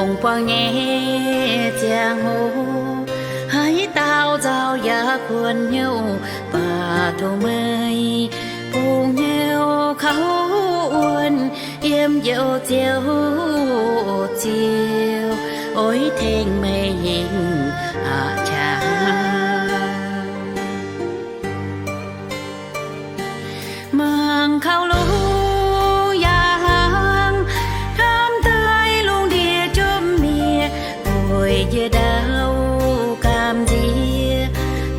Dongh buangh nyei ziangh hoc, haaix dauh nzauh yaac kuonx hnyouv, mv baac dongh meih bungx hnyouv kaux wuonh, yiem Njoux Ziouv Ziouv, oix tengx meih hingh aqc qangx. Mangc kaux lungh yaangh, hnamv daaih lungh ndiev jomc mienh, weic njiec ndau gamh nziex,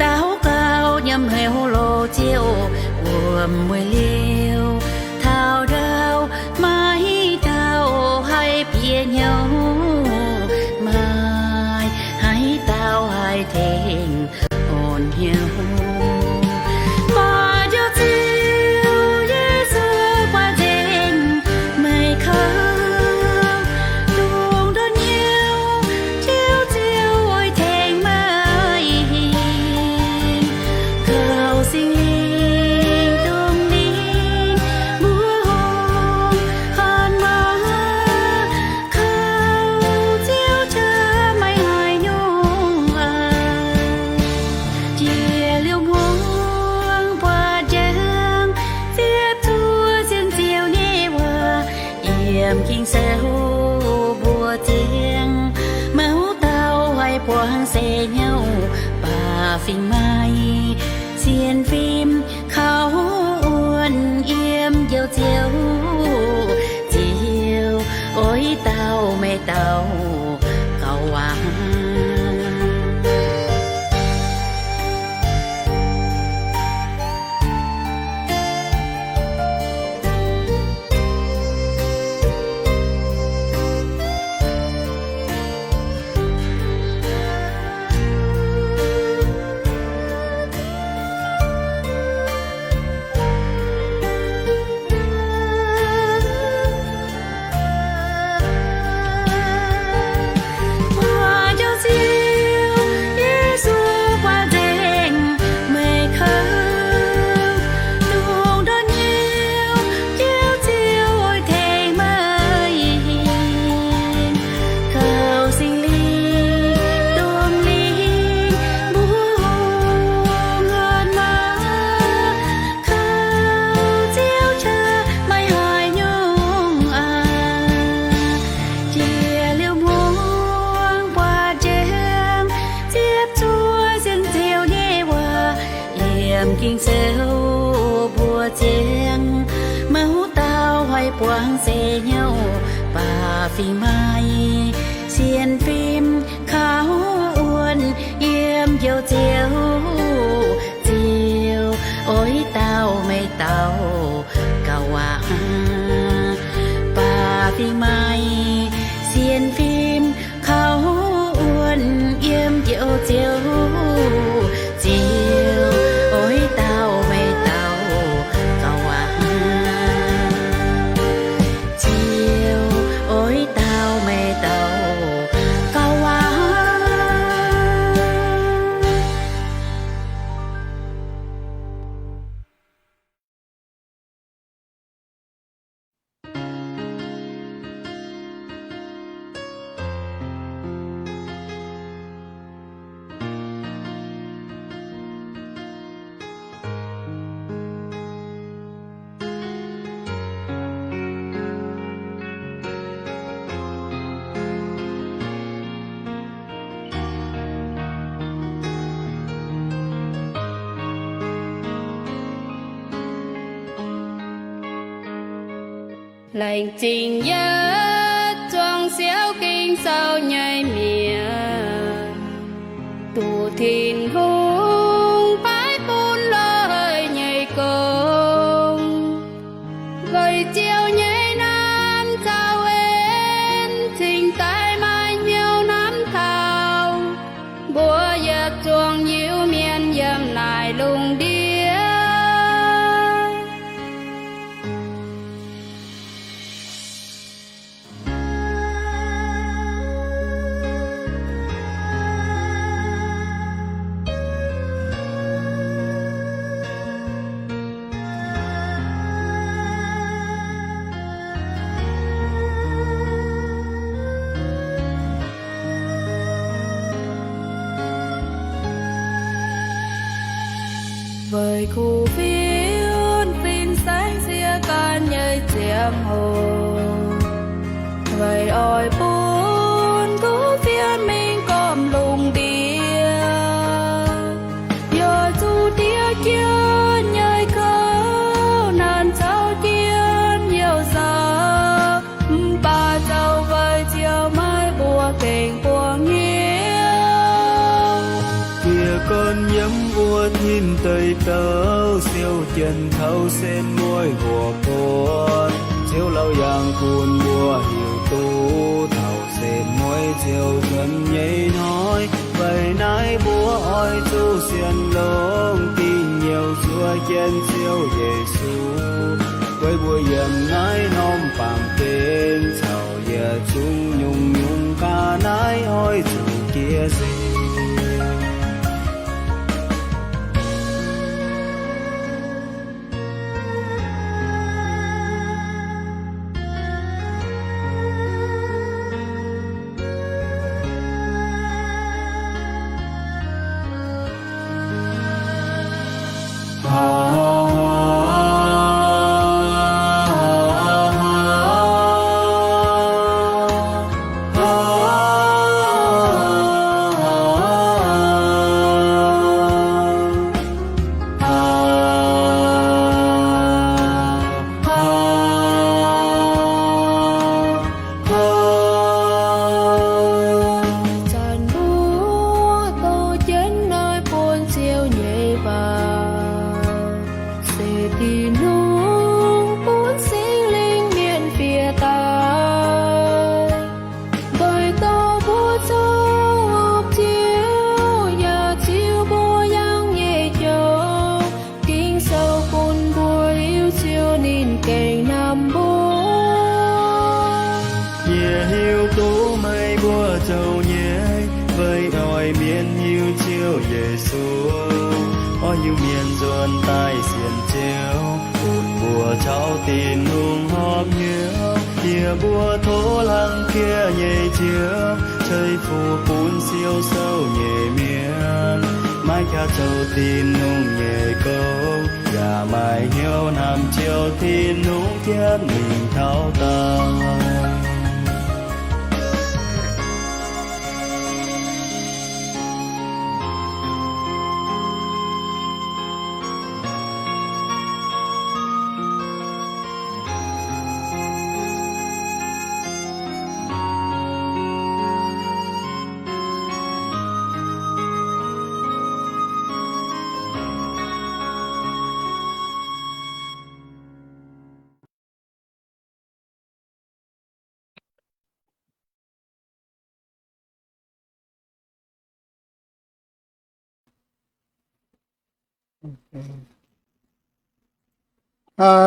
daux gaux nyiemc heuc loz Ziouv, wuom-mueic liouh taux ndau, maaih dauh haih bieqc hnyouv, maaih haaix dauh haih tengx orn hnyouv. Mv baac Njoux Ziouv Yesu buatc nzengc meih kouv, dongh ndortv hnyouv Njoux Ziouv oix tengx meih hingh. Kaux Singx Lingh dongh lingh mbuo hungh han maah, kaux Ziouv qaqv maiv haiz nyungc aqv. Njiec liuz hmuangx buatc njang, ziepc zuoqv sienx Ziouv nyei waac, yiem Ging-Sou mbuox ziangx, maiv dauh haih buangv seix hnyouv, baac fingx maaih sienx fim kaux wuonh yiem Njoux Ziouv Ziouv, oix dauh meih dauh gauh waac. Mbuo Njoux Ziouv Yesu buatc nzengc meih kouv, dongh ndortv hnyouv Njoux Ziouv oix tengx meih hingh. Kaux Singx Lingh dongh lingh mbuo hungh han maah, kaux Ziouv qaqv maiv haiz nyungc aqv. Njiec liuz hmuangx buatc njang, ziepc zuoqv sienx Ziouv nyei waac, yiem Ging-Sou mbuox ziangx, maiv dauh haih buangv seix hnyouv, baac fingx maaih sienx fim kaux wuonh yiem Njoux Ziouv Ziouv, oix dauh meih dauh gauh waac. Baac fingx maaih sienx fim kaux wuonh yiem Njoux Ziouv Ziouv, oix dauh meih dauh gauh waac. Ziouv, oix dauh meih dauh gauh waac. Laengz zingh yietc zuangx siouv Ging-Sou nyei mienh, duqv Tin-Hungh paaiv bun loz-hei nyei gong. Weic Ziouv nyei naamh zaux en cingx daaih maaih hnyouv hnamv taux mbuo yietc zuangx Iu-Mienh yiem naaic lungh ndiev. Weic kuv fienx fin-saeng siev gan nyei ziangh hoc, weic oix bun kuv fienx mingh gormx lungh ndiev. Yaac zuqc diev jienv nyei kouv, naanc caux jienv youh nzauh, mv baac zoux weic Ziouv maiv mbuox gengh buangh nyei. Jiez gorn yiem wuov tin deic douc, siou jienv taux sen mueiz hoc buonc. Ziouv laauc yangh bun mbuo hiuv duqv taux sen mueiz ziouc nzuonx nyei hnoi. Weic naaiv mbuo oix zuqc sienx longx, dingh nyouh zuov jienv Ziouv Yesu. Weic mbuo yiem naaiv norm baamh gen caux yietc zungv nyungc-nyungc ga'naaiv oix zuqc jiex seix. Zanc mbuo doqc jienv naaiv buonc Ziouv nyei waac, se Tin-Hungh bun Singx Lingh mienh bieqc daaih, doix dorh mbuo zoux hopv Ziouv, yaac ziux mbuo yangh nyei joux. Ging-Sou bun mbuo hiuv Ziouv ninh gengh nqa'haav mbuo. Yie hiuv duqv meih mbuo zoux nyei, weic oix mienh hiuv Ziouv Yesu, oix hiuv mienh nzuonx daaih sienx Ziouv, bun mbuo caux Tin-Hungh horpc hnyouv. Yie mbuo tov hlang jiex nyei Ziouv, ceix fuqv bun siou sou nyei mienh, maiv qaqv zoux Tin-Hungh nyei gong, yaac maaih hnyouv hnamv Ziouv Tin-Hungh jienv mingh taux daauh.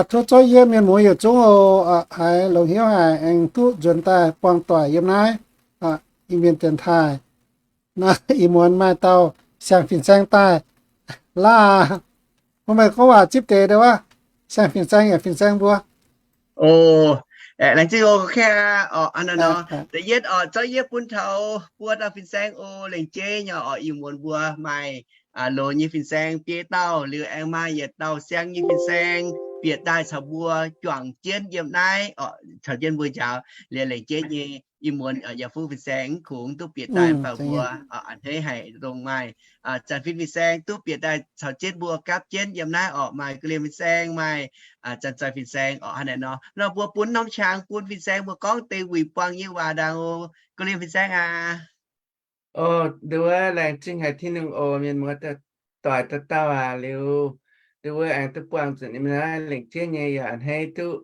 Tov zorqv yie mienh muoz yietc zungv oc, haiz longc hnyouv haic aengx duqv nzuonx daaih buangh doic yiem naaiv Iu-Mienh dienx taaih. Naaiv ih muonz maaih dauh siang-fin-saeng daaih. Laav, mbuo meih gorngv waac zipv deix deix wuov, siang-fin-saeng yaac fin-saeng mbuo. O, laengz zingh oc, da'yietv oc, zorqv yie bun taux buo dauh fin-saeng oc. Lengc jeiv nyei oc, ih muonz mbuo maaih loz nyei fin-saeng biei dauh, liuz aengx maaih yietc dauh siang nyei fin-saeng bieqc daaih caux mbuo juangc jienv yiem naaiv oc, caux jienv mbuo njaaux. Liuz lengc jeiv nyei ih muonz yaac fuqv fin-saeng mv kungx duqv bieqc daaih mv baac mbuo a'hneiv haic dongh maaih zanc-fin fin-saeng duqv bieqc daaih caux jienv mbuo gapv jienv yiem naaiv oc. Maaih guv liemh fin-saeng, maaih zanc-zoih fin-saeng oc. Hnangv naaic nor, nor mbuo bun norm qangx bun fin-saeng mbuo gorngv deix wuic buangh nyei waac ndaangc oc. Guv liemh fin-saeng aac. O, nduov, laengz zingh haic Tin-Hungh oc, mienh muoz doic dauh dauh aac. Liuz nduov aengx duqv buangh nzunc yiem naaiv lengc jeiv nyei yaac a'hneiv duqv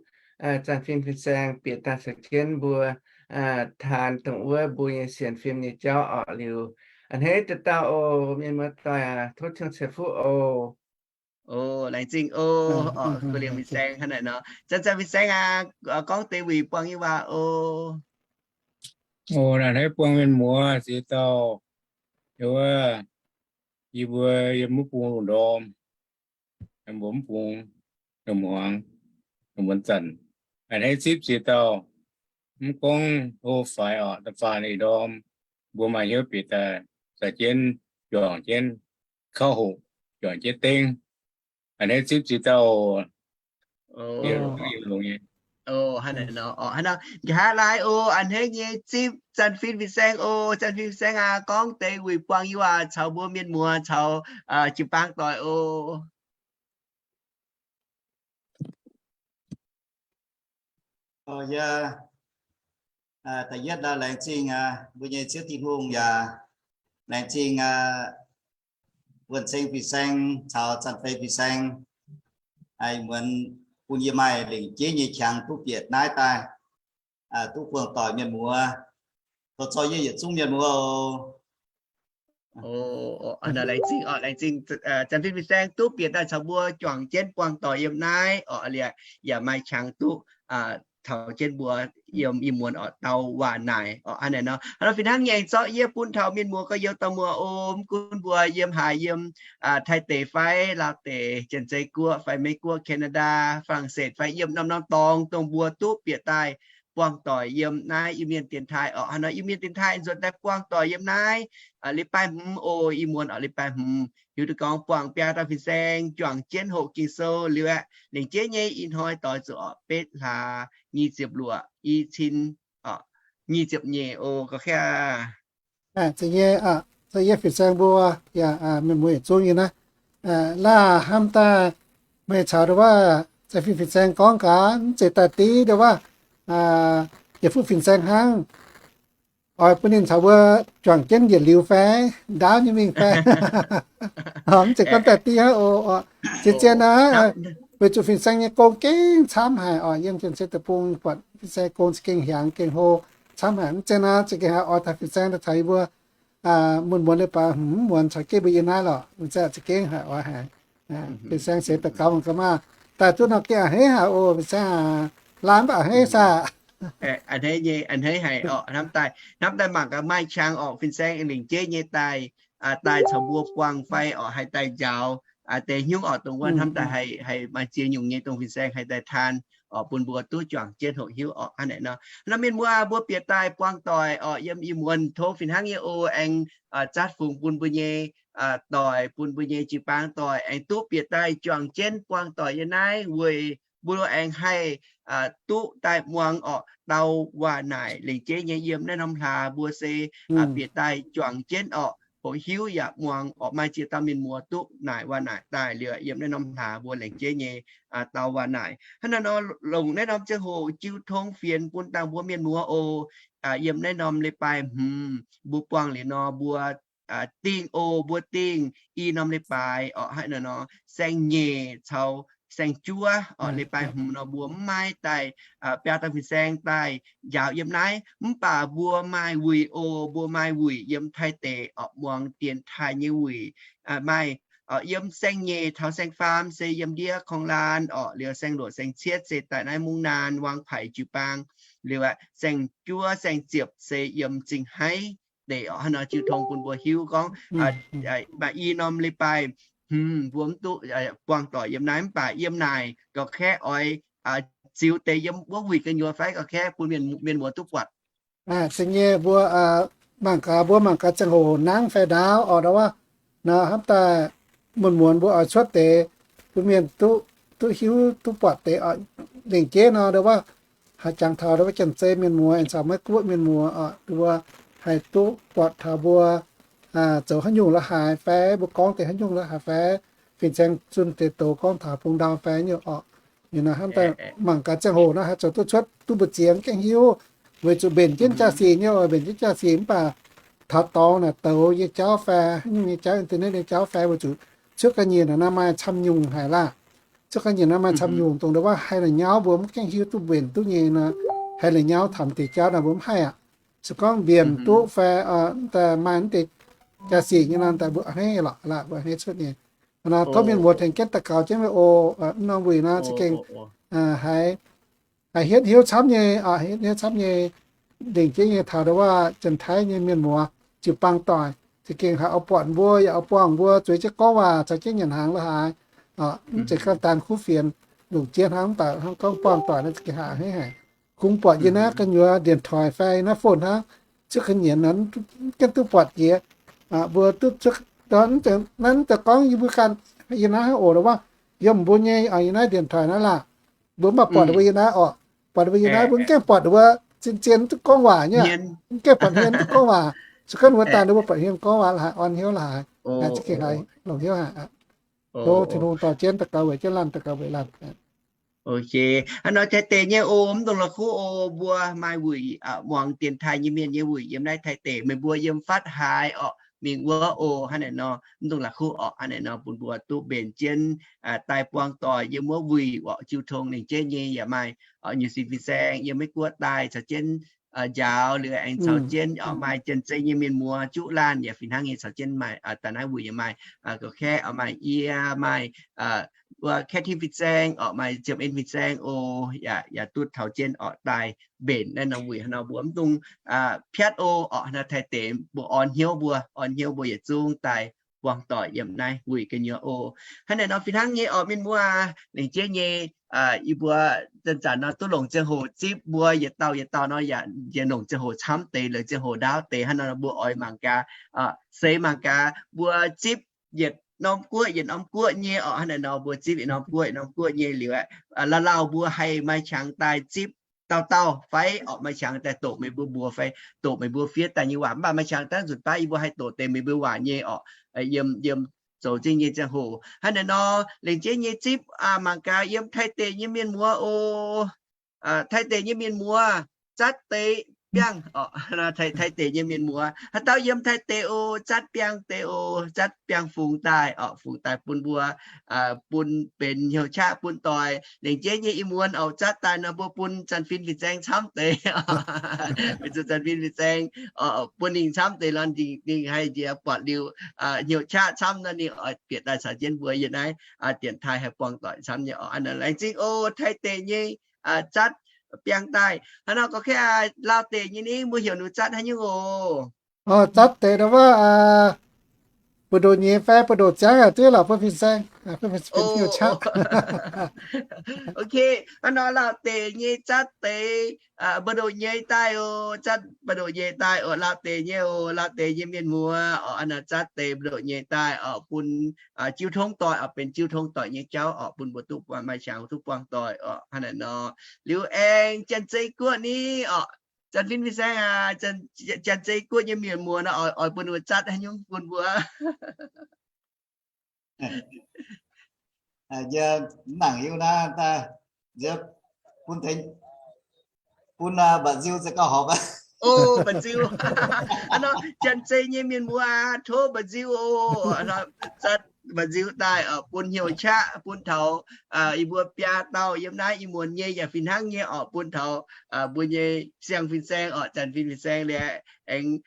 zanc-fin fin-saeng bieqc daaih caux jienv mbuo taan dongh wuov mbuo nyei sienx fim nyei jauv oc. Liuz a'hneiv dauh dauh oc, mienh muoz doic aac, tov cong-ceix fuqv oc. O, laengz zingh oc. Guv liemh fin-saeng hnangv naaic nor, zanc-zoih fin-saeng aac, gorngv deix wuic buangh nyei waac oc. O, naaiv a'hneiv buangh mienh muoz ziex dauh. Wuov, yie mbuo yiem mv bung lungh ndorm, mbuo mv bung lungh muangx, lungh muonz zanc, a'hneiv zipv ziex dauh. Mv gorngv hlo faix oc, da'faanh ih ndorm mbuo maaih hnyouv bieqc daaih caux jienv juangc jienv kauv hoqc, juangc jienv dengv. A'hneiv zipv ziex dauh. Hnangv naaiv nor, nqa'haav laai oc, a'hneiv nyei zipv Zanh Fin fin-saeng oc. Zanh Fin fin-saeng aac, gorngv deix wuic buangh yie waac caux mbuo mienh muoz caux jiu-baang doic oc. Yie da'yietv laengz zingh mbuo nyei Ziouv Tin-Hungh yaac laengz zingh Wuonh Ceng fin-saeng caux Zanh Fei fin-saeng, muonz bun yie maaih lengc jeiv nyei qangx duqv bieqc naaiv daaih, duqv buangh doic mienh muoz. Tov zorqv yie yietc zungv mienh muoz oc. Laengz zingh, Zanh Fin fin-saeng duqv bieqc daaih caux mbuo juangc jienv buangh doic yiem naaiv oc. Liuz yaac maaih qangx duqv taux jienv mbuo yiem ih muonz oc dau waac naaic oc. Hnangv naaic nor, hnangv nor fih hnangv nyei aengx zorqv yie bun taux mienh muoz gorx-youz dauh muoz oc, mv gunv mbuo yiem haaix, yiem Taiv deic fai Laauv deic, Janx-Zei Guoqv fai Meiv Guoqv, Canada, Faa^lang^setv fai yiem norm-norm dorngx dongh mbuo duqv bieqc daaih buangh doic yiem naaiv Iu-Mienh dienx taaih oc. Hnangv nor Iu-Mienh dienx taaih nzuonx daaih buangh doic yiem naaiv, leiz-baaix hmz oc, ih muonz oc leiz-baaix hmz. Hiuv duqv gorngv buangh biaa dauh fin-saeng juangc jienv hoqc Ging-Sou liuz aeqv, lengc jeiv nyei ih hnoi doix zuqc oc betv hlaax nyic ziepc luoqc, i cin nyic ziepc nyeic oc, ga'kv. Zeiz nyei, yie fin-saeng mbuo yaac mienh muoz yietc zungv nyei naaiv. Laah hnamv daaih meih caux ndo wuov Zanh Fin fin-saeng gorngv gaax, mv zeiz daaih div ndo wuov yietc fuqv fin-saeng hnangv. Oix bun ninh caux mbuo juangc jienv yietc liuz fai ndaauv nyei mingh fai. Mv zeiz gorngv daaih div hnangv oc. Zien-zien aqv, weic zuqc fin-saeng nyei gong gengh camv haic oc. Yiem Janx-Zei Deic-Bung buatc fin-saeng gong za'gengh hiaangx gengh hlo camv haic. Mv zeiz naaiv za'gengh haiz oix taux fin-saeng daaih caux yie mbuo muonz-muonz leiz-baaix hmz muonz caux jienv mbuo yiem naaiv lorqc. Mv zeiz za'gengh haiz oix haic fin-saeng seix daux gaux mangc gaax maah. Daaih duqv nor gengh a'hneiv haic oc. Fin-saeng aac, laanh mv baac a'hneiv saah. A'hneiv nyei, a'hneiv haic oc. Hnamv daaih, hnamv daaih mangc gaax maaih qangx oc. Fin-saeng lengc jeiv nyei daaih, daaih caux mbuo buangh fai oc haih daaih njaaux deix hnyouv oc. Dongh wuov hnamv daaih haih maaih ziex nyungc nyei dongh fin-saeng haih daaih taan oc bun mbuo duqv juangc jienv hoqc hiuv oc. Hnangv naaic nor, nor mienh muoz mbuo bieqc daaih buangh doic oc yiem ih muonz tov fih hnangv nyei oc aengx zatv fungx bun mbuo nyei doic, bun mbuo nyei jiu-baang doic aengx duqv bieqc daaih juangc jienv buangh doic yiem naaiv weic mbuo aengx haih duqv daaih muangx oc dau waac naaic lengc jeiv nyei yiem naaiv norm hlaax mbuo se bieqc daaih juangc jienv oc hoqc hiuv yaac muangx oc maaih ziex dauh mienh muoz duqv naaic waac naaic daaih liuz yiem naaiv norm hlaax mbuo lengc jeiv nyei dau waac naaic. Hnangv naaiv nor longc naaiv norm ziangh hoc jiu tong fienx bun dangh mbuo mienh muoz oc. Yiem naaiv norm leiz-baaix hmz mbuo buangh liuz nor mbuo dingh oc, mbuo dingh i norm leiz-baaix oc. Hnangv naaiv nor saeng-nyeic caux saeng-juov oc, leiz-baaix hmz nor mbuo mv maaih daaih biaa dauh fin-saeng daaih njaaux yiem naaiv. Mv baac mbuo maaih wuic oc, mbuo maaih wuic yiem Taiv deic oc, muangx dienx taaih nyei wuic. Maaih yiem saeng-nyeic taux saeng-faam se yiem ndiev korng laan oc, liuz saeng-luoqc saeng-cietv se daaih naaiv mungv naan wang paic jiu-baang, liuz saeng-juov saeng-ziepc se yiem Zingh Haiv deic oc. Hnangv nor jiu tong bun mbuo hiuv gorngv maaih i norm leiz-baaix hmz mbuo mv duqv buangh doic yiem naaiv mv baac yiem naaic gauh kaeqv oix ziux deix yiem wuov wuic gu'nyuoz fai gauh kaeqv bun mienh muoz duqv buatc. Zeiz nyei mbuo mangc gaax, mbuo mangc gaax ziangh hoc nangv fai ndaauv oc ndo wuov. Nor hnamv daaih muonz-muonz mbuo oix cuotv deix bun mienh duqv hiuv duqv buatc deix oc. Lengc jeiv nor ndo wuov, haaix jangx taux ndo wuov Janx-Zei mienh muoz aengx caux Meiv Guoqv mienh muoz oc, mbuo haih duqv buatc taux mbuo zoux haaix nyungc la'haaix fai mbuo gorngv deix haaix nyungc la'haaix fai fin-saeng zunh deix doz gorngv taux bung ndau fai nyungc oc. Ninh nor hnamv daaih mangc gaax ziangh hoc nor haih zoux duqv cuotv duqv mbu'ziex gengh hiuv, weic zuqc mbenc jienv jaa-sic nyei oc, mbenc jienv jaa-sic mv baac taux dorngx naaic douz nyei jauv fai haaix nyungc nyei jauv, internet nyei jauv fai weic zuqc cuotv ga'nyiec naaic maaih camv nyungc haic laah. Cuotv ga'nyiec naaiv maaih camv nyungc dongh ndo wuov haih la'nyauv mbuo mv gaengh hiuv duqv mbenc duqv nyei nor, haih la'nyauv taux deix jauv naaic mbuo mv haih aqv. Se gorngv mbenc duqv fai daaih maaih deix jaa-sic nyei nor daaih mbuo a'hneiv lorqc laah, mbuo a'hneiv cuotv nyei. Nor tov mienh muoz tengx jienv daux gaux jienv meih oc. Mv norm wuic nor za'gengh haiz, haiz hietv hiuv camv nyei, hietv hiuv camv nyei. Lengc jeiv nyei taux ndo wuov Janx-Taiv nyei mienh muoz jiu-baang doic za'gengh haiz oix buatc mbuo yaac oix buangh mbuo zueiz jienv gorngv waac caux jienv nyanc hnaangx la'haaix. Mv zeiz gorngv daan kuv fienx longc jiex hnangv, mv baac hnangv gorngv buangh doic nor za'gengh haiz a'hneiv haic. Kungx buatc yie naaiv gu'nyuoz điện thoại fai naaiv phone hnangv, cuotv ga'nyiec nor mv gaengh duqv buatc jiex. Mbuo duqv cuotv, naaiv mv zeiz gorngv yie mbuo ganh yie naaiv hnangv oc, ndo wuov yiem mbuo nyei yiem naaiv điện thoại naaiv laah. Mbuo mv baac buatc mbuo yiem naaiv orqc, buatc mbuo yiem naaiv, mbuo mv gaengh buatc mbuo zien-zien duqv gorngv waac nyei, mv gaengh buatc hmien duqv gorngv waac. Se gorngv mbuo daaih nor mbuo buatc hmien gorngv waac la'haaix, orn hnyouv la'haaix, za'gengh haiz longc hnyouv haic. Tov Tin-Hungh dorh jienv daux gaux weic jienv laanh, daux gaux weic laanh. Ok, hnangv nor Taiv deic nyei oc, mv dungx la'kuqv oc, mbuo maaih wuic, muangx dienx taaih nyei mienh nyei wuic yiem naaiv Taiv deic, meih mbuo yiem fatv haaix orqc, mingh wuov oc, hnangv naaic nor mv dungx la'kuqv orqc, hnangv naaic nor bun mbuo duqv mbenc jienv daaih buangh doic yiem wuov wuic orqc, jiu tong lengc jeiv nyei yaac maaih, orqc, nyei sin fin-saeng yiem Meiv Guoqv daaih caux jienv njaaux liuz aengx caux jienv orqc maaih Janx-Zei nyei mienh muoz juqv laanh yaac fih hnangv nyei caux jienv maaih daaih naaiv wuic yaac maaih, gorqv-kaeqv orqc, maaih yie, maaih wuov Kaeqv Tin fin-saeng orqc, maaih Ziepc En fin-saeng oc, yaac duqv taux jienv orqc daaih mbenc naaiv norm wuic. Hnangv nor mbuo mv dungx piatv oc, orqc, hnangv nor Taiv deic mbuo orn hnyouv, mbuo orn hnyouv mbuo yietc zungv daaih buangh doic yiem naaiv wuic gu'nyuoz oc. Hnangv naaic nor fih hnangv nyei orqc, mienh muoz aac, lengc jeiv nyei yie mbuo zanc-zanc nor duqv longc ziangh hoc zipv mbuo yietc dauh yietc dauh nor yaac njiec longc ziangh hoc camv deix, longc ziangh hoc ndaauv deix. Hnangv nor mbuo oix mangc gaax, seix mangc gaax mbuo zipv yietc norm guoqv yietc norm guoqv nyei orqc. Hnangv naaic nor mbuo zipv yietc norm guoqv yietc norm guoqv nyei liuz aeqv, lauh lauh mbuo haih maaih qangx daaih zipv dauh dauh fai orqc, maaih qangx daaih doqc meih mbuo mbuox fai doqc meih mbuo fiev daaih nyei waac. Mv baac maaih qangx dangv nzunc baav yie mbuo haih doqc deix meih mbuo waac nyei orqc, yiem zoux zingh nyei ziangh hoc. Hnangv naaic nor lengc jeiv nyei zipv mangc gaax yiem Taiv deic nyei mienh muoz oc. Taiv deic nyei mienh muoz, zatv deix biangh orqc, Taiv deic nyei mienh muoz, haaix dauh yiem Taiv deic oc, zatv biangh deix oc, zatv biangh fungx daaih orqc, fungx daaih bun mbuo, bun benx hnyouv qaqv bun doic. Lengc jeiv nyei ih muonz orqc zatv daaih nor mbuo bun Janx-Fin fin-saeng camv deix, bun Janx-Fin fin-saeng bun ninh camv deix lorqc, ninh haih njiec buatc liuz hnyouv qaqv camv nor ninh oix bieqc daaih caux jienv mbuo yiem naaiv dienx taaih haih buangh doic camv nyei orqc. Laengz zingh oc, Taiv deic nyei zatv biangh daaih. Hnangv nor gorqv-kaeqv, Laauh deic nyei ni mbuo heuc ninh zatv haaix nyungc oc? Zatv deix ndau wuov, buoz-ndoqv nyei fai buoz-ndoqv ziangv yaac duqv lorqc, bun fin-saeng, bun fin-saeng hnyouv qaqv. Ok, hnangv nor Laauh deic nyei zatv deix, buoz-ndoqv nyei daaih oc, zatv buoz-ndoqv nyei daaih oc, Laauh deic nyei oc, Laauh deic nyei mienh muoz orqc, hnangv nor zatv deix buoz-ndoqv nyei daaih orqc, bun jiu tong doic orqc, benx jiu tong doic nyei jauv orqc, bun mbuo duqv maaih qangx duqv buangh doic orqc. Hnangv naaic nor liuz aengx Janx-Zei Guoqv ni orqc, Janx-Fin fin-saeng aac, Janx-Zei Guoqv nyei mienh muoz nor oix bun mbuo zatv haaix nyungc bun mbuo? Yie mv nangc hiuv naaiv daaih, yie bun tengx, bun mba'nziu za'gengh horpc. O, mba'nziu. Hnangv nor Janx-Zei nyei mienh muoz aac, tov mba'nziu oc. Zatv mba'nziu daaih bun hnyouv qaqv bun taux yie mbuo biaa dauh yiem naaiv ih muonz nyei yaac fih hnangv nyei orqc, bun taux mbuo nyei siang fin-saeng orqc, Janx-Fin fin-saeng liuz aengx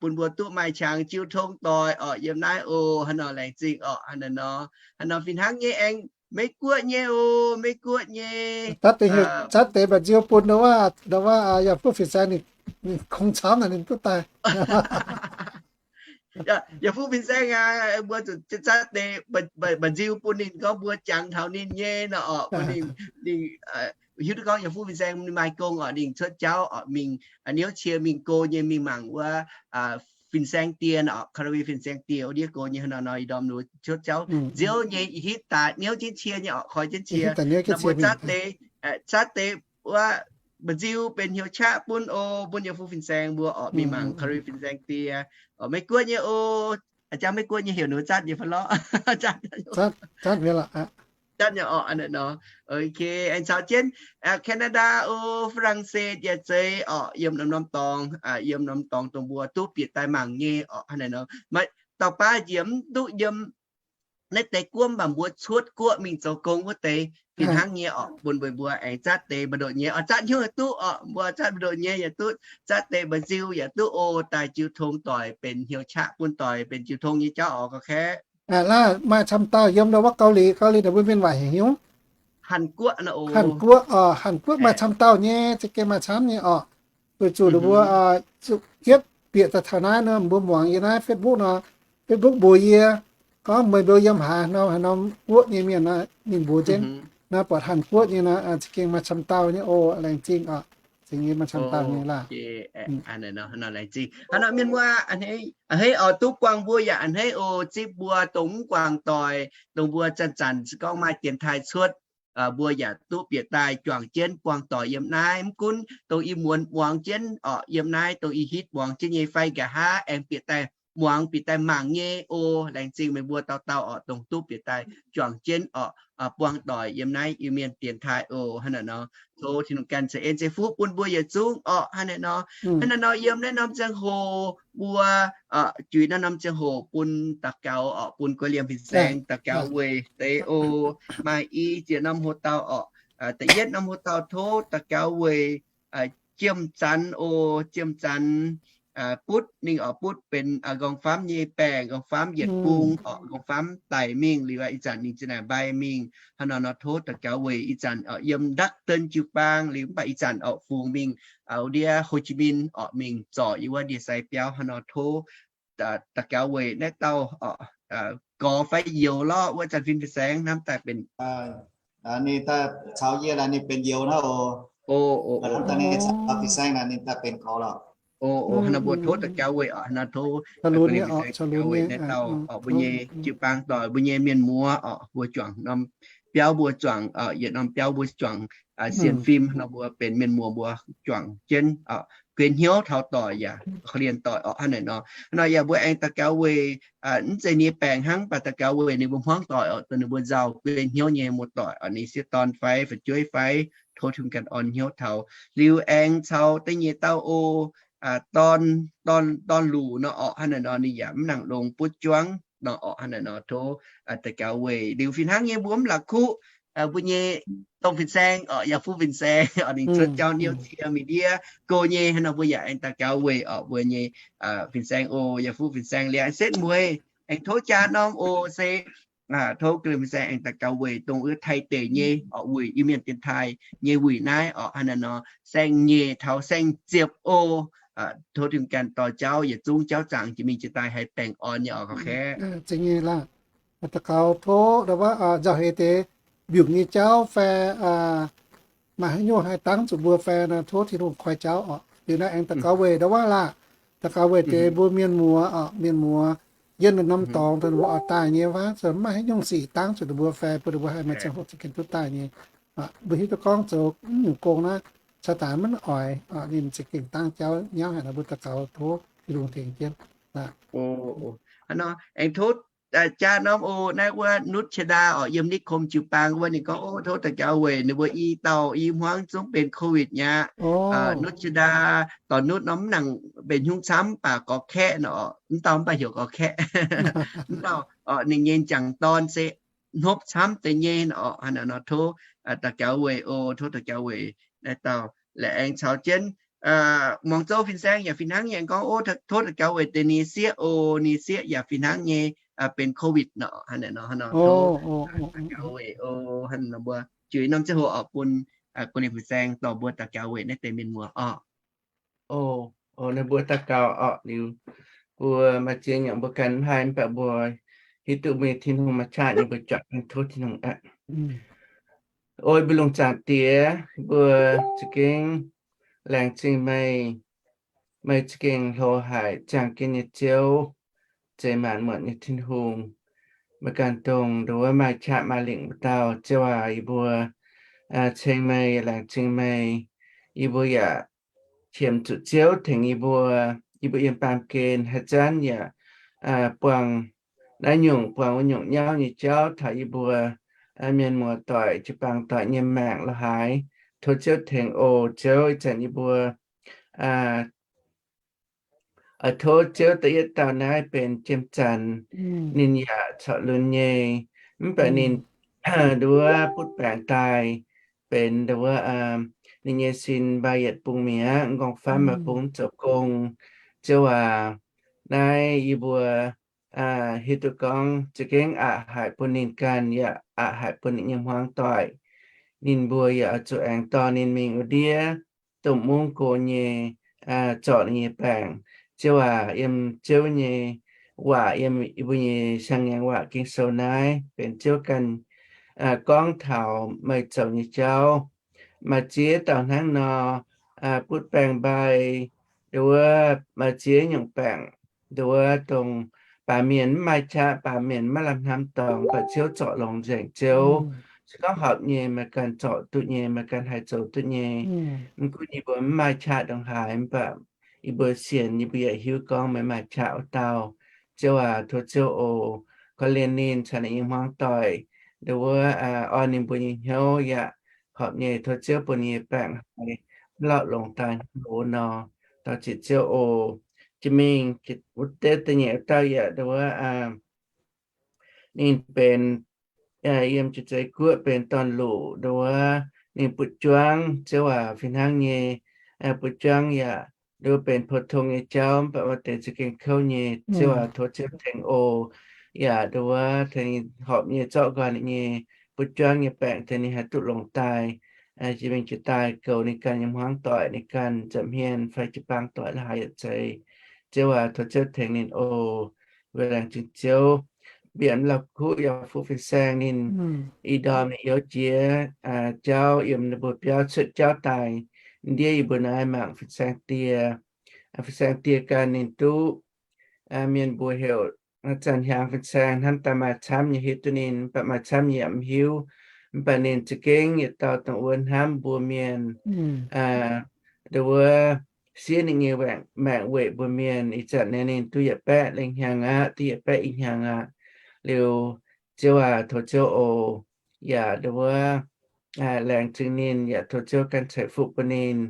bun mbuo duqv maaih qangx jiu tong doic orqc yiem naaiv oc. Hnangv nor laengz zingh orqc. Hnangv nor, hnangv nor fih hnangv nyei aengx Meiv Guoqv nyei oc, Meiv Guoqv nyei. Zatv deix mba'nziu bun ndau wuov, ndau wuov yaac fuqv fin-saeng ninh, ninh kungx camv naaic ninh duqv daaih. Yaac fuqv fin-saeng aac, mbuo zuqc zatv deix mba'nziu bun ninh gorngv mbuo jangx taux ninh nyei nor orqc, bun ninh, ninh hiuv duqv gorngv yaac fuqv fin-saeng ninh maaih gong orqc, ninh cuotv jauv orqc, mingh hniev cie mingh go nyei mingh mangc wuov fin-saeng die nor orqc, Caribbean fin-saeng die wuov ndiev go nyei. Hnangv nor nor ih ndorm nor cuotv jauv nziouv nyei, ih hitv daaih hniev jienv cie nyei orqc, koi jienv cie. Nor mbuo zatv deix, zatv deix wuov mba'nziu benx hnyouv qaqv bun oc, bun yaac fuqv fin-saeng mbuo orqc mingh mangc Caribbean fin-saeng die. Meiv Guoqv nyei oc. A'jang Meiv Guoqv nyei heuc ninh zatv nyei fai lorqc? Zatv, zatv mi'aqv. Zatv nyei orqc, hnangv naaic nor. Ok, aengx caux jienv Canada oc, Faa^lang^set yaac zeiz orqc, yiem norm-norm dorngx, yiem norm dorngx dongh mbuo duqv bieqc daaih mangc nyei orqc, hnangv naaic nor. Dauh baav njiec mv duqv yiem naaiv deix guoqv, mv baac mbuo cuotv guoqv mingh zoux gong wuov deix fih hnangv nyei orqc, bun mbuo, mbuo aengx zatv deix mba'ndoqc nyei orqc, zatv hnyouv duqv orqc, mbuo zatv mba'ndoqc nyei yaac duqv, zatv deix mba'nziu yaac duqv oc, daaih jiu tong doic benx hnyouv qaqv bun doic benx jiu tong nyei jauv orqc, gorqv-kaeqv. Laaix maaih camv dauh yiem ndau wuov Gau^li, Gau^li naaic mbuo mienh waaic heuc hnyouv Hanc Guoqv, Hanc Guoqv orqc, Hanc Guoqv maaih camv dauh nyei, za'gengh maaih camv nyei orqc. Weic zuqc ninh mbuo yietv bieqc daaih taux naaiv nor, mbuo muangx yiem naaiv Facebook nor, Facebook mbuox yie gorngv meih mbuo yiem haaix norm haaix norm guoqv nyei mienh nor, ninh mbuox jienv nor, buatc Hanc Guoqv nyei nor, za'gengh maaih camv dauh nyei oc, laengz zingh orqc. Zingx nyei maaih camv dauh nyei laanh. Hnangv nor mienh muoz, a'hneiv oix duqv buangh mbuo yaac a'hneiv oc, zipv mbuo dongh mv guangc doic, dongh mbuo zanc-zanc se gorngv maaih dienx taaih cuotv, mbuo yaac duqv bieqc daaih juangc jienv buangh doic yiem naaiv. Mv gunv dongh ih muonz muangx jienv orqc, yiem naaiv dongh ih hitv muangx jienv nyei fai nqa'haav aengx bieqc daaih muangx, bieqc daaih mangc nyei oc. Laengz zingh meih mbuo dauh dauh orqc, dongh duqv bieqc daaih juangc jienv orqc, buangh doic yiem naaiv Iu-Mienh dienx taaih oc. Hnangv naaic nor, tov Tin-Hungh ganh ceix en ceix fuqv bun mbuo yietc zungv orqc. Hnangv naaic nor, hnangv naaiv nor yiem naaiv norm ziangh hoc mbuo juix naaiv norm ziangh hoc bun daux gaux orqc, bun guei liemh fin-saeng daux gaux weic deix oc. Maaih i ziex norm hoc-dauh orqc. Da'yietv norm hoc-dauh tov daux gaux weic jiem zanc oc, jiem zanc butv ninh orqc, butv benx nqorngv-famv nyei baengc, nqorngv-famv yietc bung orqc, nqorngv-famv daic mingh liuz ih zanc ninh za'naaic mbai mingh. Hnangv nor nor tov daux gaux weic ih zanc orqc yiem Đắk Tân jiu-baang liuz mv baac ih zanc orqc fungx mingh ndiev Hồ Chí Minh orqc, mingh zorc yiem wuov ndie-sai biauv. Hnangv nor tov daux gaux weic naaiv dauh orqc, gorx fai youz lorqc, wuov zanc fin-saeng hnamv daaih benx ninh daaih caux yie naaic ninh benx youz hnangv oc. Hnamv daaih ninh caux fin-saeng naaic ninh daaih benx gorx lorqc. Hnangv nor mbuo tov daux gaux weic orqc, hnangv nor tov guei liemh fin-saeng daux gaux weic naaiv dauh orqc, mbuo nyei jiu-baang doic, mbuo nyei mienh muoz orqc, mbuo juangc norm biauv mbuo juangc, yietc norm biauv mbuo juangc sienx fim, hnangv nor mbuo benx mienh muoz mbuo juangc jienv guei hnyouv taux doic yaac korv-lienh doic orqc. Hnangv naaic nor, hnangv nor yaac mbuo aengx daux gaux weic mv zeiz ninh nyei baengc hnangv, mv baac daux gaux weic ninh mbuo hmuangv doic orqc, dongh ninh mbuo nzauh guei hnyouv nyei muoz-doic orqc, ninh sieqv dorn fai fu'jueiv fai, tov Tin-Hungh ganh orn hnyouv taux. Liuz aengx caux da'nyeic dauh oc, dorn, dorn luc nor orqc, hnangv naaic nor ninh yaac mv nangc longx butv juangv nor orqc. Hnangv naaic nor tov daux gaux weic. Liuz fih hnangv nyei mbuo mv la'kuqv mbuo nyei domh fin-saeng orqc, yaac fuqv fin-saeng orqc, ninh cuotv jauv niouv cie mingh ndiev go nyei. Hnangv nor mbuo yaac aengx daux gaux weic orqc, mbuo nyei fin-saeng oc, yaac fuqv fin-saeng liuz aengx setv mueiz, aengx tov jaa norm oc se tov guei liemh fin-saeng aengx daux gaux weic dongh wuov Taiv deic nyei orqc, wuic Iu-Mienh dienx taaih nyei wuic naaiv orqc. Hnangv naaic nor saeng-nyeic taux saeng-ziepc oc. Tov Tin-Hungh ganh dorh jauv yietc zungv jauv zaangc jiex mingh jiex daaih haih baengh orn nyei orqc, gauh kaeqv. Daux gaux tov nzauh heix deix mbiungc nyei jauv fai maaih haaix nyungc haih dangv zuqc mbuo fai nor, tov Tin-Hungh koi jauv orqc. Liuz naaiv aengx daux gaux weic ndau wuov laah, daux gaux weic deix mbuo mienh muoz orqc, mienh muoz yiem norm dorngx daaih ninh mbuo oix daaih nyei wuov, mv maaih haaix nyungc sic dangv zuqc ninh mbuo fai bun ninh mbuo haih maaih ziangh hoc za'gengh duqv daaih nyei. Mbuo hiuv duqv gorngv zoux mv nyungc gong naaiv, Saadaan maiv oix, ninh za'gengh dangv jauv nyauv haic. Nor mbuo daux gaux tov Tin-Hungh tengx jienv. Hnangv nor aengx tov jaa norm oc, naaiv wuov nutv qiex ndaa orqc, yiem Nitv Kom jiu-baang wuov, ninh gorngv, Ov, tov daux gaux weic ninh mbuo i dauh i hmuangv zungv benx COVID mi'aqv. Nutv qiex ndaa, dorh nutv norm mv nangc benx hnyungv camv, mv baac gorx-kaeqv nor orqc, mv dauh mv baac heuc gorx-kaeqv. Mv dauh orqc, ninh nyei m'jangc dorn se hnopv camv deix nyei nor orqc. Hnangv naaic nor tov daux gaux weic oc, tov daux gaux weic naaiv dauh. Laaix aengx caux jienv Muangx Zouv fin-saeng yaac fih hnangv nyei aengx gorngv, Ov, tov daux gaux weic deix ninh sieqv oc, ninh sieqv yaac fih hnangv nyei benx COVID nor. Hnangv naaic nor, hnangv nor tov daux gaux weic oc. Hnangv nor mbuo juix norm ziangh hoc orqc bun guei liemh fin-saeng dorh mbuo daux gaux weic naaiv deix mienh muoz orqc. Oc, ninh mbuo daux gaux orqc liuz, mbuo maaih ziex nyungc mbuo ganh mv haih, mv baac mbuo hiuv duqv mbuo nyei Tin-Hungh maaih qaqv nyei, mbuo juangc tov Tin-Hungh aqv. O yie mbuo lungh zaangc Diex, mbuo za'gengh laengz zingh meih. Meih za'gengh hlo haic, ziangh jienv nyei Ziouv, zeix maanc muotc nyei Tin-Hungh. Meih ganh dongh nduov maaih qaqv maaih lingc wuov dauh Ziouv aac, yie mbuo ceng meih, laengz zingh meih. Yie mbuo yaac qiemx zuqc Ziouv tengx yie mbuo, yie mbuo yiem baamh gen haaix zanc yaac buangh naaiv nyungc buangh wuov nyungc nyauv nyei jauv taux yie mbuo mienh muoz doic, jiu-baang doic nyei maengc la'haaix. Tov Ziouv tengx oc. Ziouv, ih zanc yie mbuo oix tov Ziouv da'yietv dauh naaiv benx jiem zanc ninh yaac corc lunx nyei, mv baac ninh nduov butv baengc daaih benx nduov ninh nyei sin mbai yietc bung mi'aqv, m'nqorngv-famv maiv bung zoux gong. Ziouv aac, naaiv yie mbuo hiuv duqv gorngv za'gengh aqc haic bun ninh ganh yaac aqc haic bun ninh nyei hmuangv doic. Ninh mbuo yaac oix zuqc aengx dorh ninh mingh wuov ndiev domh mungv go nyei zorc ninh nyei baengc. Ziouv aac, yiem Ziouv nyei waac, yiem yie mbuo nyei siang-ngaengc waac Ging-Sou naaiv benx Ziouv ganh gorngv taux meih zoux nyei jauv. Maaih ziex dauh hnangv nor, butv baengc mbai, nduov maaih ziex nyungc baengc, nduov dongh baamh mienh mv maaih qaqv, baamh mienh maiv lamh hnamv dorngx, mv baac Ziouv zorc longx nzengc Ziouv. Se gorngv horpc nyei maaih ganh zorc duqv nyei, maaih ganh haih zoux duqv nyei. Mv gunv yie mbuo mv maaih qaqv ndongc haaix, mv baac yie mbuo sienx, yie mbuo yaac hiuv gorngv meih maaih qaqv wuov dauh. Ziouv aac, tov Ziouv oc, korv-lienh ninh caux ninh nyei hmuangv doic, nduov orn ninh mbuo nyei hnyouv yaac horpc nyei. Tov Ziouv bun ninh nyei baengc haiz mv lauh longx daaih hnangv loz nor. Dorh ziec Ziouv oc. Jiex mingh wuov deix da'nyeic wuov dauh yaac nduov ninh benx yiem jiex zeiz guoqv benx dorn-luc, nduov ninh butv juangv, Ziouv aac, fih hnangv nyei butv juangv yaac nduov benx pou-tong nyei jauv, mv baac maaih deix za'gengh kouv nyei. Ziouv aac, tov Ziouv tengx oc. Yaac nduov tengx horpc nyei zorqv nqoi ninh nyei butv juangv nyei baengc, tengx ninh haih duqv longx daaih, jiex mingh jiex daaih goux ninh ganh nyei hmuangv doic, ninh ganh nza'hmien fai jiu-baang doic la'haaix yaac zeiz. Ziouv aac, tov Ziouv tengx ninh oc. Mbuo laengz zingh Ziouv. Mbuo yaac mv lauh kuv yaac fuqv fin-saeng ninh ih ndorm ninh youz jiex jauv yiem ninh mbuo biauv cuotv jauv daaih, ndiev yie mbuo naaiv mangc fin-saeng dieh. Fin-saeng dieh ganh ninh duqv mienh mbuo heuc zanc hiaangx fin-saeng hnamv daaih maaih camv nyei hiuv duqv ninh, mv baac maaih camv nyei yaac mv hiuv. Mv baac ninh za'gengh yietc dauh dongh wuov hnamv mbuo mienh, nduov siev ninh nyei maengc weic mbuo mienh. Ih zanc naaiv ninh duqv yietc baeqv lengh hnyangx aqv, duqv yietc baeqv i hnyangx aqv. Liuz, Ziouv aac, tov Ziouv oc, yaac nduov laengz zingh ninh, yaac tov Ziouv ganh ceix fuqv bun ninh.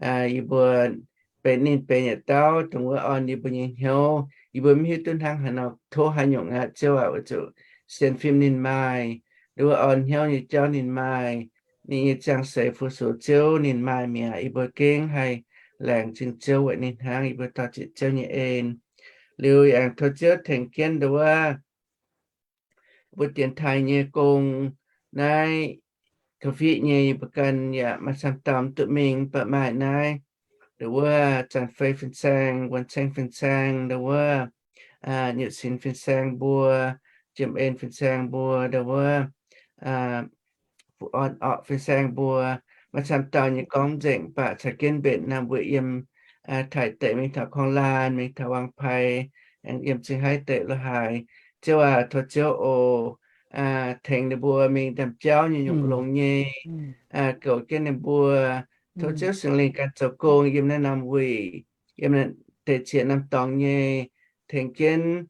Yie mbuo benx ninh benx yietc dauh dongh wuov orn yie mbuo nyei hnyouv. Yie mbuo mv hiuv duqv hnangv haaix nor tov haaix nyungc aqv, Ziouv aac, weic zuqc sienx fim ninh maaih, nduov orn hnyouv nyei jauv ninh maaih, ninh nyei ziangh seix fu-sux Ziouv ninh maaih mi'aqv. Yie mbuo gengh haih laengz zingh Ziouv weic ninh hnangv. Yie mbuo dorh ziec Ziouv nyei en. Liuz aengx tov Ziouv tengx jienv nduov mbuo dienx taaih nyei gong naaiv, ka'fiev nyei yie mbuo ganh yaac maaih camv dauh mv duqv mingh, mv baac maaih naaiv, nduov wuov Zanc Fei fin-saeng, Wuonh Ceng fin-saeng, nduov wuov Nyutc Sinx fin-saeng mbuo, Jiem En fin-saeng mbuo, nduov wuov Fu Orn Orqc fin-saeng mbuo, maaih camv dauh nyei gorngv nzengc, mv baac caux jienv mbenc naamh weic yiem Taiv deic mingh taux Korng-Laanh, mingh taux Wang Pai, aengx yiem Zingh Haiv deic lo haaix. Ziouv aac, tov Ziouv oc, tengx ninh mbuo mingh ndaamv-jauv nyei nyungc longx nyei, goux jienv ninh mbuo. Tov Ziouv Singx Lingh ganh zoux gong yiem naaiv norm wuic, yiem deix ziex norm dorngx nyei, tengx jienv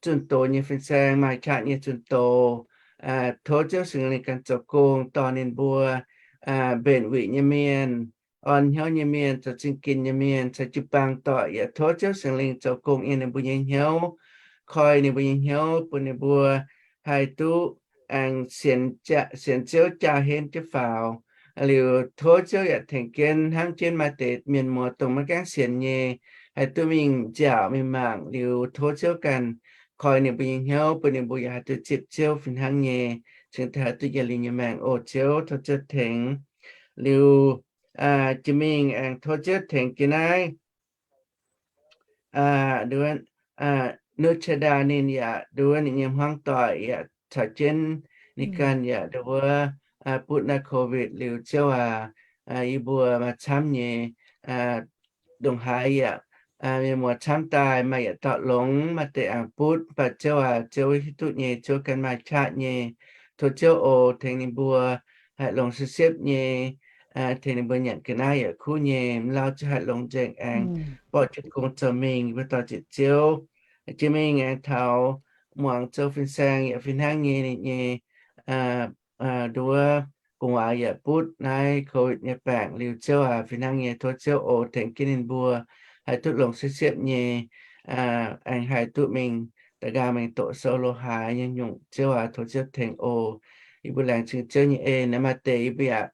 zunh doz nyei fin-saeng, maaih qaqv nyei zunh doz. Tov Ziouv Singx Lingh ganh zoux gong dorh ninh mbuo, mbenc wuic nyei mienh, orn hnyouv nyei mienh, zoux zingh ginx nyei mienh, caux jiu-baang doic yaac tov Ziouv Singx Lingh zoux gong yiem ninh mbuo nyei hnyouv, koi ninh mbuo nyei hnyouv, bun ninh mbuo haih duqv aengx sienx Ziouv jaa henv jienv faaux. Liuz tov Ziouv yaac tengx jienv hnangv jienv maaih deix mienh muoz dongh maiv gaengh sienx nyei, haih duqv mingh nziaauc mingh mangc. Liuz tov Ziouv ganh koi ninh mbuo nyei hnyouv, bun ninh mbuo yaac haih duqv zipv Ziouv fih hnangv nyei, cingx daaih haih duqv yietc liuz nyei maengc. O Ziouv, tov Ziouv tengx. Liuz jiex mingh aengx tov Ziouv tengx jiex naaiv nduov, Nuqv Qiex Ndaa ninh yaac nduov ninh nyei hmuangv doic yaac caux jienv ninh ganh yaac nduov butv naaiv COVID. Liuz Ziouv aac, yie mbuo maaih camv nyei ndongc haaix yaac mienh muoz camv daaih maaih yietc dauh longx, maaih deix aengx butv, mv baac Ziouv aac, Ziouv hiuv duqv nyei, Ziouv ganh maaih qaqv nyei. Tov Ziouv oc, tengx ninh mbuo haih longx siepv-siepv nyei, tengx ninh mbuo nyanc ga'naaiv yaac kuv nyei, mv lauh ziouc haih longx nzengc aengx borqv jienv gong zoux mingh. Yie mbuo dorh ziec Ziouv. Jiex mingh aengx taux muangx Zou fin-saeng yaac fih hnangv nyei ninh nyei nduov gu'nguaaz yaac butv naaiv COVID nyei baengc. Liuz Ziouv aac, fih hnangv nyei tov Ziouv oc, tengx jienv ninh mbuo haih duqv longx siepv-siepv nyei, aengx haih duqv mingh da'nqaang mingh doqc sou lo haaix nyungc-nyungc. Ziouv aac, tov Ziouv tengx oc. Yie mbuo laengz zingh Ziouv nyei en. Naaiv maaih deix yie mbuo yaac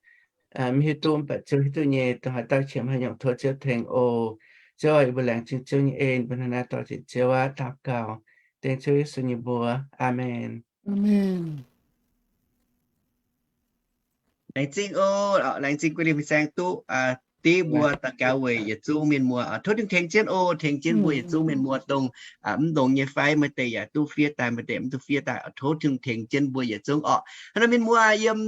mv hiuv duqv, mv baac Ziouv hiuv duqv nyei. Dongh haaix dauh qiemx haaix nyungc tov Ziouv tengx oc. Ziouv aac, yie mbuo laengz zingh Ziouv nyei en. Mbuo hnangv naaiv dorh ziec Ziouv aqv, daux gaux dengv Ziouv Yesu nyei mbuox. Aamen. Laengz zingh oc, laengz zingh guei liemh fin-saeng duqv div mbuo daux gaux weic yietc zungv mienh muoz oc. Tov Tin-Hungh tengx jienv oc, tengx jienv mbuo yietc zungv mienh muoz dongh mv longx nyei fai, maaih deix yaac duqv fiev daaih, maaih deix mv duqv fiev daaih. Tov Tin-Hungh tengx jienv mbuo yietc zungv oc. Hnangv naaiv mienh muoz yiem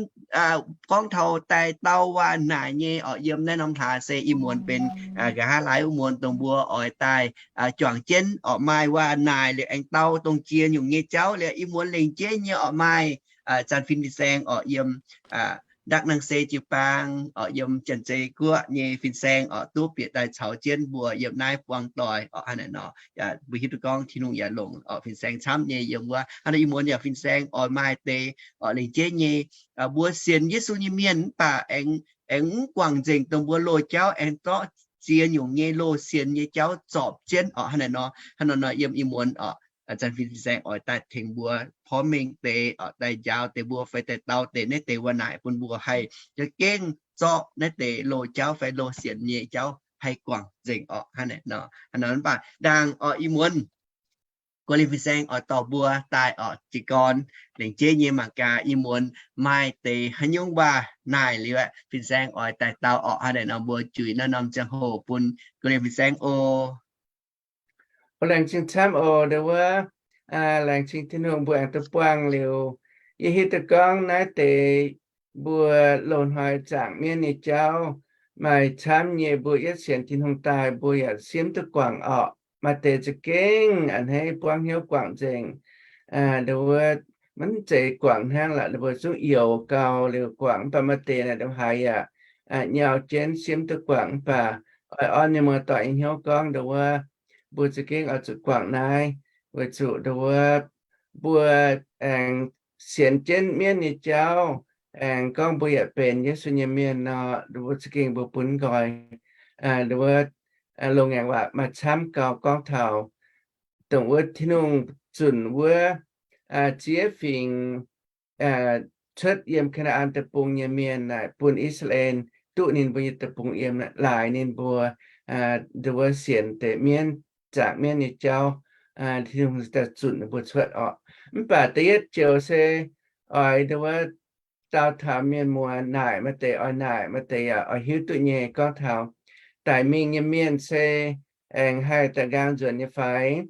gorngv taux daaih dau waac naaic nyei oc, yiem naaiv norm hlaax se ih muonz benx nqa'haav laaix wuov muonz dongh mbuo oix daaih juangc jienv oc, maaih waac naaic liuz aengx dau dongh ziex nyungc nyei jauv liuz, ih muonz lengc jeiv nyei oc, maaih zanc fin-saeng oc, yiem Ndakv Nang Se jiu-baang oc, yiem Janx-Zei Guoqv nyei fin-saeng oc, duqv bieqc daaih caux jienv mbuo yiem naaiv buang doic oc. Hnangv naaiv nor, mbuo hiuv duqv gorngv Tin-Hungh yaac longc oc fin-saeng camv nyei yiem wuov. Hnangv naaiv ih muonz yaac fin-saeng oix maaih deix oc, lengc jeiv nyei mbuo sienx Yesu nyei mienh mv baac aengx, aengx mv guangc nzengc dongh mbuo loz-jauv, aengx zorqv ziex nyungc nyei loz sienx nyei jauv zorpc jienv oc. Hnangv naaiv nor, hnangv naaiv nor yiem ih muonz oc, zanc fin-saeng oix daaih tengx mbuo porv mengh deix oc, daaih njaaux deix mbuo fai daaih dau deix naaiv deix waac naaic bun mbuo haih za'gengh zorqv naaiv deix loz-jauv fai loz sienx nyei jauv haih guangc nzengc oc. Hnangv naaiv nor, hnangv naaiv nor mv baac ndaangc oc, ih muonz guoqv lingh fin-saeng oix dorh mbuo daaih oc jiez gorn lengc jeiv nyei mangc gaax ih muonz maaih deix haaix nyungc waac naaic liuz, fin-saeng oix daaih dau oc. Hnangv naaiv nor mbuo juix naaiv norm ziangh hoc bun guoqv lingh fin-saeng oc. Oc, laengz zingh camv oc. Nduov wuov, laengz zingh Tin-Hungh mbuo aengx duqv buangh liuz. Yie hiuv duqv gorngv naaiv deix mbuo loz-hnoi zaangc mienv nyei jauv maaih camv nyei. Mbuo yietv sienx Tin-Hungh daaih mbuo yaac siemv duqv guangc orqc. Maaih deix za'gengh a'hneiv buangv hnyouv guangc nzengc. Nduov wuov, maiv zeiz guangc hnangv lorqc, ninh mbuo zungv youx gau liuz guangc. Mv baac maaih deix naaic ndongc haaix yaac nyau jienv siemv duqv guangc. Mv baac oix orn mienh muoz-doic nyei hnyouv gorngv nduov wuov, mbuo za'gengh oix zuqc guangc naaiv, weic zuqc nduov wuov, mbuo aengx sienx jienv mienv nyei jauv, aengx gorngv mbuo yaac benx Yesu nyei mienh nor, nduov wuov za'gengh mbuo bun nqoi nduov wuov loz-ngaengc waac maaih camv gau gorngv taux dongh wuov Tin-Hungh zunc wuov ziex fingx cuotv yiem Kaa^naa^an Deic-Bung nyei mienh naaic bun I^saa^laa^en duqv ninh mbuo nyei deic-bung yiem, laaix ninh mbuo nduov wuov sienx deix mienv, zaangc mienv nyei jauv, Tin-Hungh daaih zunc ninh mbuo cuotv orqc. Mv baac da'yietv joux se oix nduov wuov dau taux mienh muoz naaic, maaih deix oix naaic, maaih deix yaac oix hiuv duqv nyei gorngv taux daic mingh nyei mienh se aengx haih daaih nqaang nzuonx nyei fai.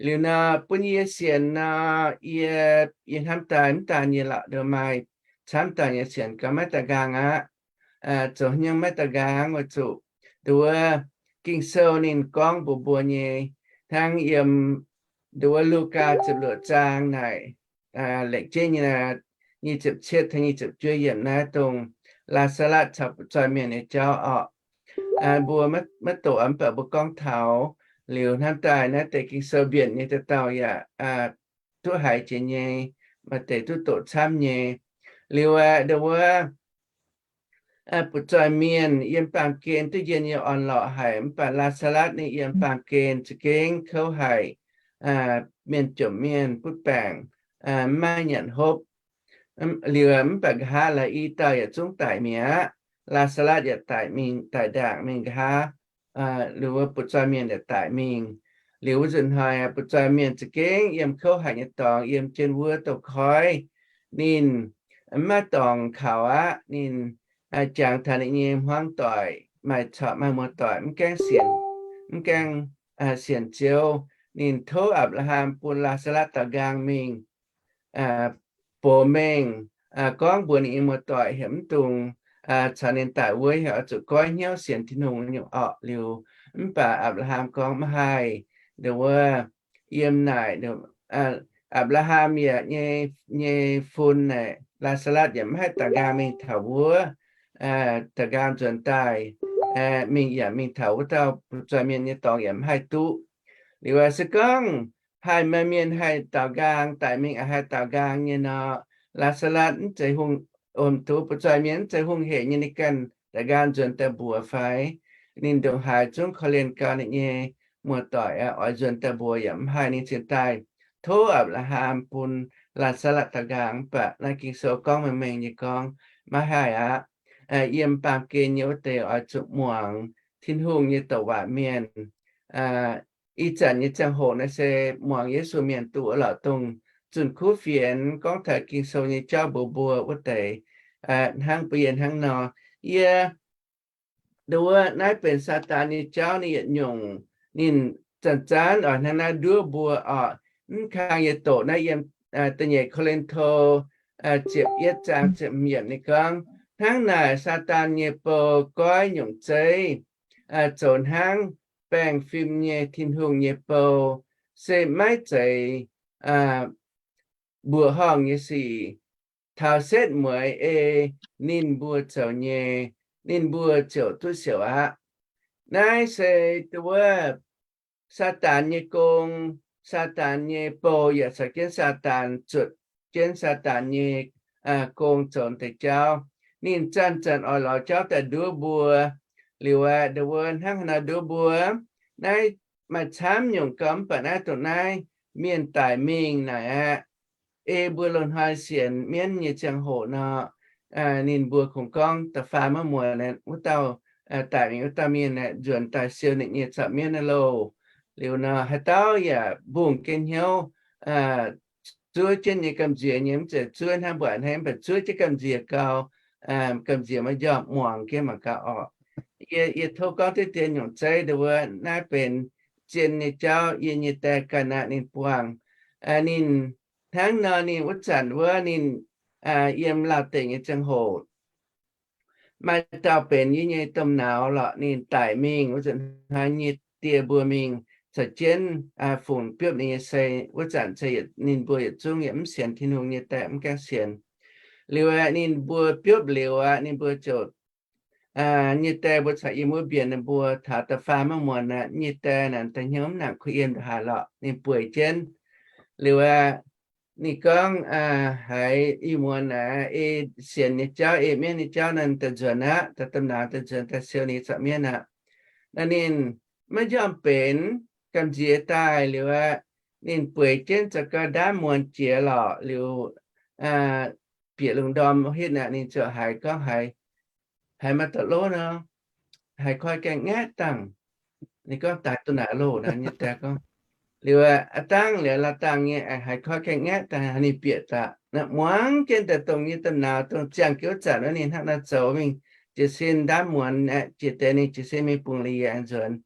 Liuz nor, bun yie sienx nor, yie, yie hnamv daaih mv daan yie lorqc, nduov maaih camv daaih yie sienx gau maiv daaih nqaang aqv. Zoux haaix nyungc maiv daaih nqaang? Weic zuqc nduov wuov Ging-Sou ninh gorngv mbuox mbuo nyei, hnangv yiem nduov wuov Lugaa ziepc luoqc zaang naaic, lengc jeiv nyei, nyic ziepc cietv taux nyic ziepc juov yiemc naaiv dongh Laa^saa^latv caux fu'jueiv mienh nyei jauv orqc. Mbuo maiv doqc mv baac mbuo gorngv taux liuz hnamv daaih naaiv deix Ging-Sou mbienc nyei dauh dauh yaac duqv haiz jiex nyei, maaih deix duqv doqc camv nyei. Liuz aeqv, nduov wuov fu'jueiv mienh yiem baamh gen duqv njien nyei orn-lorqc haic, mv baac Laa^saa^latv ninh yiem baamh gen za'gengh kouv haic, mienh jomc mienh butv baengc, maiv nyanc hopv. Liuz mv baac nqa'haav laaix i dauh yaac zungv daic mi'aqv. Laa^saa^latv yaac daic mingh, daic ndaangc mingh nqa'haav, liuz wuov fu'jueiv mienh yaac daic mingh. Liuz wuov nzunc hnoi fu'jueiv mienh za'gengh yiem kouv haic nyei dorngx yiem jienv wuov douz-koiv. Ninh maiv dorngx kaux aqv. Ninh jangx taux ninh nyei hmuangv doic, maaih corc maaih muoz-doic mv gaengh sienx, mv gaengh sienx Ziouv. Ninh tov Apc^laa^ham bun Laa^saa^latv daux nqaang mingh box mengh, gorngv mbuox ninh nyei muoz-doic heuc mv dungx caux ninh daic wuov, heuc oix zuqc goiv hnyouv sienx Tin-Hungh nyungc orqc. Liuz mv baac Apc^laa^ham gorngv maiv haih. Nduov wuov yiem naaic, Apc^laa^ham yaac nyei, nyei fun naaic, Laa^saa^latv yaac maiv haih daux nqaang mingh taux wuov, daux nqaang nzuonx daaih, mingh yaac mingh taux wuov dauh fu'jueiv mienh nyei dorngx yaac maiv haih duqv. Liuz se gorngv haih maaih mienh haih daux nqaang, daic mingh aqc haih daux nqaang nyei nor, Laa^saa^latv mv zeiz hungh, om, tov fu'jueiv mienh mv zeiz hungh hec nyei, ninh ganh daux nqaang nzuonx daaih mbuox fai? Ninh ndongc haaix zungv korv-lienh gau ninh nyei muoz-doic aqv, oix nzuonx daaih mbuox yaac mv haih. Ninh cingx daaih tov Apc^laa^ham bun Laa^saa^latv daux nqaang. Mv baac naaiv Ging-Sou gorngv mengh mengh nyei gorngv maiv haih aqv. Yiem baamh gen nyei wuov deix oix zuqc muangx Tin-Hungh nyei douc waac mienh. Ih zanc nyei ziangh hoc naaiv se muangx Yesu mienh duqv lorqc, dongh zunh kuv fienx gorngv taux Ging-Sou nyei jauv mbuox mbuo wuov deix, hnangv bun yie hnangv nor. Yie nduov naaiv benx Saadaan nyei jauv, ninh yietc nyungc, ninh zanc-zanc oix hnangv naaiv nduov mbuo oc. Mv kang yie doqc naaiv yiem da'nyeic Ko^lin^to ziepc yietv zaang ziepc hmz yiemc ninh gorngv, hnangv naaic Saadaan nyei bou goiv nyungc zeiv, zoux hnangv baengh fim nyei Tin-Hungh nyei bou, se maiv zeiz mbuoqc horngh nyei sic. Taux setv mueiz ei ninh mbuo zoux nyei, ninh mbuo ziouc duqv siouc aqv. Naaiv se nduov Saadaan nyei gong, Saadaan nyei bou yaac caux jienv Saadaan, zuotc jienv Saadaan nyei gong zoux deix jauv. Ninh zanc-zanc oix lorz jauv daaih nduov mbuo. Liuz aeqv, nduov hnangv haaix nor nduov mbuo? Naaiv maaih camv nyungc gau, mv baac naaiv dongh naaiv mienh daic mingh naaic aqv. Ei mbuo loz-hnoi sienx mienv nyei ziangh hoc nor, ninh mbuo kungx gorngv da'faam maiv muonz, wuov dauh daic mingh, wuov dauh mienh nzuonx daaih siou ninh nyei zaux mienv aqv loh. Liuz nor haaix dauh yaac mbungh jienv hnyouv, zuov jienv nyei gamh nziex nyei, mv zeiz zuov hnangv mbuo a'hneiv, mv baac zuov jienv gamh nziex gau, gamh nziex maiv njormh, muangx jienv mangc gaax orqc. Yie, yie tov gorngv diqv dien nyungc zeiv nduov, naaiv benx zien nyei jauv. Yie nyei die ganh aqv, ninh buangh, ninh hnangv nor, ninh wuov zanc wuov ninh yiem Laauh deic nyei ziangh hoc, maaih dauh benx yie nyei domh nauz lorqc, ninh daic mingh wuov zanc hnoi nyei die mbuo mingh caux jienv fungx biopv ninh nyei sei. Wuov zanc se ninh mbuo yietc zungv yaac mv sienx Tin-Hungh nyei, die mv gaengh sienx. Liuz aeqv, ninh mbuo biopv liuz aqv, ninh mbuo ziouc, nyei die mbuo caux yie mbuo mbienc ninh mbuo taux da'faam maiv muonz aqv, nyei die naaic da'hnyouv mv nangc kuh yiem ndongc haaix lorqc, ninh bueix jienv. Liuz aeqv, ninh gorngv, haiz ih muonz naaic ei sienx nyei jauv, ei mienv nyei jauv nor, daaih nzuonx aqv, daaih domh nauz daaih nzuonx daaih siou ninh zaux mienv aqv. Naaiv ninh maiv njormh benx, gamh nziex daaih liuz aqv, ninh bueix jienv za'gengh ndaamv muonz jiex lorqc liuz, bieqc lungh ndorm hitv aqv, ninh ziouc haiz gorngv haiz, haiz maaih dauh lov nor, haiz koi gaengh ngaeqv dangh. Ninh gorngv, Daaih duqv naaic loh naaiv nyei die gorngv. Liuz aqv, dangh liuz la'dangh nyei aengx haiz koi gaengh ngaeqv dangh, ninh bieqc daaih muangx jienv daaih dongh nyei domh nauz dongh ziangh jienv wuov zanc wuov ninh hnangv nor zoux mingh, jiez sin ndaamv muonz aeqv, jiex deix ninh jiez sin mingh bungx la'yiec aengx nzuonx.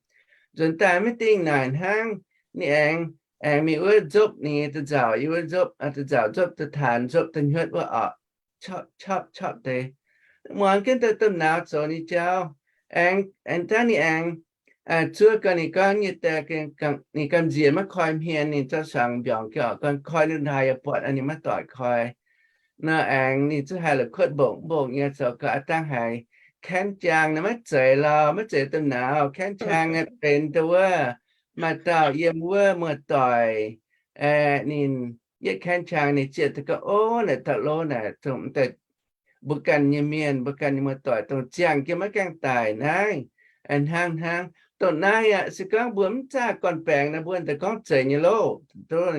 Nzuonx daaih maiv dingh naaic hnangv, ninh aengx, aengx mingh wuov nzopv ninh nyei da'nzauc, yiem wuov nzopv, da'nzauc nzopv da'taanx, nzopv da'hnyuotv wuov orqc, qopv qopv qopv deix. Muangx jienv daaih domh nauz zoux nyei jauv, aengx, aengx dangh ninh aengx zuov gau ninh gorngv nyei die, ninh gamh nziex maiv koi hmien, ninh zorqv suangx mbiorngz jienv orqc, gorngv koi ninh haaix yaac buatc, ninh maiv doic koi. Nor aengx ninh zungv haiz la'kuotv mbongc mbongc nyei zoux gau, aa dangh haiz แขน jaang naaiv maiv zeiz lorh, maiv zeiz domh nauz. แขน jaang benx dongh wuov maaih dauh yiem wuov muoz-doic, ninh yietv แขน jaang ninh zieqv daaih gorngv, Ov, naaic dauh lov naaic dongh daaih mbuo ganh nyei mienh, mbuo ganh nyei muoz-doic dongh ziangh jienv maiv gaengh daic naaiv. Hnangv hnangv dongh naaiv aqv. Se gorngv mbuo mv zaah gorn-baengx nor, mbuo daaih gorngv zeiz nyei loh.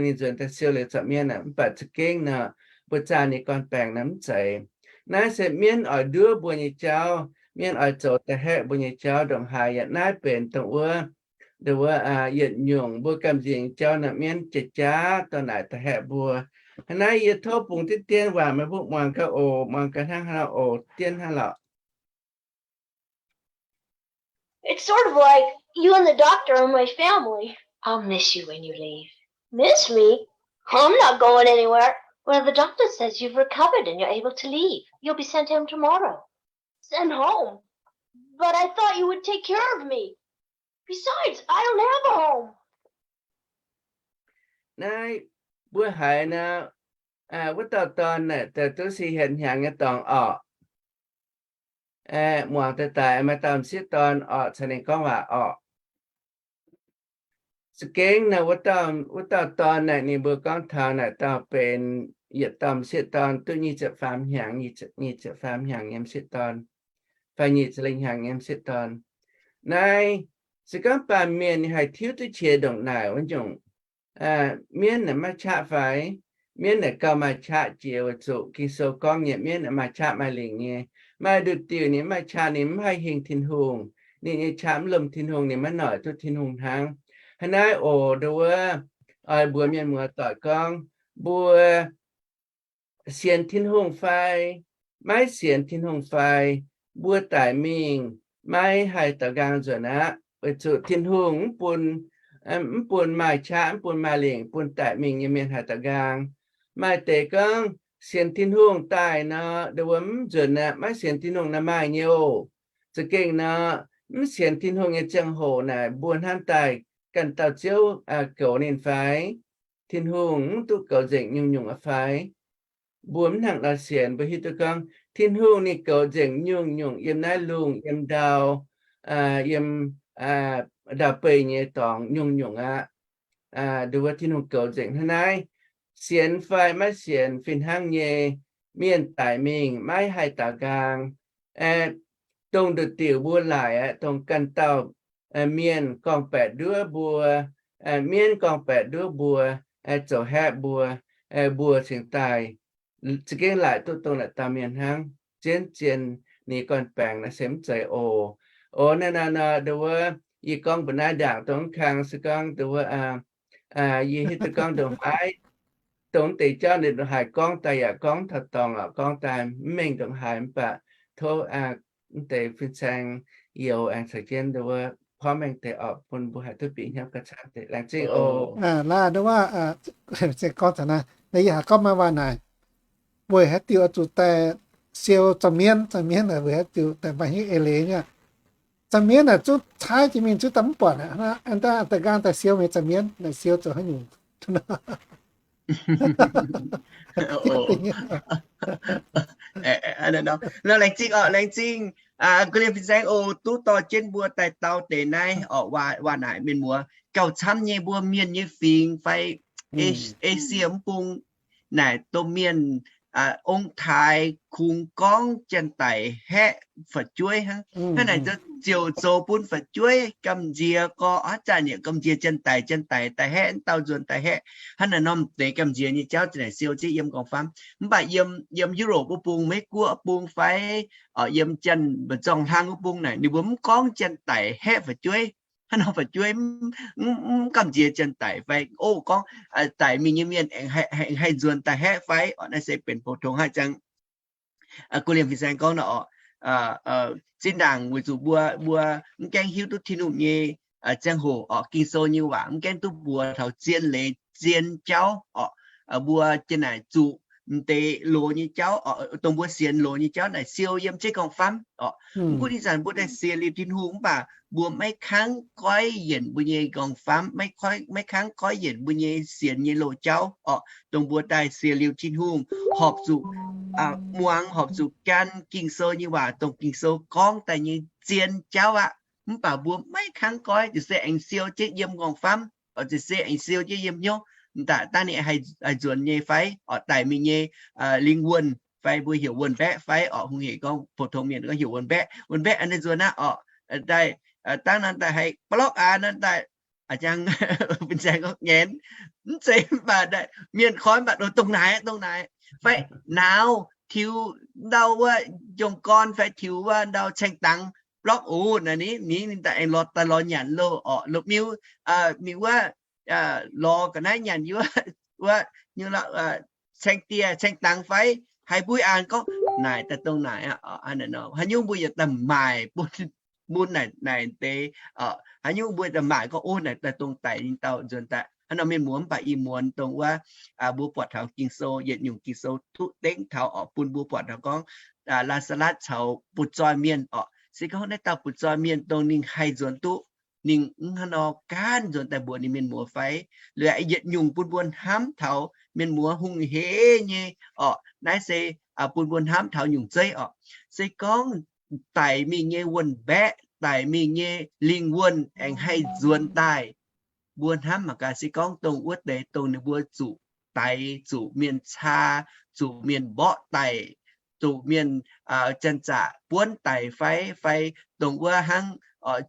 Ninh nzuonx daaih siou liuz zaux mienv aqv. Mv baac za'gengh nor, mbuo zaah ninh gorn-baengx nor mv zeiz. Naaiv se mienv oix nduov mbuo nyei jauv, mienv oix zoux da'haeqv mbuo nyei jauv ndongc haaix yaac naaiv benx dongh wuov, dongh wuov yietc nyungc mbuo gamh nziex nyei jauv nor, mienv jiex jaax dorh naaic da'haeqv mbuo. Hnangv naaiv yie tov bungx diqv dien waac meih mbuo muangx gaax oc, muangx gaax hnangv haaix nor oc, dien hnangv lorqc. It's sort of like you and the doctor are my family. I'll miss you when you leave. Miss me? I'm not going anywhere. Well, the doctor says you've recovered and you're able to leave. You'll be sent home tomorrow. Sent home? But I thought you would take care of me. Besides, I don't have a home. Naaiv mbuo haiz nor, wuov dauh dorn naaic daaih duqv se hietc hnyangx nyei dorngx orqc. Muangx daaih daaih maaih dauh m'sieqv dorn orqc caux ninh gorngv waac orqc. Za'gengh nor wuov dauh, wuov dauh dorn naaic ninh mbuo gorngv taux naaic dauh benx yietc dauh m'sieqv dorn duqv nyic ziepc faam hnyangx, nyic ziepc faam hnyangx nyei m'sieqv dorn, fai nyic ziepc lengh hnyangx nyei m'sieqv dorn. Naaiv se gorngv baamh mienh ninh haih tiuv duqv qiex ndongc naaic wuov nyungc. Mienv naaic maiv qaqv fai? Mienv naaic gauh maaih qaqv jiex weic zuqc Ging-Sou gorngv nyei mienv naaic maaih qaqv maaih lingc nyei. Maaih nduqc diuc ninh mv maaih qaqv, ninh mv haih hingh Tin-Hungh. Ninh nyei qaqv mv lomh Tin-Hungh, ninh maiv noic duqv Tin-Hungh hnangv. Hnangv naaiv oc, nduov wuov, oix mbuox mienh muoz-doic gorngv, mbuo sienx Tin-Hungh fai maiv sienx Tin-Hungh fai, mbuo daic mingh, maiv haih daaux nqaang nzuonx aqv, weic zuqc Tin-Hungh mv bun, mv bun maaih qaqv, mv bun maaih lingc bun daic mingh nyei mienh haih daaux nqaang. Maaih deix gorngv sienx Tin-Hungh daaih nor, ndongc wuov mv nzuonx aqv, maiv sienx Tin-Hungh naaiv maaih nyei oc. Za'gengh nor, mv sienx Tin-Hungh nyei ziangh hoc naaic, mbuo hnamv daaih ganh dauh Ziouv goux ninh fai? Tin-Hungh mv duqv goux nzengc nyungc-nyungc aqv fai? Mbuo mv hnangv nor sienx, mbuo hiuv duqv gorngv Tin-Hungh ninh goux nzengc nyungc-nyungc yiem naaiv lungh yiem ndau, yiem ndau-beih nyei dorngx nyungc-nyungc aqv. Ndongc wuov Tin-Hungh goux nzengc hnangv naaiv. Sienx fai maiv sienx fih hnangv nyei, mienh daic mingh maiv haih daaux nqaang. Dongh nduqc diuc mbuo laaic aqv, dongh ganh dauh mienh gorngv-baeqc nduov mbuo, mienv gorngv-baeqc nduov mbuo, zoux haeqv mbuo, mbuo cingx daaih za'gengh laaic duqv dongh naaic dauh mienh hnangv. Zien-zien ninh gorn-baengx naaiv se mv zeiz oc. Oc, naaiv nor, ndongc wuov yie gorngv mbuo naaiv ndaangc dongh mv kang se gorngv ndongc wuov, yie hiuv duqv gorngv ndongc haaix, dongh mv deix jauv ninh ndongc haaix gorngv daaih yaac gorngv taux dorngx aqv, gorngv daaih mv mengh ndongc haaix, mv baac tov mv deix fin-saeng youz aengx caux jienv ndongc wuov porv mengh deix orqc, bun mbuo haih duqv bieqc hnyouv gauh camv deix. Laengz zingh oc. Laaix ndongc wuov, se gorngv taux naaiv, naaiv yie haiz gorngv maaih waac naaic, weic haaix diuc oix zuqc daaih siou zaangc mienv, zaangc mienv weic haaix diuc daaih maaih hnyouv eix leiz nyei. Zaangc mienv naaic zungv caaiv jiex mingh zungv daaih mv buatc aqv. Daaih nqaang daaih siou mingh zaangc mienv naaic, siou zoux haaix nyungc? Laengz zingh oc, laengz zingh. Gu Liemh fin-saeng oc, duqv dorh jienv mbuo daaih dau deix naaiv oc, waac naaic mienh muoz gauh camv nyei. Mbuo mienh nyei fingx fai Esie mv bung naaic domh mienh ong-taaix kungx gorngv janx-daic haeqv fu'jueiv hnangv. Hnangv naaic ziouc zoux bun fu'jueiv gamh nziex gorx, aav zanc yaac gamh nziex janx-daic, janx-daic daaih haeqv, dauh nzuonx daaih haeqv. Hnangv naaic norm deix gamh nziex nyei jauv za'naaic siou jienv yiem gorngv-famv. Mv baac yiem Europe wuov bung, Meiv Guoqv bung fai yiem janx-zorng-hlang wuov bung naaic, ninh mbuo mv gorngv janx-daic haeqv fu'jueiv. Hnangv nor fu'jueiv mv gamh nziex janx-daic fai, o, gorngv daic mingh nyei mienh aengx haih nzuonx daaih haeqv fai. Naaiv se benx pou-tong haic ziangh. Gu Liemh fin-saeng gorngv nor oc, zinh ndaangc weic zuqc mbuo, mbuo mv gaengh hiuv duqv Tin-Hungh nyei ziangh hoc oc, Ging-Sou nyei waac mv gaengh duqv mbuox taux zien leiz zien jauv oc, mbuo jiex naaic zuqc m'deix loz nyei jauv oc, dongh mbuo sienx loz nyei jauv naaic siou yiem jienv gorngv-famv oc. Mv gunv ih zanc mbuo daaih sienx liuz Tin-Hungh mv baac mbuo maiv kangv goiv yienc mbuo nyei gorngv-famv, maiv kangv goiv yienc mbuo nyei sienx nyei loz jauv oc. Dongh mbuo daaih sienx liuz Tin-Hungh horpc zuqc muangx, horpc zuqc gan Ging-Sou nyei waac, dongh Ging-Sou gorngv daaih nyei zien jauv aqv. Mv baac mbuo maiv kangv goiv, ziouc se aengx siou jienv yiem gorngv-famv, ziouc se aengx siou jienv yiem hnyouv, daaih dangh ninh haih nzuonx nyei fai, oc, daic mingh nyei lingh wuonh fai, mbuo heuc wuonh mbaeqv fai, oc, hungh hec gorngv pou-tong mienh gorngv heuc wuonh mbaeqv, wuonh mbaeqv a'hneiv nzuonx aqv oc. Daaih dangh naaiv daaih haih ba'lorqv aqv, naaiv daaih a'jang fin-saeng gorngv nyanc, mv zeiz, mv baac mienh koi mv baac dongh naaic, dongh naaic fai, nauz tiux ndau wuov njong-gorn fai tiux wuov ndau caeng dangx, ba'lorqv oc, naaic ninh, ninh daaih aengx lorz, daaih lorz nyanc loh oc, lomh miu mingh wuov, lorz ga'naaiv nyanc wuov, wuov, caeng dieh caeng dangx fai, haiz mbuo a'hneiv gorngv naaic daaih dongh naaic aqv. Haaix nyungc mbuo yietc daaih maaic bun, bun naaic, naaic deix, haaix nyungc mbuo daaih maaic gorngv, o, naaic daaih dongh daic nyei dauh nzuonx daaih. Hnangv nor mienh muoz, mv baac ih muonz dongh wuov mbuo buatc taux Ging-Sou, yietc nyungc Ging-Sou duqv dengv taux oc, bun mbuo buatc taux gorngv Laa^saa^latv caux butv-zoih mienh oc. Se gorngv naaiv dauh butv-zoih mienh dongh ninh haih nzuonx duqv, ninh mv hnangv nor gaanv nzuonx daaih mbuox ninh mienh muoz fai? Liuz yietc nyungc bun mbuo hnamv taux mienh muoz hungh hec nyei oc. Naaiv se bun mbuo hnamv taux nyungc zeiv oc. Se gorngv daic mingh nyei wuonh mbaeqv, daic mingh nyei lingh wuonh aengx haih nzuonx daaih, mbuo hnamv mangc gaax, se gorngv dongh wuov deix dongh ninh mbuo zuqc daix, zuqc mienh caa, zuqc mienh mborqv daic, zuqc mienh janx-zaqc buonv daic fai, fai dongh wuov hnangv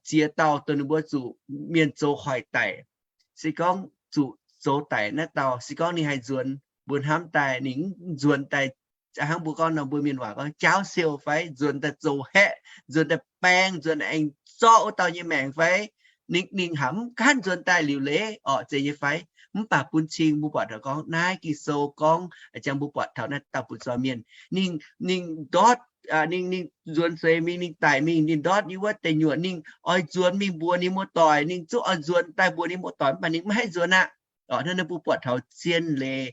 ziex dauh dongh ninh mbuo zuqc mienh zoux hoic daic, se gorngv zuqc zoux daic naaiv dauh, se gorngv ninh haih nzuonx, mbuo hnamv daaih ninh nzuonx daaih, hnangv mbuo gorngv nor, mbuo mienh waac gorngv jaauv siou fai, nzuonx daaih zoux haeqv, nzuonx daaih baeng, nzuonx aengx zorqv wuov dauh nyei maengc fai? Ninh, ninh haiz mv gaanv nzuonx daaih liuc leiz orqc, zeiz nyei fai? Mv baac bun cing mbuo buatc taux gorngv naaiv Ging-Sou gorngv, jang mbuo buatc taux naaiv dauh butv-zoih mienh, ninh, ninh ndortv ninh, ninh nzuonx seix mingh, ninh daic mingh, ninh ndortv yiem wuov deic nyuoqc, ninh oix nzuonx mingh mbuox ninh muoz-doic, ninh zungv oix nzuonx daaih mbuox ninh muoz-doic, mv baac ninh maiv haih nzuonx aqv. Orqc, hnangv naaiv mbuo buatc taux zien leiz,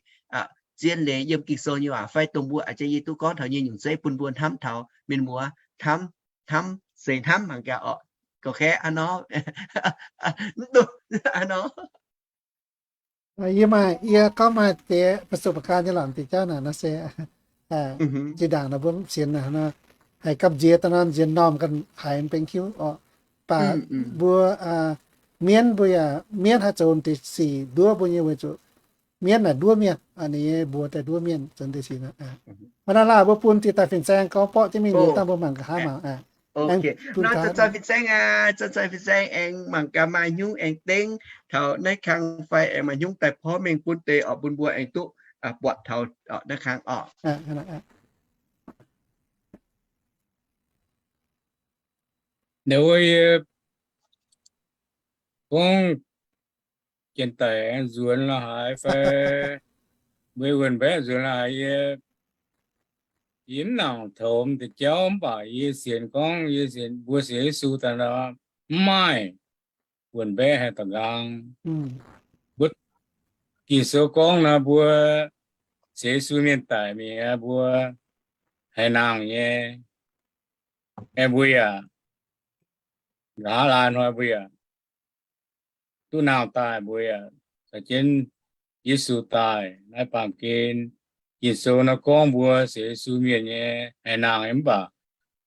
zien leiz yiem Ging-Sou nyei waac fai dongh mbuo a'jang yie duqv gorngv taux nyei nyungc zeiv bun mbuo hnamv taux mienh muoz, hnamv, hnamv, seix hnamv mangc gaax orqc. Gauh kaeqv aqv nor. Mv duqv aqv nor. Yie maaih, yie gorngv maaih deix ประสบการณ์ nyei lorqc, deix jauv naaic nor se zinh ndaangc naaic mbuo mv sienx naaic nor, haiz gamh nziex daaih nor nziex normh ganh haiz mv benx hiuv orqc. Baac mbuo mienv mbuo yaac mienv haih zoux deix sic nduov mbuo nyei weic zuqc mienv naaic nduov mienh, ninh nyei mbuox daaih nduov mienh zoux deix sic. Hnangv naaiv laanh mbuo bun diqc daaih fin-saeng gorngv borqv jienv mingh liuz dangh mbuo mangc nqa'haav maah. Nor zoux fin-saeng aqv, zoux fin-saeng aengx mangc gaax maaih hnyungv aengx dengv taux naaiv kang fai aengx maaih hnyungv daaih porv mengh bun deix orqc, bun mbuo aengx duqv buatc taux naaiv kang orqc. Naaiv wuov yie gorngv janx-daic aengx nzuonx la'haaix fai mbuo wuonh mbaeqv nzuonx la'haaix, yie, yie mv nangc toux deix jauv mv baac yie sienx gorngv yie sienx mbuo sienx Yesu daaih nor, mv maaih wuonh mbaeqv haih daux nqaang. Mbuo Ging-Sou gorngv nor mbuo sienx Yesu mienh daic mi'aqv, mbuo haiz nangh nyei. Aeqv, mbuo yaac nqa'haav laai hnoi mbuo yaac duqv nangh daaih, mbuo yaac caux jienv Yesu daaih. Naaiv baamh gen Ging-Sou nor gorngv mbuo sienx Yesu mienh nyei haiz nangh nyei, mv baac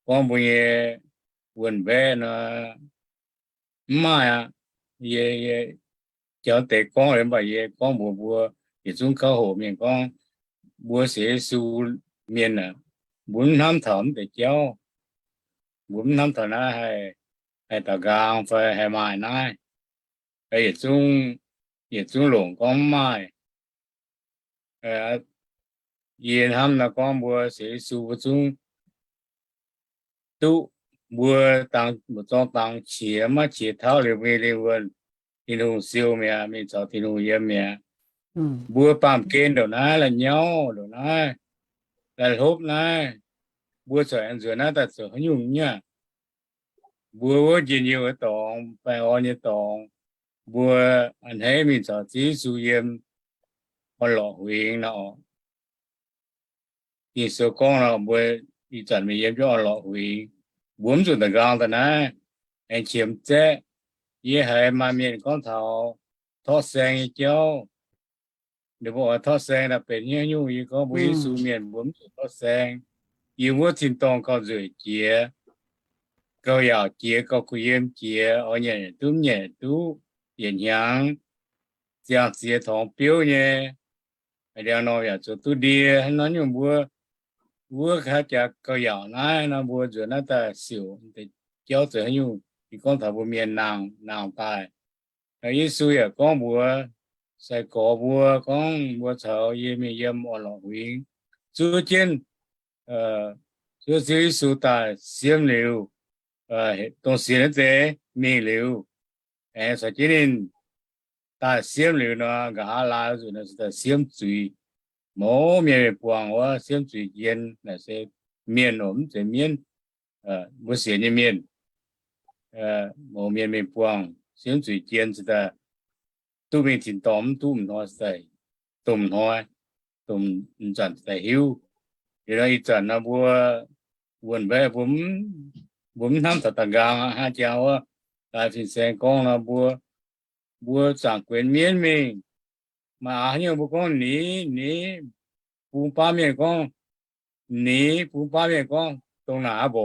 gorngv mbuo nyei wuonh mbaeqv nor, mv maaih aqv. Yie, yie jauv deix gorngv liuz, mv baac yie gorngv mbuox mbuo yietc zungv kauv hoqc mienh gorngv, mbuo sienx Yesu mienh aah, mbuo mv hnamv taux mv deix jauv. Mbuo mv hnamv taux naaiv haih, haih daux nqaang fai haih maaih naaiv. Yietc zungv, yietc zungv longc gorngv mv maaih. Yie hnamv nor gorngv mbuo sienx Yesu mbuo zungv duqv mbuo dangx, mbuo zorng dangx qiex maiv qiex tauv liuz mbuo nyei lingh wuonh, Tin-Hungh siou mi'aqv, mingh caux Tin-Hungh yiem mi'aqv. Mbuo baamh gen ndongc naaiv, la'nyauv ndongc naaiv, la'hlopv naaiv, mbuo corc aengx nzuonx naaiv daaih zoux haaix nyungc nyei? Mbuo wuov njien-youh nyei dorngx, baengh orn nyei dorngx, mbuo a'hneiv mingh caux Ziouv Yesu yiem, orn-lorqc huingx nor. Ging-Sou gorngv nor, mbuo ih zanc mingh yiem jienv orn-lorqc huingx, mbuo mv zuqc da'nqaang daaih naaiv, aengx qiemx zaeqv. Yie haiz maaih mienh gorngv taux torqv saeng nyei jauv. Ninh mbuo oix torqv saeng daaih benx haaix nyungc? Yie gorngv mbuo Yesu mienh mbuo mv zuqc torqv saeng. Yiem wuov tin-dorngh gauh nzueic jiex, gauh yaauc jiex, gauh kuh yiem jiex, oix nyanc duqv mv nyanc duqv, yietc hnyangx ziangh ziex torngx biouv nyei. Ndiangx-normh yaac zoux duqv ndie. Hnangv nor nyungc mbuo wuov haaix jaax gauh yaauc naaiv nor, mbuo nzuonx naaiv daaih siouc deix jauv zoux haaix nyungc? Yie gorngv taux mbuo mienh nangh, nangh daaih. Yesu yaac gorngv mbuox sai-gorx mbuo gorngv, mbuo caux yie mingh yiem orn-lorqc huingx, zuov jienv, zuov Ziouv Yesu daaih siemv liuz, dongh sienx naaiv deix mingh liuz, aengx caux jienv ninh daaih siemv liuz nor, nqa'haav laai nzunc nor se daaih siemv zuiz. Mouz mienh mingh buangh wuov siemv zuiz jien naaic se mienh oc, mv zeiz mienv. Mbuo sienx nyei mienh, mouz mienh mingh buangh siemv zuiz jien se daaih duqv mingh tin-dorngh, mv duqv m'hnoi se daaih domh hnoi, domh m'zanc se daaih hiuv. Liuz nor ih zanc nor mbuo wuonh mbaeqv mbuo, mbuo mv hnamv taux da'nqaang aqv. Hnangv jangx wuov daaih fin-saeng gorngv nor, mbuo, mbuo zaangc guenx mienv mingh, maaih aax haaix nyungc mbuo gorngv nix, nix, bung baav mienh gorngv nix, bung baav mienh gorngv dongh naaic aqv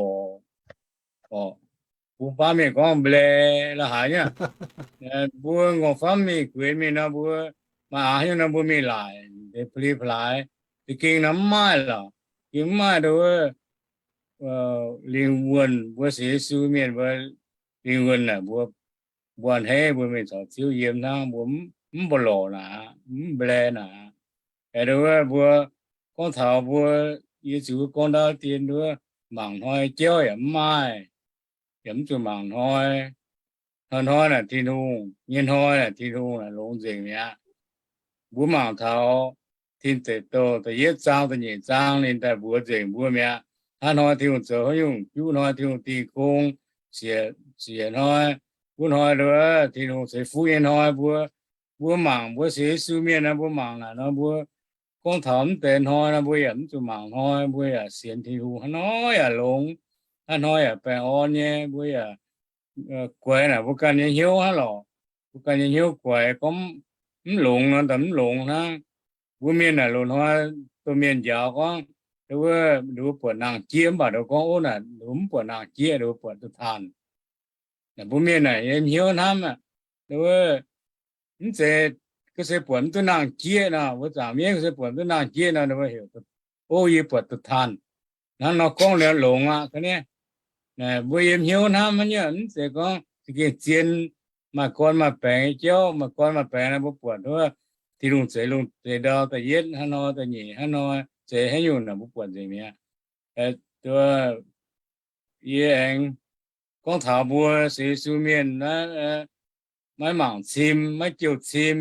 mborqc. Bung baav mienh gorngv mble la'haaix nyungc. Mbuo ngorc famv mingh guenx mingh nor, mbuo maaih aax haaix nyungc nor mbuo mingh laaic, pa'li pa'laaix, za'gengh nor mv maaih lorqc. Gengh mv maaih nduov, lingh wuonh, mbuo sienx Yesu mienh mbuo lingh wuonh naaic mbuo, mbuo a'hneiv mbuo mingh caux Ziouv yiem hnangv, mbuo mv mborqc lorqc naaic, mv mble naaic. Aengx nduov mbuo gorngv taux mbuo, Yesu gorngv ndaauv dien nduov, mangc hnoi jauv yaac mv maaih, yaac mv zuqc mangc hnoi. Hnoi-hnoi naaic Tin-Hungh nyei hnoi naaic, Tin-Hungh naaic longx nzengc mi'aqv. Mbuo mangc taux Tin Deic Douh da'yietv zaang da'nyeic zaang ninh daaih mbuox nzengc mbuo mi'aqv. Hnangv hnoi Tin-Hungh zoux haaix nyungc, juqv hnoi Tin-Hungh dingh gong, siec, siec hnoi, guv hnoi, Tin-Hungh ceix fuqv nyei hnoi, mbuo, mbuo mangc mbuo sienx Yesu mienh nor, mbuo mangc naaic nor, mbuo gorngv taux mv deix hnoi nor, mbuo yaac mv zuqc mangc hnoi, mbuo yaac sienx Tin-Hungh hnangv hnoi yaac longx, hnangv hnoi yaac baengh orn nyei, mbuo yaac guaix naaic mbuo ganh nyei hnyouv hnangv lorqc. Mbuo ganh nyei hnyouv guaix gorngv mv longx nor, daaih mv longx hnangv. Mbuo mienh naaic loz-hnoi domh mienh njaaux gorngv, wuov, mbuo buatc nangh jieqv mv baac nduov gorngv, ov, naaic mbuo mv buatc nangh jieqv, mbuo buatc duqv taanh. Naaic mbuo mienh naaic yiem hnyouv hnamv aqv, wuov, mv zeiz, ga'sie buatc mv duqv nangh jieqv nor, mbuo zaangc mienv ga'sie buatc mv duqv nangh jieqv nor, ninh mbuo heuc, ov, yie buatc duqv taanh. Hnangv nor gorngv liuz longx aqv ga'naaiv. Mbuo yiem hnyouv hnamv haaix nyungc mv zeiz gorngv za'gengh zien, maaih gorn maaih baengx nyei jauv, maaih gorn maaih baengx nor mbuo buatc wuov, Tin-Hungh zeix lungh zeix ndau da'yietv hnangv nor, da'nyeic hnangv nor, zeix haaix nyungc naaic mbuo buatc nzengc mi'aqv. Yie aengx gorngv taux mbuo sienx Yesu mienh naaiv, maiv mangc cim, maiv jouh cim,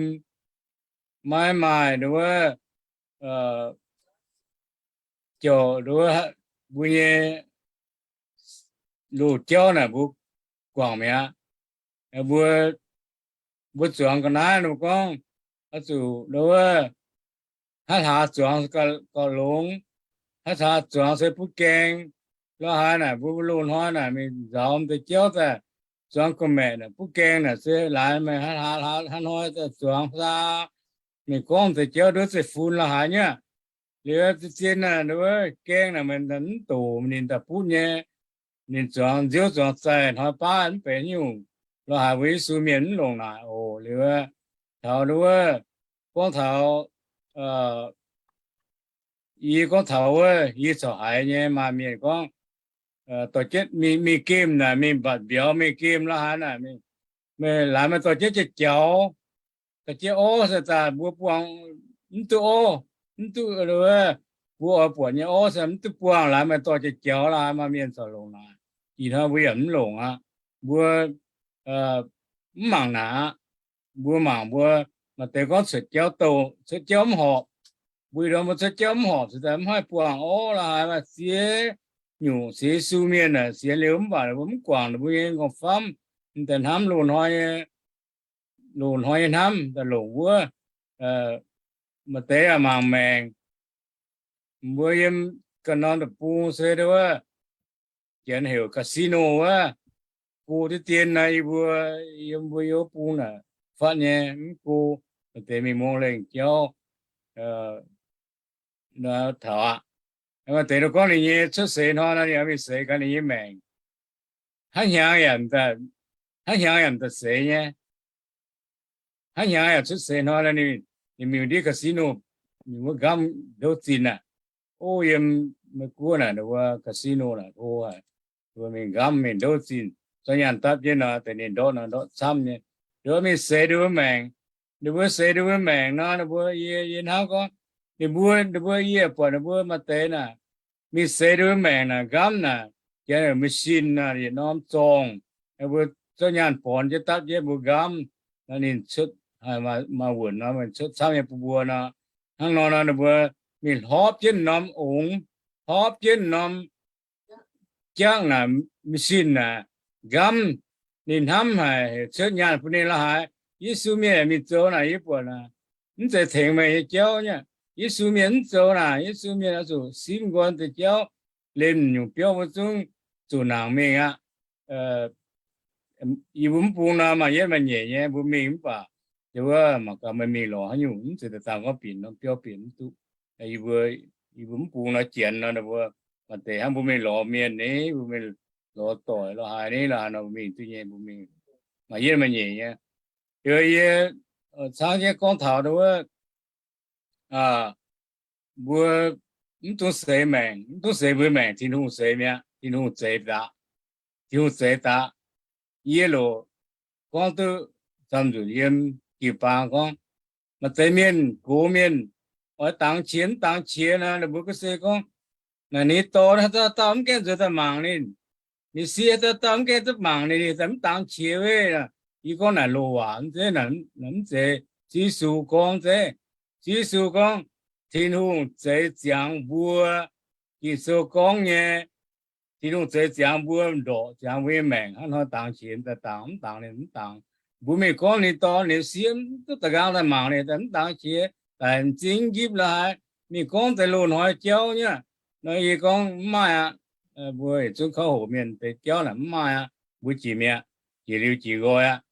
maiv maaih nduov, jouh nduov, mbuo nyei loz-jauv naaic mbuo guangc mi'aqv. Mbuo, mbuo zuangx ga'naaiv nor gorngv, oix zuqc nduov, haaix hlaax zuangx gauh longx, haaix hlaax zuangx se butv gaeng. Lorqc haaix naaic mbuo loz-hnoi naaic mingh nzaaux deix jauv daaih, zuangx gorqv-maeqc naaic butv gaeng naaic se laaix meih haaix hlaax hnoi daaih zuangx saa, mingh gorngv deix jauv nduov zeiv-fun lorqc haaix nyungc. Liuz zien naaic nduov gaeng naaic meih mv doqc ninh daaih butv nyei, ninh zuangx nziouv zuangx zaih hnoi baav mv benx haaix nyungc. Lorqc haaix mbuo Yesu mienh mv longc naaic oc. Liuz taux nduov, gorngv taux, yie gorngv taux wuov, yie corc haiz nyei maaih mienh gorngv, dorh jienv mingh gemh naaic, mingh mbatc mbiauz mingh gemh lorqc haaix naaic, meih laaix meih dorh jienv jiex jaux, dorh jienv orv se daaih mbuo buangh mv duqv orv, mv duqv, mbuo oix buatc nyei orv se mv duqv buangh, laaix meih dorh jiex jaux lorqc haaix, maaih mienh corc longc naaic. Ih hnoi mbuo yaac mv longc aqv. Mbuo mv mangc naaic aqv. Mbuo mangc mbuo maaih deix gorngv cuotv jauv douh, cuotv jauv mv horpc. Mbuo ih hnoi mbuo cuotv jauv mv horpc se daaih mv haih buangh orv lorqc haaix, maaih ziex nyungc sienx Yesu mienh aeqv, sienx liuz mv baac mbuo mv guangc ninh mbuo nyei nqorngv-famv, m'daaih hnamv loz-hnoi nyei, loz-hnoi nyei hnamv daaih longc wuov, maaih deix yaac mangc maengc. Mbuo yiem ga'norm deic-bung se wuov, janx heuc casino wuov, go diqv dien nor, yie mbuo yiem mbuo yiem wuov bung naaic fatv nyei mv go, maaih deix mingh muangx lengh jauv taux aqv. Maaih deix gorngv ninh nyei cuotv seix hnoi nor, ninh oix mingh seix gaax ninh nyei maengc. Hnangv hnyangx yaac, hnangv hnyangx yaac m'daaih seix nyei. Hnangv hnyangx yaac cuotv seix hnoi nor, ninh mingh ndiev casino, mingh wuov nqamv ndouv zinh aqv. O, yiem Meiv Guoqv naaic, ninh mbuo casino naaic, o, mbuo mingh nqamv mingh ndouv zinh, zorqv nyaanh dapv jienv nor, deix ninh ndortv nor ndortv camv nyei. Ninh mbuo mingh seix ninh mbuo maengc. Ninh mbuo seix ninh mbuo maengc nor, ninh mbuo, yie, yie hnamv gorngv, ninh mbuo, ninh mbuo, yie buatc ninh mbuo maaih deix naaic, mingh seix ninh mbuo maengc naaic, nqamv naaic, janx machine naaic, yietc norm zorngh, mbuo zorqv nyaanh bornz jienv dapv jienv mbuo nqamv, ninh cuotv, maaih wuonc nor, cuotv camv nyei bun mbuo nor. Hnangv nor nor, ninh mbuo mingh hlorpv jienv norm ongx, hlorpv jienv norm jangv naaic, machine naaic, nqamv, ninh hnamv haic, cuotv nyaanh bun ninh lorqc haaix. Yesu mienh mingh zoux naaic, yie buatc naaic, mv zeiz tengx meih nyei jauv nyei. Yesu mienh mv zoux naaic. Yesu mienh oix zuqc simv nqoi deix jauv, liemh nyungc biauv mbuo zungv zuqc nangc mingh aqv. Yie mbuo mv bung nor maaih yietv maaih nyeic nyei, mbuo mingh mv baac, wuov mangc gaax meih mingh lorz haaix nyungc, mv zeiz daaih dangh gorngv binc norm biauv binc mv duqv. Yie mbuo, yie mbuo mv bung nor, janx nor, ninh mbuo maaih deix hnangv mbuo mingh lorz mienh ni, mbuo mingh lorz doic lorqc haaix ni, lorqc haaix nor mbuo mingh duqv nyei, mbuo mingh maaih yietv maaih nyeic nyei. Liuz yie caangv jienv gorngv taux wuov, mbuo mv dungx seix maengc, mv dungx seix mbuo maengc, Tin-Hungh seix mi'aqv. Tin-Hungh zeix daaih, Tin-Hungh zeix daaih. Yie loc gorngv duqv camv nzunc yiem jiu-baang gorngv, maaih deix mienh, gox mienh, oix dangx qiex mv dangx qiex nor, ninh mbuo ga'sie gorngv, naaic ninh dorh haaix dauh dauh mv gaengh nzuonx daaih mangc ninh, ninh sieqv haaix dauh dauh mv gaengh duqv mangc ninh, ninh daaih mv dangx qiex weic. Yie gorngv naaic loz-waac mv zeiz, mv zeiz Ziouv Yesu gorngv zeiz. Ziouv Yesu gorngv, Tin-Hungh zeix ziangx mbuo. Ging-Sou gorngv nyei, Tin-Hungh zeix ziangx mbuo, ndorqc ziangx mbuo nyei maengc, hnangv hnoi dangx qiex daaih dangx, mv dangx ninh mv dangx. Mbuo mingh gorngv ninh dorh ninh siev, duqv da'nqaang daaih mangc ninh daaih mv dangx qiex, daaih m'zing njipv la'haaix, mingh gorngv deix loz-hnoi jauv nyei. Nor yie gorngv mv maaih aqv. Mbuo yietc zungv kouv hoqc mienh deix jauv naaic mv maaih aqv. Mbuo jiex mi'aqv, jiex liuz jiex nqoi aqv.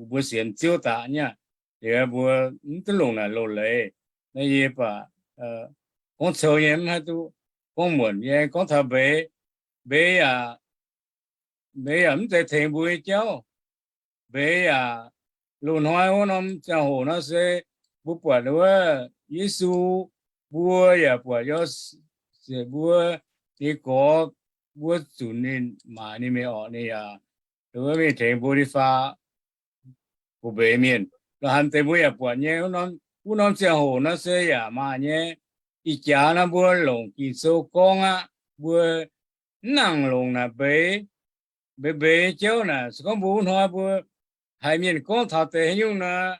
Mbuo sienx Ziouv daaih nyei aqv. Liuz mbuo mv duqv longc naaic loz-leiz. Naaiv yie baac gorngv cou nyei, mv haih duqv gorngv muonc. Yie gorngv taux mbeix, mbeix yaac, mbeix yaac mv zeiz tengx mbuo nyei jauv. Mbeix yaac, loz-hnoi wuov norm ziangh hoc nor se mbuo buatc wuov Yesu, mbuo yaac buatc yaac, mbuo nyei gorx, mbuo zunc ninh maaic ninh mingh orqc, ninh yaac wuov mingh tengx mbuo nyei faa fu mbeix mienh. La'hanh deix mbuo yaac buatc nyei, wuov norm ziangh hoc nor se yaac maaih nyei. Ih jaax nor mbuo longc Ging-Sou gorngv aqv, mbuo mv nangc longc naaic mbeix. Mbeix mbeix nyei jauv naaic, se gorngv mbuo wuov hnoi mbuo haiz mienh gorngv taux deix haaix nyungc nor,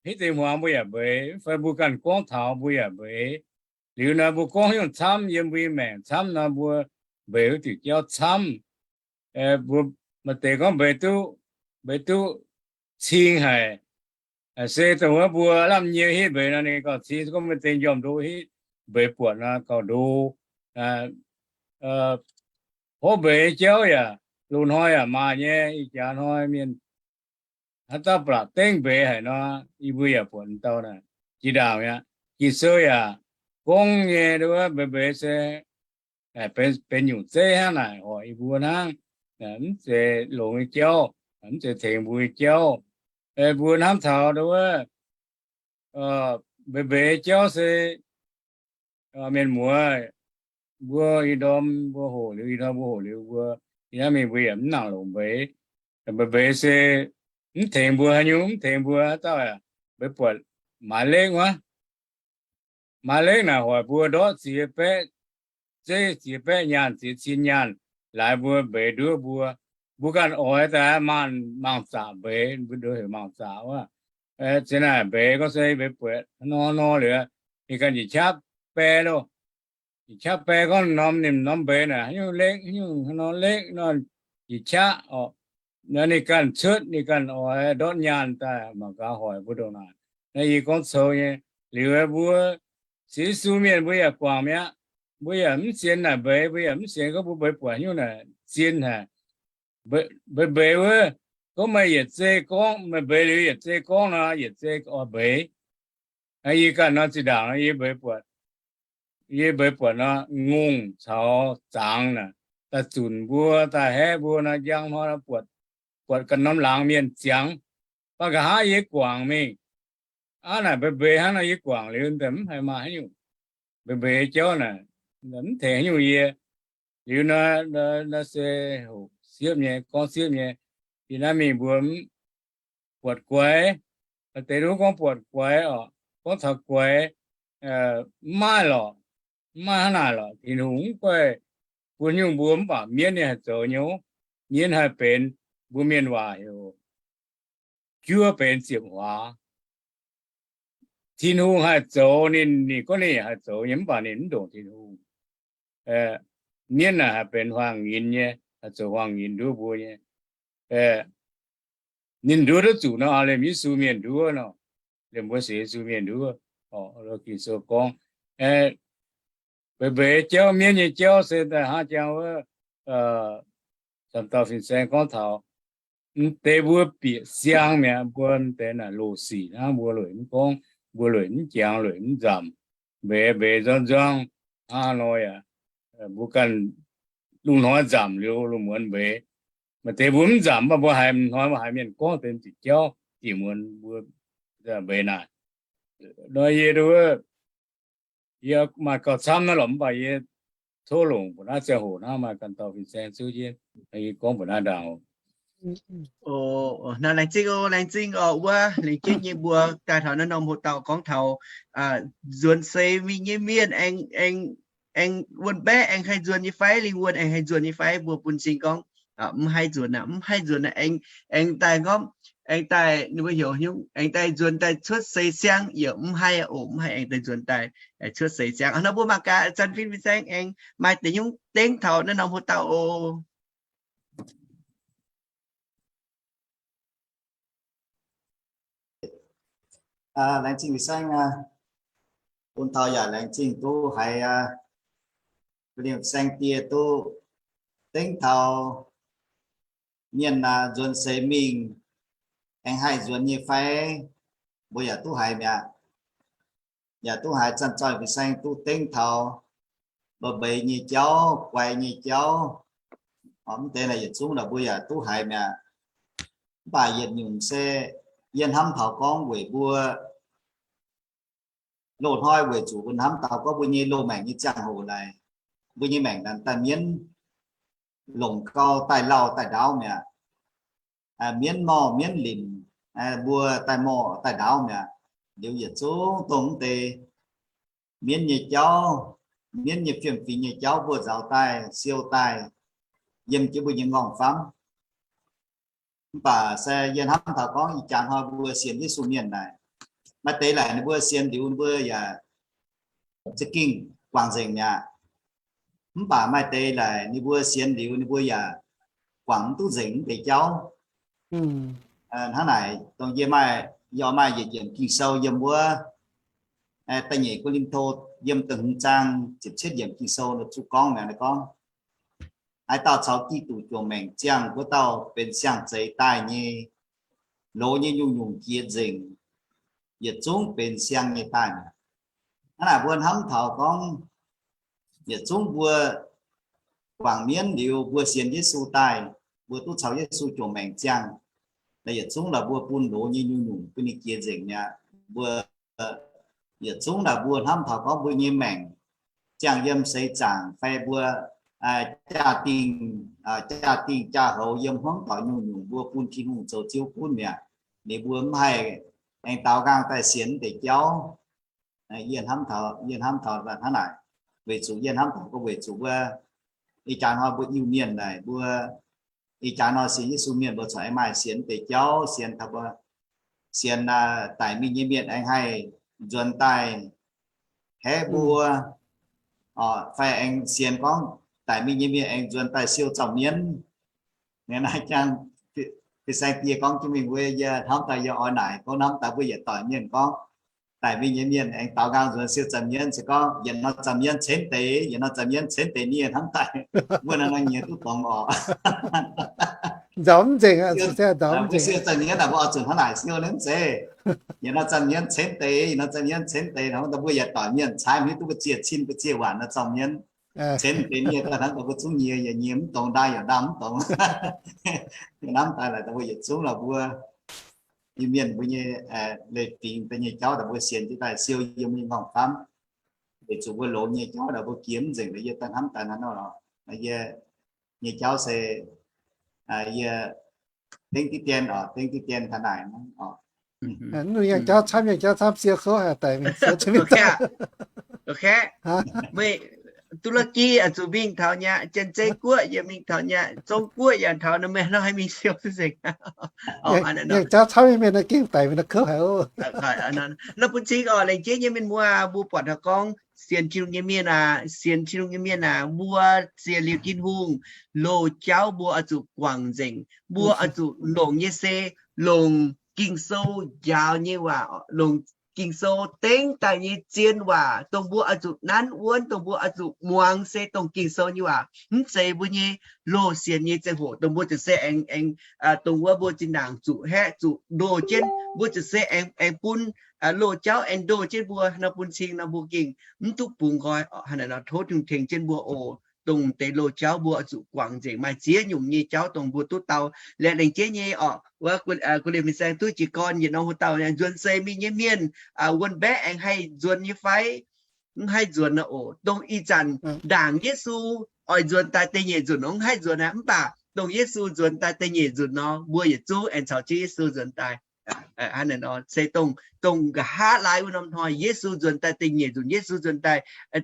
hitv deix hmuangx mbuo yaac mbeix, fai mbuo ganh gorngv taux mbuo yaac mbeix. Liuz nor mbuo gorngv haaix nyungc camv, yiem mbuo nyei maengc camv nor mbuo mbeix wuov diuc jauv camv. Mbuo maaih deix gorngv mbeix duqv, mbeix duqv cing haic. Se dongh wuov mbuo lamh nyei hitv mbeix nor ninh gauh cing, se gorngv maaih deix njormh ndo hitv mbeix buatc nor gauh ndo. Hov mbeix jauv yaac loz-hnoi yaac maaih nyei. Ih jaax hnoi mienh haaix dauh ba'laqc dengv mbeix haic nor, yie mbuo yaac buatc dauh naaic. Jiex ndaangc mi'aqv. Ging-Sou yaac gorngv nyei, wuov mbeix mbeix se benx nyungc zeiv hnangv naaic hoic yie mbuo hnangv. Mv zeiz longx nyei jauv, mv zeiz tengx mbuo nyei jauv. Mbuo hnamv taux wuov mbeix mbeix jauv se mienh muoz, mbuo ih ndorm mbuo hoqc liuz, ih ndorm mbuo hoqc liuz mbuo, ih hnamv mingh mbuo yaac mv nangc longc mbeix. Mbeix mbeix se mv tengx mbuo haaix nyungc, mv tengx mbuo haaix dauh. Mbeix buatc maaiz lekv wuov, maaiz lekv naaic hoic mbuo ndortv ziex baeqv zeiv, ziex baeqv nyaanh, ziex cin nyaanh, laaix mbuo mbeix nduov mbuo. Mbuo ganh oix daaih maanh mangc zaqc mbeix, mbuo nduov heuc mangc zaqc wuov. Ziex naaic mbeix gorngv se mbeix buatc nor nor liuz, ninh ganh njiec qaqv bae loh. Njiec qaqv bae gorngv norm ninh norm mbeix naaic haaix nyungc lekv, haaix nyungc nor lekv nor, njiec qaqv oc. Naaiv ninh ganh cuotv, ninh ganh oix ndortv nyaanh daaih mangc gaax hoic mbuo ndongc naaic. Naaiv yie gorngv cou nyei. Liuz mbuo sienx Yesu mienh mbuo yaac guangc mi'aqv. Mbuo yaac mv sienx naaic mbeix, mbuo yaac mv sienx gorngv mbuo mbeix buatc haaix nyungc naaic zien haic. Mbeix mbeix wuov, gorngv meih yietc zei gorngv, meih mbeix liuz yietc zei gorngv nor, yietc zei oix mbeix. Yie ganh nor zinh ndaangc nor yie mbeix buatc, yie mbeix buatc nor ngongh caux zangx naaic, daaih zunc mbuo, daaih haeqv mbuo nor, njang hnoi nor buatc, buatc ganh norm laangz mienh ziangx. Baac nqa'haav yie guangc mingh, aav naaic mbeix mbeix hnangv nor yie guangc liuz daaih mv haiz maaih haaix nyungc. Mbeix mbeix jauv naaic mv tengx haaix nyungc yie. Liuz nor, nor se hoqc siepv nyei, gorngv siepv nyei. Yie naaiv mingh mbuo mv buatc guaix, deix duqv gorngv buatc guaix oc, gorngv taux guaix, mv maaih lorqc, mv maaih hnangv naaic lorqc. Tin-Hungh mv guaih bun nyungc mbuo, mv baac mienv ninh haih zoux nyei. Mienv haih benx, mbuo mienh waac heuc juov benx ziepc huaax. Tin-Hungh haih zoux ninh, ninh gorngv ninh yaac haih zoux nyei, mv baac ninh mv ndongc Tin-Hungh. Mienv naaic haih benx huaang-nginx nyei, haih zoux huaang-nginx nduov mbuo nyei. Ninh nduov duqv zuqc nor, liemh Yesu mienh nduov nor, liemh mbuo sienx Yesu mienh nduov. Ging-Sou gorngv, mbeix mbeix jauv, mienv nyei jauv se daaih hnangv jangx wuov, Camv Dauh Fin-Saeng gorngv taux, mv deix mbuo bieqc siang mi'aqv, mbuo mv deix naaic loz-sic hnangv, mbuo lueic mv gorngv, mbuo lueic mv jangx, lueic mv nzamc, mbeix mbeix nzuangv nzuangv hnangv nor yaac, mbuo ganh lungh hnoi nzamc liuz lungh muonz mbeix. Maaih deix mbuo mv nzamc, mv baac mbuo haiz hnoi mbuo haiz mienh gorngv deix ziqc jauv, dingc muonz mbuo mbeix naaic. Nor yie, yie maaih gauh camv naaiv lorqc, mv baac yie tov longc mbuo naaiv ziangh hoc hnangv maaih ganh dauh fin-saeng zuov jienv, yie gorngv mbuo naaiv ndaangc. Laengz zingh oc, laengz zingh oc, wuov laengz jienv nyei mbuo daaih taux naaiv norm hoc dauh gorngv taux nzuonx seix mingh nyei mienh aengx, aengx wuonh baeqv aengx haih nzuonx nyei fai, lingh wuonh aengx haih nzuonx nyei fai, mbuo bun cing gorngv mv haih nzuonx aqv, mv haih nzuonx aqv. Aengx, aengx daaih gorngv aengx daaih, ninh mbuo heuc nyungc, aengx daaih nzuonx daaih cuotv seix siang, yaac mv haih oc, mv haih aengx daaih nzuonx daaih cuotv seix siang. Hnangv naaiv mbuo mangc gaax, Zanx Fin fin-saeng aengx maaih deix nyungc dengv taux naaiv norm hoc-dauh oc. Laengz zingh fin-saeng, bun taux yaac laengz zingh duqv haiz, fin-saeng die duqv dengv taux mienh nzuonx seix mingh aengx haih nzuonx nyei fai, mbuo yaac duqv haiz mi'aqv. Yaac duqv haiz zanc-zoih fin-saeng duqv dengv taux mba'mbeix nyei jauv, guaix nyei jauv. Mv deix naaic yietc zungv naaic mbuo yaac duqv haiz mi'aqv. Mv baac yietc nyungc se yie hnamv taux gorngv weic mbuo loz-hnoi weic zuqc mbuo hnamv taux gorngv mbuo nyei loz-maengc nyei ziangh hoc naaic, mbuo nyei maengc naaic daaih mienv longc gau daaih lauh daaih ndaauv mi'aqv. Mienv morh mienv linc, mbuo daaih morh daaih ndaauv mi'aqv. Liuz yietc zungv dongh mv deix mienv nyei jauv, mienv nyei fiem-fingx nyei jauv mbuo nzauz daaih siou daaih yiem jienv mbuo nyei m'nqorngv-famv. Mv baac se yie hnamv taux gorngv ih jaax hnoi mbuo sienx Yesu mienh naaic, maaih deix laaic ninh mbuo sienx liuz ninh mbuo yaac za'gengh guangc nzengc mi'aqv. Mv baac maaih deix laaic ninh mbuo sienx liuz ninh mbuo yaac guangc mv duqv nzengc mv deix jauv. Hnangv naaic dongh yie maaih, yie oix maaih yietc yiemc Ging-Sou yiem wuov da'nyeic Ko^lin^to, yiem da'hmz zaang ziepc cietv yiemc Ging-Sou nor zuqc gorngv mi'aqv, gorngv, Haaix dauh caux Giduc juangc maengc ziangh, wuov dauh benx siang-zeix daaih nyei. Loz nyei nyungc-nyungc jiex nzengc, yietc zungv benx siang nyei daaih mi'aqv. Hnangv naaic mbuo hnamv taux gorngv yietc zungv mbuo guangc mienv liuz mbuo sienx Yesu daaih, mbuo duqv caux Yesu juangc maengc ziangh, yietc zungv naaic mbuo bun loz nyei nyungc-nyungc bun ninh jiex nzengc mi'aqv. Mbuo yietc zungv naaic mbuo hnamv taux gorngv mbuo nyei maengc ziangh yiem seix zaangc fai mbuo jaa-dingh, jaa-dingh jaa-houz yiem hmuangv doic nyungc-nyungc mbuo bun Tin-Hungh zoux ziouv gunv mi'aqv. Ninh mbuo mv haih aengx daaux nqaang daaih sienx deix jauv. Yie hnamv taux, yie hnamv taux hnangv naaic, weic zuqc yie hnamv taux gorngv weic zuqc wuov ih jaax hnoi mbuo Iu-Mienh naaic, mbuo ih jaax hnoi sienx Yesu mienh mbuo corc aengx maaih sienx deix jauv, sienx taux mbuo sienx daic mingh nyei mienh aengx haih nzuonx daaih haeqv mbuo, fai aengx sienx gorngv daic mingh nyei mienh aengx nzuonx daaih siou zaux mienv. Naaiv jangx fin-saeng die gorngv jienv mingh wuov, yie hnamv daaih yie oix naaic gorngv hnamv daaih mbuo yietc doic mienh gorngv daic mingh nyei mienh aengx daaux nqaang nzuonx siou zaux mienv, se gorngv yietc norm zaux mienv cenv deix, yietc norm zaux mienv cenv deix nie hnamv daaih, mbuo naaiv nor nyiex duqv dongz oc. Nzaaux mv nzengc, siou zaux mienv naaic mbuo oix zuqc hnangv naaic siou naaiv mv zeiz. Yietc norm zaux mienv cenv deix, yietc norm zaux mienv cenv deix, hnamv daaih mbuo yietc doic mienh caaiv mv hiuv duqv mbuo ziec cin mbuo ziec waanc nor zaux mienv cenv deix nie daaih hnamv daaih mbuo zungv nyiex yaac nyiex mv dongz, ndaam yaac ndaam mv dongz. Hnamv daaih laaix daaih mbuo yietc zungv laaix mbuo Iu-Mienh mbuo nyei leiz-fingx daaih nyei jauv daaih mbuo sienx jienv daaih siou yiem mbuo nyei m'nqorngv-famv. Weic zuqc mbuo longx nyei jauv daaih mbuo jiex mv nzengc, yie daaih hnamv daaih hnangv nor lorqc. Yie nyei jauv se yie dengv diqv dien oc, dengv diqv dien taux naaic oc. Ninh yangh jauv camv, yangh jauv camv, siou kouv haic daic mingh siou camv. Meih Tuv^laa^ki oix zuqc mingh taux nyei, Janx-Zei Guoqv yaac mingh taux nyei, Zong Guoqv yaac taux, nor meih nor haih mingh siou nzengc. Yangh jauv camv nyei mienh naaiv gengh daic mingh naaiv kouv haic oc. Nor bun cing oc, laengz jeiv nyei mienh muoz, mbuo buatc taux gorngv sienx Tin-Hungh nyei mienh aac, sienx Tin-Hungh nyei mienh aac, mbuo sienx liuz Tin-Hungh, loz-jauv mbuo oix zuqc guangc nzengc. Mbuo oix zuqc longc nyei se longc Ging-Sou njaaux nyei waac, longc Ging-Sou dengv daaih nyei zien waac, dongh mbuo oix zuqc nanv wuonv, dongh mbuo oix zuqc muangx se dongh Ging-Sou nyei waac. Mv zeiz mbuo nyei loz sienx nyei ziangh hoc dongh mbuo ziouc se aengx, aengx, dongh wuov mbuo zinh ndaangc zuqc haeqv zuqc ndoh jienv, mbuo ziouc se aengx, aengx bun loz-jauv aengx ndoh jienv mbuo. Nor bun cing nor mbuo gengh mv duqv bungx nqoi. Hnangv naaic nor tov Tin-Hungh tengx jienv mbuo oc. Dongh deix loz-jauv mbuo oix zuqc guangc nzengc. Maaih ziex nyungc nyei jauv dongh mbuo duqv dau. Liuz laengz jeiv nyei oc, wuov Gu^lie^mi Saeng duqv jiez gorn yietc norm hoc-dauh, nzuonx seix mingh nyei mienh wuon-mbaeqv aengx haih nzuonx nyei fai? Mv haih nzuonx nor oc. Dongh ih zanc ndaangc Yesu oix nzuonx daaih da'nyeic nzunc nor mv haih nzuonx aqv. Mv baac dongh Yesu nzuonx daaih da'nyeic nzunc nor, mbuo yietc zungv aengx caux jienv Yesu nzuonx daaih. Hnangv naaic nor se dongh, dongh nqa'haav laai wuov norm hnoi Yesu nzuonx daaih da'nyeic nzunc, Yesu nzuonx daaih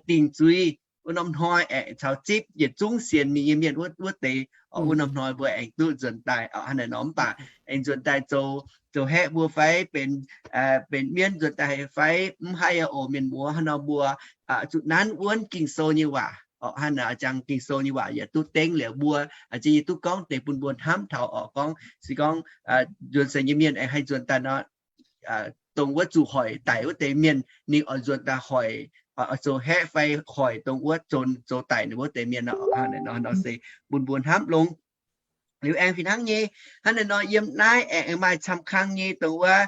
dingc zuiz, wuov norm hnoi aengx caux zipv yietc zungv sienx ninh nyei mienh wuov, wuov deix. Wuov norm hnoi mbuo aengx duqv nzuonx daaih oc. Hnangv naaic nor mv baac aengx nzuonx daaih zoux, zoux haeqv mbuo fai benx, benx mienv nzuonx daaih fai mv haih oc. Mienh muoz, hnangv nor mbuo zuqc nanv wuonv Ging-Sou nyei waac oc. Hnangv naaic jangx Ging-Sou nyei waac yaac duqv dengv liuz mbuo, zinh nyei duqv gorngv deix bun mbuo hnamv taux oc. Gorngv se gorngv nzuonx seix nyei mienh aengx haih nzuonx daaih nor, dongh wuov zuqc hoic daic wuov deix mienh ninh oix nzuonx daaih hoic, oix zoux haeqv fai hoic dongh wuov zoux daic ninh wuov deix mienh nor, nor se bun mbuo hnamv longx. Liuz aengx fih hnangv nyei, hnangv naaic nor yiem naaiv aengx maaih camv kang nyei dongh wuov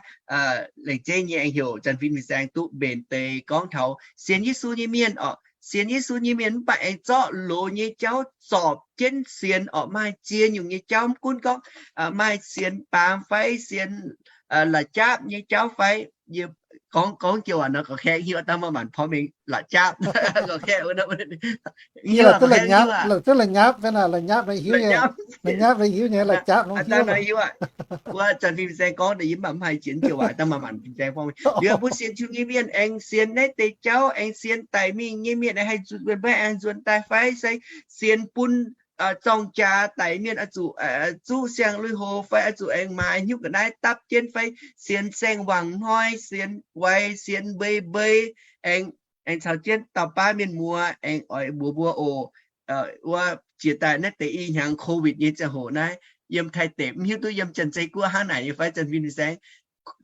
lengc jeiv nyei aengx heuc Janx-Fin fin-saeng duqv mbenc deix gorngv taux sienx Yesu nyei mienh oc. Sienx Yesu nyei mienh mv baac aengx zorqv loz nyei jauv zorpc jienv sienx oc. Maaih ziex nyungc nyei jauv, mv gunv gorngv maaih sienx baamz fai sienx la'japv nyei jauv fai, gorngv, gorngv joux waac nor, gorngv kaeqv hiuv dangh maaih maanc porv mengh la'japv. Gorngv kaeqv, la'nyapv, la'nyapv, la'nyapv nyei hiuv nyei, la'nyapv nyei hiuv nyei, la'japv nor hiuv. Wuov Janx-Fin fin-saeng gorngv deix yie mv baac mv haih jiex joux waac dangh maaih maanc fin-saeng gorngv. Liuz mbuo sienx Tin-Hungh nyei mienh aengx sienx naaiv deix jauv, aengx sienx daic mingh nyei mienh aengx haih nzuonx, mbuo aengx nzuonx daaih fai se sienx bun zorng jaax daic mienh oix zuqc zuqv siang-lui-hoc fai oix zuqc aengx maaiz hnyouv ga'naaiv dapv jienv fai sienx saeng-wangc hnoi, sienx waix, sienx mbei mbei, aengx, aengx caux jienv dauh baav mienh muoz aengx oix mbuox mbuo oc. Wuov jiex daaih naaiv deix i hnyangx COVID nyei ziangh hoc naaiv, yiem Taiv deic, mv hiuv duqv yiem Janx-Zei Guoqv hnangv naaic nyei fai, Janx-Fin fin-saeng,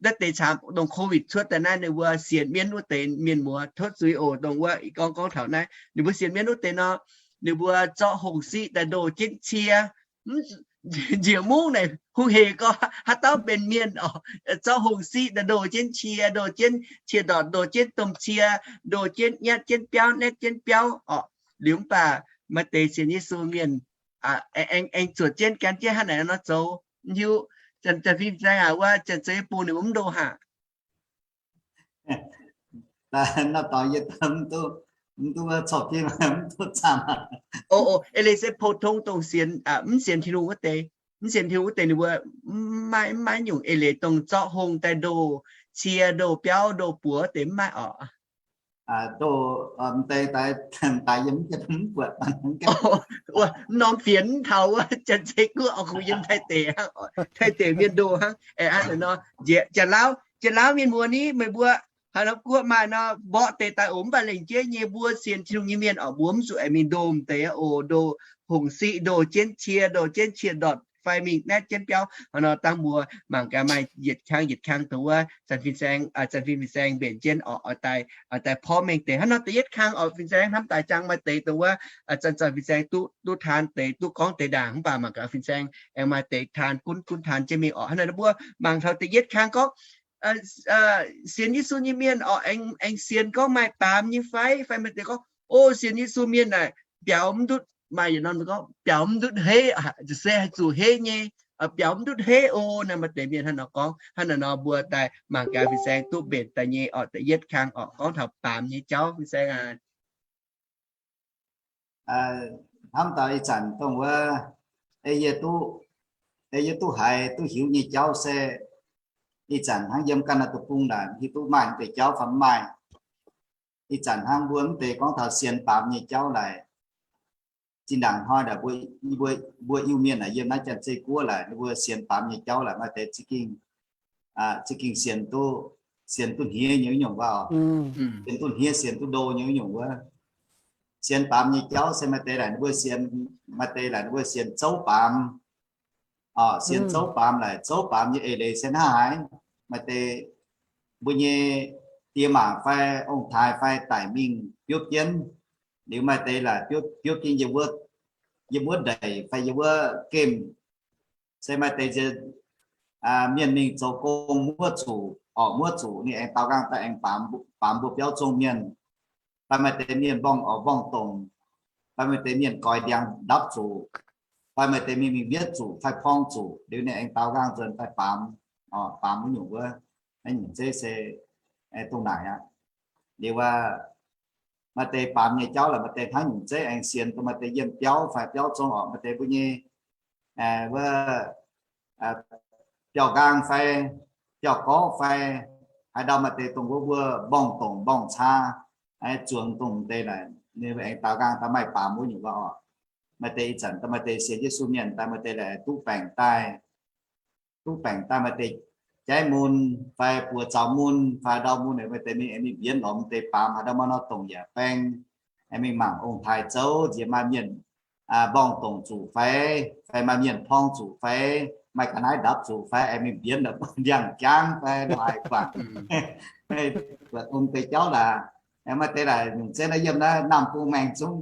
naaiv deix caamx dongh COVID cuotv daaih naaiv ninh mbuo sienx mienv wuov deix mienh muoz tov zuiz oc. Dongh wuov ih gorngv gorngv taux naaiv ninh mbuo sienx mienv wuov deix nor, ninh mbuo zorqv hongh siqv daaih ndoh jienv cie, njiec mungv naaic hungh hec gorx haaix dauh benx mienh oc, zorqv hongh siqv daaih ndoh jienv cie, ndoh jienv cie ndortc, ndoh jienv domh cie, ndoh jienv nyatv jienv biauv, netv jienv biauv oc. Liuz mv baac maaih deix sienx Yesu mienh aengx, aengx zuotc jienv gan jienv hnangv naaic nor zoux. Mv hiuv Janx-Fin fin-saeng aac, wuov Janx-Zei Bung ninh mbuo mv ndoh haic. Naaiv dorngx yie mv duqv, mv duqv corc jienv, mv duqv camv. O, eix leiz se pou-tong dongh sienx, mv sienx Tin-Hungh wuov deix, mv sienx Tin-Hungh wuov deix ninh mbuo mv maaih, mv maaih nyungc eix leiz dongh zorqv hongh daaih ndoh cie, ndoh biauv, ndoh buoz wuov deix mv maaih oc. Ndoh, mv deix daaih, daaih yiem mv buatc. Wuov norm fienx taux wuov Janx-Zei Guoqv oix kungx yiem Taiv deic hnangv, Taiv deic mienh ndoh hnangv. Aa, nor nziex Janx-Lauv, Janx-Lauv mienh muoz ni, meih mbuo haaix norm guoqv maaih nor mborqv deix daaih oc. Mv baac lengc jeiv nyei mbuo sienx Tin-Hungh nyei mienh oc, mbuo mv zuqc aengx mingh ndoh mv deix oc. Ndoh hongh siqv, ndoh jienv cie, ndoh jienv cie ndortc fai mingh netv jienv biauv. Hnangv nor dangh mbuo mangc gaax maaih yietc kang yietc kang dongh wuov Janx-Fin fin-saeng, Janx-Fin fin-saeng mbenc jienv oc, oix daaih porv mengh deix. Hnangv nor da'yietv kang oc, fin-saeng hnamv daaih jangx maaih deix dongh wuov Janx-Fin fin-saeng duqv, duqv taan deix, duqv gorngv deix ndaangc, mv baac mangc gaax fin-saeng aengx maaih deix taan gunv, gunv taan jienv mingh oc. Hnangv nor mbuo mangc taux da'yietv kang gorngv sienx Yesu nyei mienh oc, aengx, aengx sienx gorngv maaih baamz nyei fai, fai maaih deix gorngv, o, sienx Yesu mienh naaic biaux mv ndutv, maaih yietc norm gorngv biaux mv ndutv heiv, se haih zuqc heiv nyei, biaux mv ndutv heiv o. Naaiv maaih deix mienh hnangv nor gorngv. Hnangv naaiv nor mbuo daaih mangc gaax fin-saeng duqv mbenc daaih nyei oc, da'yietv kang oc, gorngv taux baamz nyei jauv, fin-saeng aac. Hnamv daaih ih zanc dongh wuov, ei yie duqv, ei yie duqv haiz duqv hiuv nyei jauv se, ih zanc hnangv yiem Gaa^naa^daa Deic-Bung naaic hiuv duqv maaih deix jauv fai mv maaih. Ih zanc hnangv mbuo mv deix gorngv taux sienx baamz nyei jauv laaic, zinh ndaangc hnoi naaic mbuo, mbuo Iu-Mienh naaic yiem naaiv Janx-Zei Guoqv laaic, ninh mbuo sienx baamz nyei jauv laaic maaih deix za'gengh, za'gengh sienx duqv, sienx duqv hniev nyei wuov nyungc wuov, sienx duqv hniev, sienx duqv ndo nyei wuov nyungc wuov. Sienx baamz nyei jauv se maaih deix laaic ninh mbuo sienx, maaih deix laaic ninh mbuo sienx zouv baamz. Sienx zouv baamz laaic, zouv baamz nyei eix leiz se hnangv haaix? Maaih deix mbuo nyei diex maac fai ong-taaix fai daic mingh biopv jienv. Liuz maaih deix laaic biopv, biopv jienv yiem wuov, yiem wuov ndeic fai yiem wuov gemh. Se maaih deix nziex mienh mingh zoux gong muoqv zuqc, orqc muoqv zuqc, ninh aengx daaux nqaang daaih aengx baamz, baamz mbuo biauv zong mienh. Fai maaih deix mienh mborngz orqc mborngz dongc, fai maaih deix mienh goix ndiangx ndapv zuqc, fai maaih deix mienh mingh mietv zuqc fai porng zuqc, liuz ninh aengx daaux nqaang nzuonx daaih baamz, baamz wuov nyungc wuov. Naaiv nyungc zeiv se dongh naaic aqv. Liuz maaih deix baamz nyei jauv laaic maaih deix hnangv nyungc zeiv aengx sienx dongh maaih deix yiem biauv fai biauv zong orqc, maaih deix mbuo nyei wuov biauv-nqaang fai biauv-gorqv fai haaix ndau, maaih deix dongh wuov mbuo mborngz dongc mborngz caa, zuangx dongh deix naaic. Ninh aengx daaux nqaang daaih maaih baamz wuov nyungc wuov oc. Maaih deix ih zanc daaih maaih deix sienx Yesu mienh daaih maaih deix laaix duqv baengc daaih, duqv baengc daaih maaih deix jaiv mun fai buoz zaux mun fai ndau mun, maaih deix mingh aengx mingh mbienv lorz deix baamz haaix ndau maaih nor dongc yaac baeng, aengx mingh mangc ong-taaix zouv nziex maaih mienh mborngh dongc zuqc fai, fai maaih mienh porng zuqc fai, maaih ga'naaiv ndapv zuqc fai, aengx mingh mbienv la'buangh ndiangx-jaangv fai la'haaix guangc. Buatc ong deix jauv laaix, maaih deix laaix nyungc zeiv naaiv yiem naaiv Naamh Bung Maengx zungv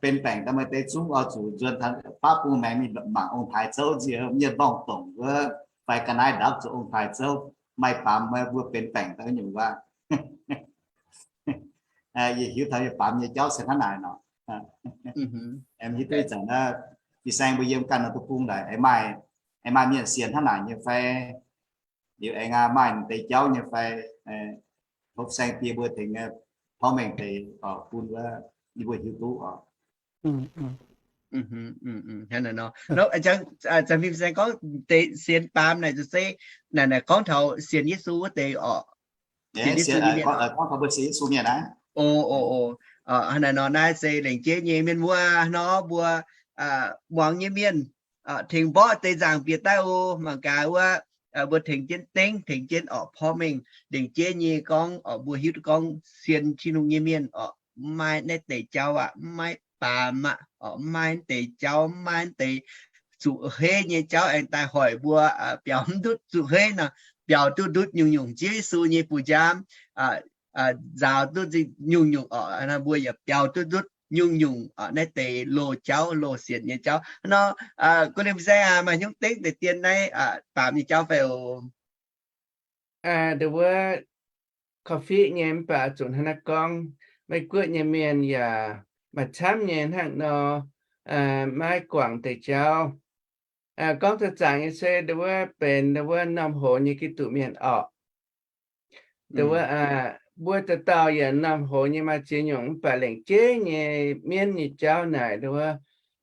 benx baengc daaih maaih deix zungv oix zuqc nzuonx baav bung maengx mingh mangc ong-taaix zouv nziex mienh mborngh dongc wuov fai ga'naaiv ndapv zuqc ong-taaix zouv, maaih baamz mbuo benx baengc daaih nyungc wuov. Yie hiuv taux yie baamz nyei jauv se hnangv naaic nor. Hiuv duqv ih zanc naaiv, fin-saeng mbuo yiem ganh nor duqv bung daaih, aengx maaih mienh sienx hnangv naaic nyei fai? Liuz aengx maaih deix jauv nyei fai? Tov saeng-die mbuo tengx porv mengh deix bun wuov, yie mbuo hiuv duqv oc. Hnangv naaic nor, fin-saeng gorngv deix sienx baamz naaic se naaic, naaic gorngv taux sienx Yesu wuov deix oc. Gorngv taux mbuo sienx Yesu mienh naaiv. O, o, o. Hnangv naaic nor naaiv se lengc jeiv nyei mienh muoz nor mbuo muangx nyei mienh tengx mborqv deix nzaangc bieqc daaih oc. Mangc gaax wuov, mbuo tengx jienv dengv, tengx jienv orqc porv mengh lengc jeiv nyei gorngv orqc, mbuo hiuv duqv gorngv sienx Tin-Hungh nyei mienh orqc, mv maaih naaiv deix jauv aqv, mv maaih baamz aqv orqc, mv maaih naaiv deix jauv, mv maaih naaiv deix zuqc heiv nyei jauv aengx daaih hoic mbuo biaux mv ndutv zuqc heiv nor, biaux duqv ndutv nyungc-nyungc Ziouv Yesu nyei buoz-njaamv, nzaaux duqv nzengc nyungc-nyungc orqc, mbuo yaac biaux duqv ndutv nyungc-nyungc naaiv deix loz-jauv, loz-sienx nyei jauv nor. Guv liemh saeng aac, maaih hnyouv dengv deix dien naaiv baamz nyei jauv fai oc? Nduov wuov korv-fiqv nyei mv baac zuqc hnangv naaiv gorngv, Meiv-Guoqv nyei mienh yaac maaih camv nyei hnangv nor maiv guangc deix jauv. Gorngv za'zaangc nyei se nduov wuov benx nduov wuov norm hoz nyei Giduc mienh orqc. Nduov wuov, mbuo dauh dauh yaac norm hoz nyei maaih ziex nyungc mv baac lengc jeiv nyei mienv nyei jauv naaic nduov wuov,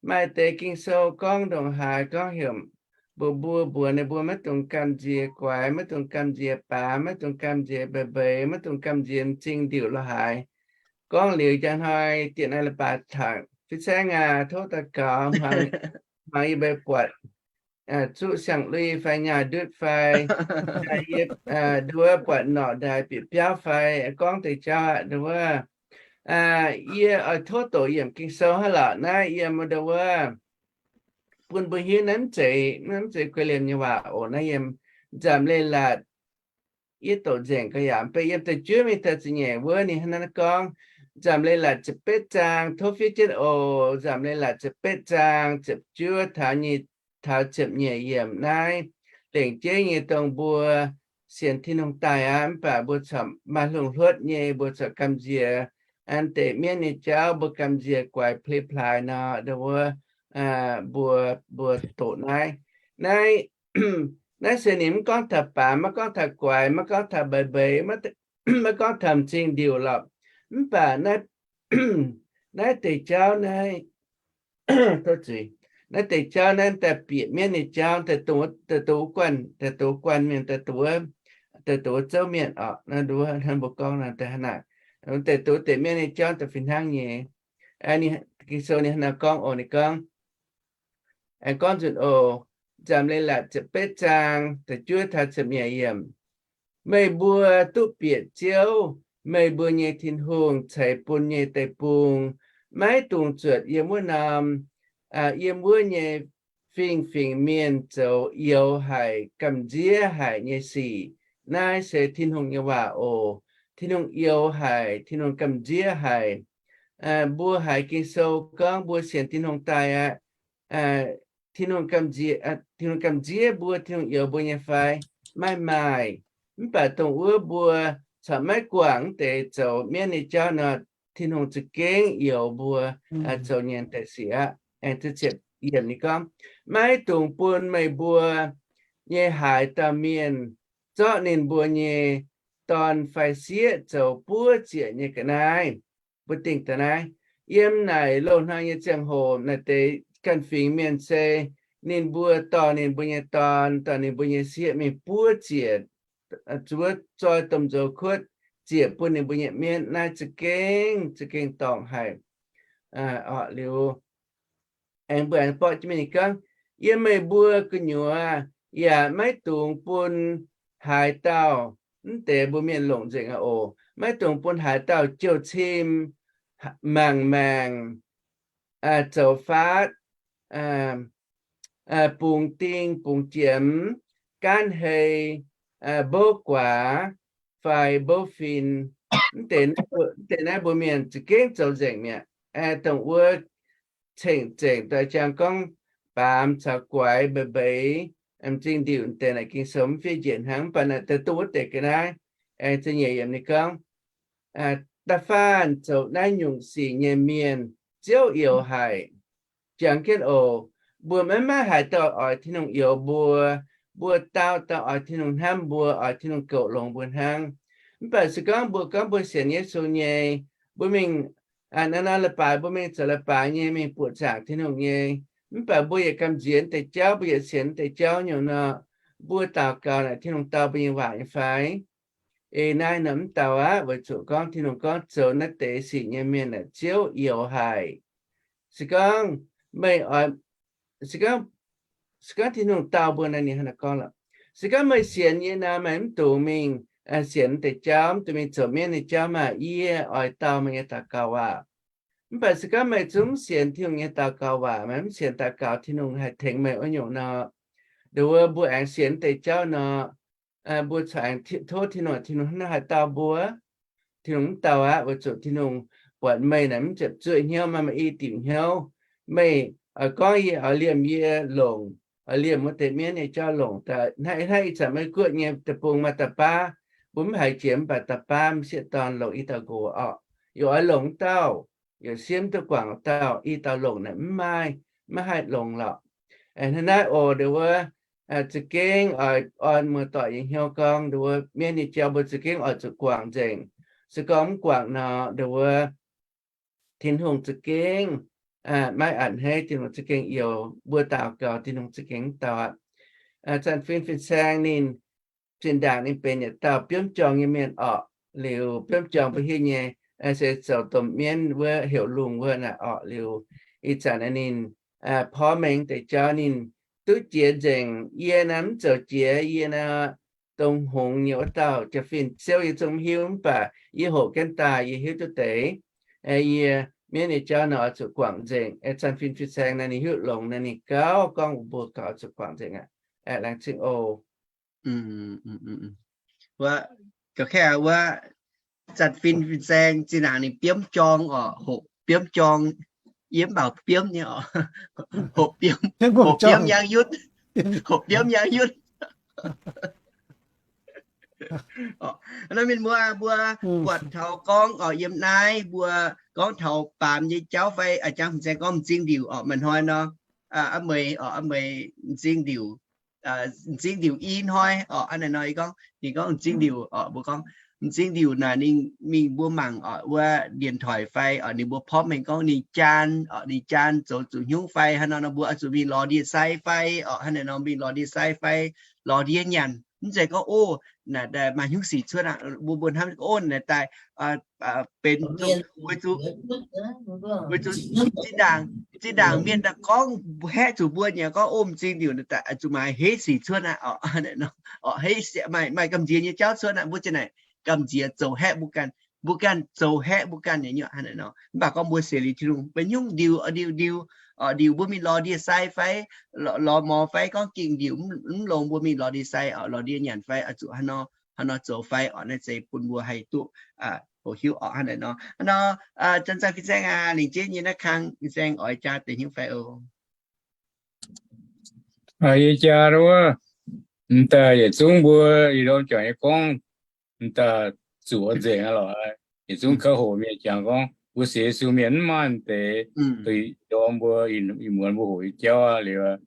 maaih deix Ging-Sou gorngv ndongc haaix gorngv heuc mbuox mbuo mbuox ninh mbuo maiv dungx gamh nziex guaix, maiv dungx gamh nziex baamz, maiv dungx gamh nziex mbeix mbeix, maiv dungx gamh nziex m'zing ndiuc la'haaix. Gorngv liuz njang hnoi dieh naaiv leiz-baaix taux fin-saeng aac, tov daux gaux hmuangx yie mbuo buatc zuqv siang-lui fai nyaah ndutv fai, nduov buatc norqc ndaaix bieqc biauv fai, gorngv deix jauv aqv nduov wuov. Yie oix tov doqc yiemc Ging-Sou hnangv lorqc naaiv yiem nduov wuov, bun mbuo hiuv naaiv mv zeiz, mv zeiz guei liemh nyei waac oc. Naaiv yiem Nzamc Leiz-Latc, yie doqc nzengc ga'yaangc, beiv yiem da'juov mingh da'ziepc nyeic wuov ninh hnangv naaiv gorngv, Nzamc Leiz-Latc ziepc betv zaang, tov fiev jienv oc. Nzamc Leiz-Latc ziepc betv zaang, ziepc juov taux nyei, taux ziepc nyeic yiemc naaiv, lengc jeiv nyei dongh mbuo sienx Tin-Hungh daaih aqv, mv baac mbuo corc maaih hluongv hluotv nyei, mbuo corc gamh nziex an deix mienv nyei jauv, mbuo gamh nziex guaix pli-plaaix nor, nduov wuov, mbuo, mbuo doqc naaiv. Naaiv, naaiv se ninh mv gorngv taux baamz, maiv gorngv taux guaix, maiv gorngv taux mbeix mbeix, maiv gorngv taux m'zing ndiuc lorqc. Mv baac naaiv, naaiv deix jauv naaiv, naaiv deix jauv naaiv daaih bieqc mienv nyei jauv, daaih dongh wuov guanh, daaih dongh wuov guanh mienh, daaih dongh wuov, daaih dongh wuov zouv mienh oc. Naaiv nduov hnangv mbuo gorngv nor daaih hnangv naaic, daaih dongh wuov deix mienv nyei jauv daaih fih hnangv nyei. Ging-Sou ninh hnangv naaiv gorngv oc, ninh gorngv, aengx gorngv nzunc oc, Nzamc Leiz-Latc ziepc betv zaang, da'juov taux ziepc nyeic yiemc. Meih mbuo duqv bieqc Ziouv, meih mbuo nyei Tin-Hungh ceix bun nyei deic-bung, maiv dungx zuotc yiem wuov norm, yiem wuov nyei fingx-fingx mienh zoux youx haic gamh nziev haic nyei sic. Naaiv se Tin-Hungh nyei waac oc. Tin-Hungh youx haic, Tin-Hungh gamh nziev haic. Mbuo haiz Ging-Sou gorngv mbuo sienx Tin-Hungh daaih aqv, Tin-Hungh gamh nziex, Tin-Hungh gamh nziex mbuo, Tin-Hungh youx mbuo nyei fai? Maiv maaih. Mv baac dongh wuov mbuo corc maiv guangc deix zoux mienv nyei jauv nor, Tin-Hungh za'gengh youx mbuo zoux nyei deix sic aqv. Aengx ziepc yiemc ninh gorngv, maiv dungx bun meih mbuo nyei haaix dauh mienh zorqv ninh mbuo nyei dorn fai sieqv zoux buov ziec nyei ga'naaiv. Mbuo dingh daaih naaiv, yiem naaic loz-hnoi nyei ziangh hoc naaic deix ganh fingx mienh se ninh mbuo dorh ninh mbuo nyei dorn, dorh ninh mbuo nyei sieqv mingh buov ziec, zuov zoi domh nzoux kuotv, ziec bun ninh mbuo nyei mienv. Naaiv za'gengh, za'gengh dorngc haic. Orqc, liuz aengx mbuo aengx borqv jienv mingh ninh gorngv, yiem meih mbuo gu'nyuoz yaac maiv dungx bun haaix dauh, mv deix mbuo mienh longc nzengc aqv oc, maiv dungx bun haaix dauh jouh cim, mangc maengc, zoux faatv, bungx ding bungx jiemx, gaanv hei, mbouv guaax, fai mbouv fin. Mv deix naaiv mbuo mienh za'gengh zoux nzengc mi'aqv. Dongh wuov ceng-zengc daaih jangx gorngv baamz caux guaix mbeix mbeix, m'zing ndiuc deix naaic Ging-Sou mv fiev njiec hnangv, mv baac naaic daaih duqv wuov deix ga'naaiv, aengx za'nyeic yiemc ninh gorngv, da'faanh zoux naaiv nyungc sic nyei mienh ziouv youx haic. Jangx jienv oc, mbuo maiv maaih haaix dauh oix Tin-Hungh youx mbuo. Mbuo dauh dauh oix Tin-Hungh hnamv mbuo, oix Tin-Hungh goux longx mbuo hnangv. Mv baac se gorngv mbuo gorngv mbuo sienx Yesu nyei, mbuo mingh naaiv naaiv leiz-baaix, mbuo mingh zoux leiz-baaix nyei, mingh buoqc zaangc Tin-Hungh nyei, mv baac mbuo yietc gamh nziex deix jauv, mbuo yietc sienx deix jauv nyungc nor, mbuo daux gaux naaic Tin-Hungh dau mbuo nyei waac nyei fai? Ei naaiv nor mv dau aqv, weic zuqc gorngv Tin-Hungh gorngv zoux naaiv deix sic nyei mienh naaic ziouv youx haic. Se gorngv meih oix, se gorngv, se gorngv Tin-Hungh dau mbuo naaic, ninh hnangv naaic gorngv lorqc, se gorngv meih sienx yie nor, meih mv dungx mingh sienx deix jauv, mv dungx mingh zoux mienv nyei jauv maah! Yie oix dau meih nyei daux gaux waac. Mv baac se gorngv meih zungv mv sienx Tin-Hungh nyei daux gaux waac, meih mv sienx daux gaux Tin-Hungh haih tengx meih wuov nyungc nor, nduov mbuo aengx sienx deix jauv nor, mbuo corc aengx tov Tin-Hungh, Tin-Hungh hnangv naaiv haih dau mbuo? Tin-Hungh mv dau aqv, weic zuqc Tin-Hungh buatc meih naaic mv ziepc zuoqv hnyouv, maaih i diuc hnyouv. Meih oix gorngv yie oix liemh yie longc, oix liemh wuov deix mienv nyei jauv longc daaih, hnangv ih zanc Meiv Guoqv nyei deic-bung maaih da'baav, mbuo mv haiz jiex mv baac da'baav m'sieqv dorn longc i dauh nqox orqc. Yaac oix longc dauh, yaac siemv duqv guangc dauh, i dauh longc naaic mv maaih, maiv haih longc lorqc. Hnangv naaiv oc, nduov wuov za'gengh oix orn muoz-doic nyei hnyouv gorngv, nduov wuov mienv nyei jauv mbuo za'gengh oix zuqc guangc nzengc. Se gorngv mv guangc nor, nduov wuov Tin-Hungh za'gengh maiv a'hneiv, Tin-Hungh za'gengh youx. Mbuo daux gaux Tin-Hungh za'gengh mv dau aqv. Zanc Fin, Fin-Saeng ninh zinh ndaangc ninh benx yietc dauh biomv jorng nyei mienh orqc. Liuz biomv jorng mbuo hiuv nyei se zoux domh mienv wuov heuc lungh wuov naaic orqc. Liuz ih zanc ninh porv mengh deix jauv ninh duqv jiex nzengc. Yie naaiv mv zoux jiex, yie naaiv dongh hngongx nyei wuov dauh jaa-fin ziouv yie zungv mv hiuv, mv baac yie hoqc jienv daaih yie hiuv duqv deix. Yie mienv nyei jauv nor oix zuqc guangc nzengc. Zanc Fin, Fin-Saeng naaiv ninh hiuv longx naaiv ninh gauh gorngv mbuo gauh zuqc guangc nzengc aqv. Laengz zingh oc. Wuov, ga'kengx wuov, Zanc Fin, Fin-Saeng zinh ndaangc ninh biomv jorng orqc, hoqc biomv jorng, yie mv baac biomv nyei orqc, hoqc biomv, hoqc biomv yangh yutv, hoqc biomv yangh yutv. Naaiv mienh muoz mbuo buatc taux gorngv orqc, yiem naaiv mbuo gorngv taux baamz nyei jauv fai, a'jangv Fin-Saeng gorngv m'zing ndiuc orqc, maaih hnoi nor, aa, aa meih orqc, aa meih m'zing ndiuc, m'zing ndiuc i hnoi orqc, hnangv naaiv nor, yie gorngv, ninh gorngv m'zing ndiuc orqc, mbuo gorngv m'zing ndiuc naaic ninh mingh mbuo mangc orqc, wuov điện thoại fai orqc, ninh mbuo porv mengh gorngv ninh jaan orqc, ninh jaan zoux zuqc hnyungv fai, hnangv nor nor mbuo oix zuqc mingh lorz ndie-sai fai orqc, hnangv naaiv nor mingh lorz ndie-sai fai, lorz ndie nyanc. Mv zeiz gorngv, ov, naaic daaih maaih hnyungv sic cuotv aqv. Mbuo, mbuo hnamv gorngv, ov, naaic daaih benx weic zuqc, weic zuqc zinh ndaangc, zinh ndaangc mienh daaih gorngv haeqv zuqc mbuo nyei gorngv, ov, m'zing ndiuc naaic daaih zuqc maaih heiv sic cuotv aqv orqc, orqc, heiv, maaih gamh nziex nyei jauv cuotv aqv. Mbuo zinh naaic gamh nziex zoux haeqv mbuo ganh, mbuo ganh zoux haeqv mbuo ganh nyei nyuoqc hnangv naaic nor. Mv baac gorngv mbuo sienx liuz Tin-Hungh, mbuo nyungc ndiuc, ndiuc, ndiuc, ndiuc mbuo mingh lorz ndie-sai fai lorz mor fai gorngv gengh ndiuc mv longx, mbuo mingh lorz ndie-sai orqc, lorz ndie nyanc fai oix zuqc hnangv nor, hnangv nor zoux fai orqc, naaiv se bun mbuo haih duqv hoqc hiuv orqc, hnangv naaic nor. Hnangv nor, Zanc Fin-Saeng aac, lingc jeiv nyei naaiv kang, Fin-Saeng oix jaa deix hnyouv fai oc? Yie jaa wuov, m'daaih yietc zungv mbuo ih ndorm juangc nyei gorngv, m'daaih zuqc nzengc aqv lorqc. Yietc zungv kouv hoqc mienh jangx gorngv mbuo sienx Yesu mienh mv maaih m'deix, ih ndorm mbuo ih muonz mbuo hoqc nyei jauv aqv liuz,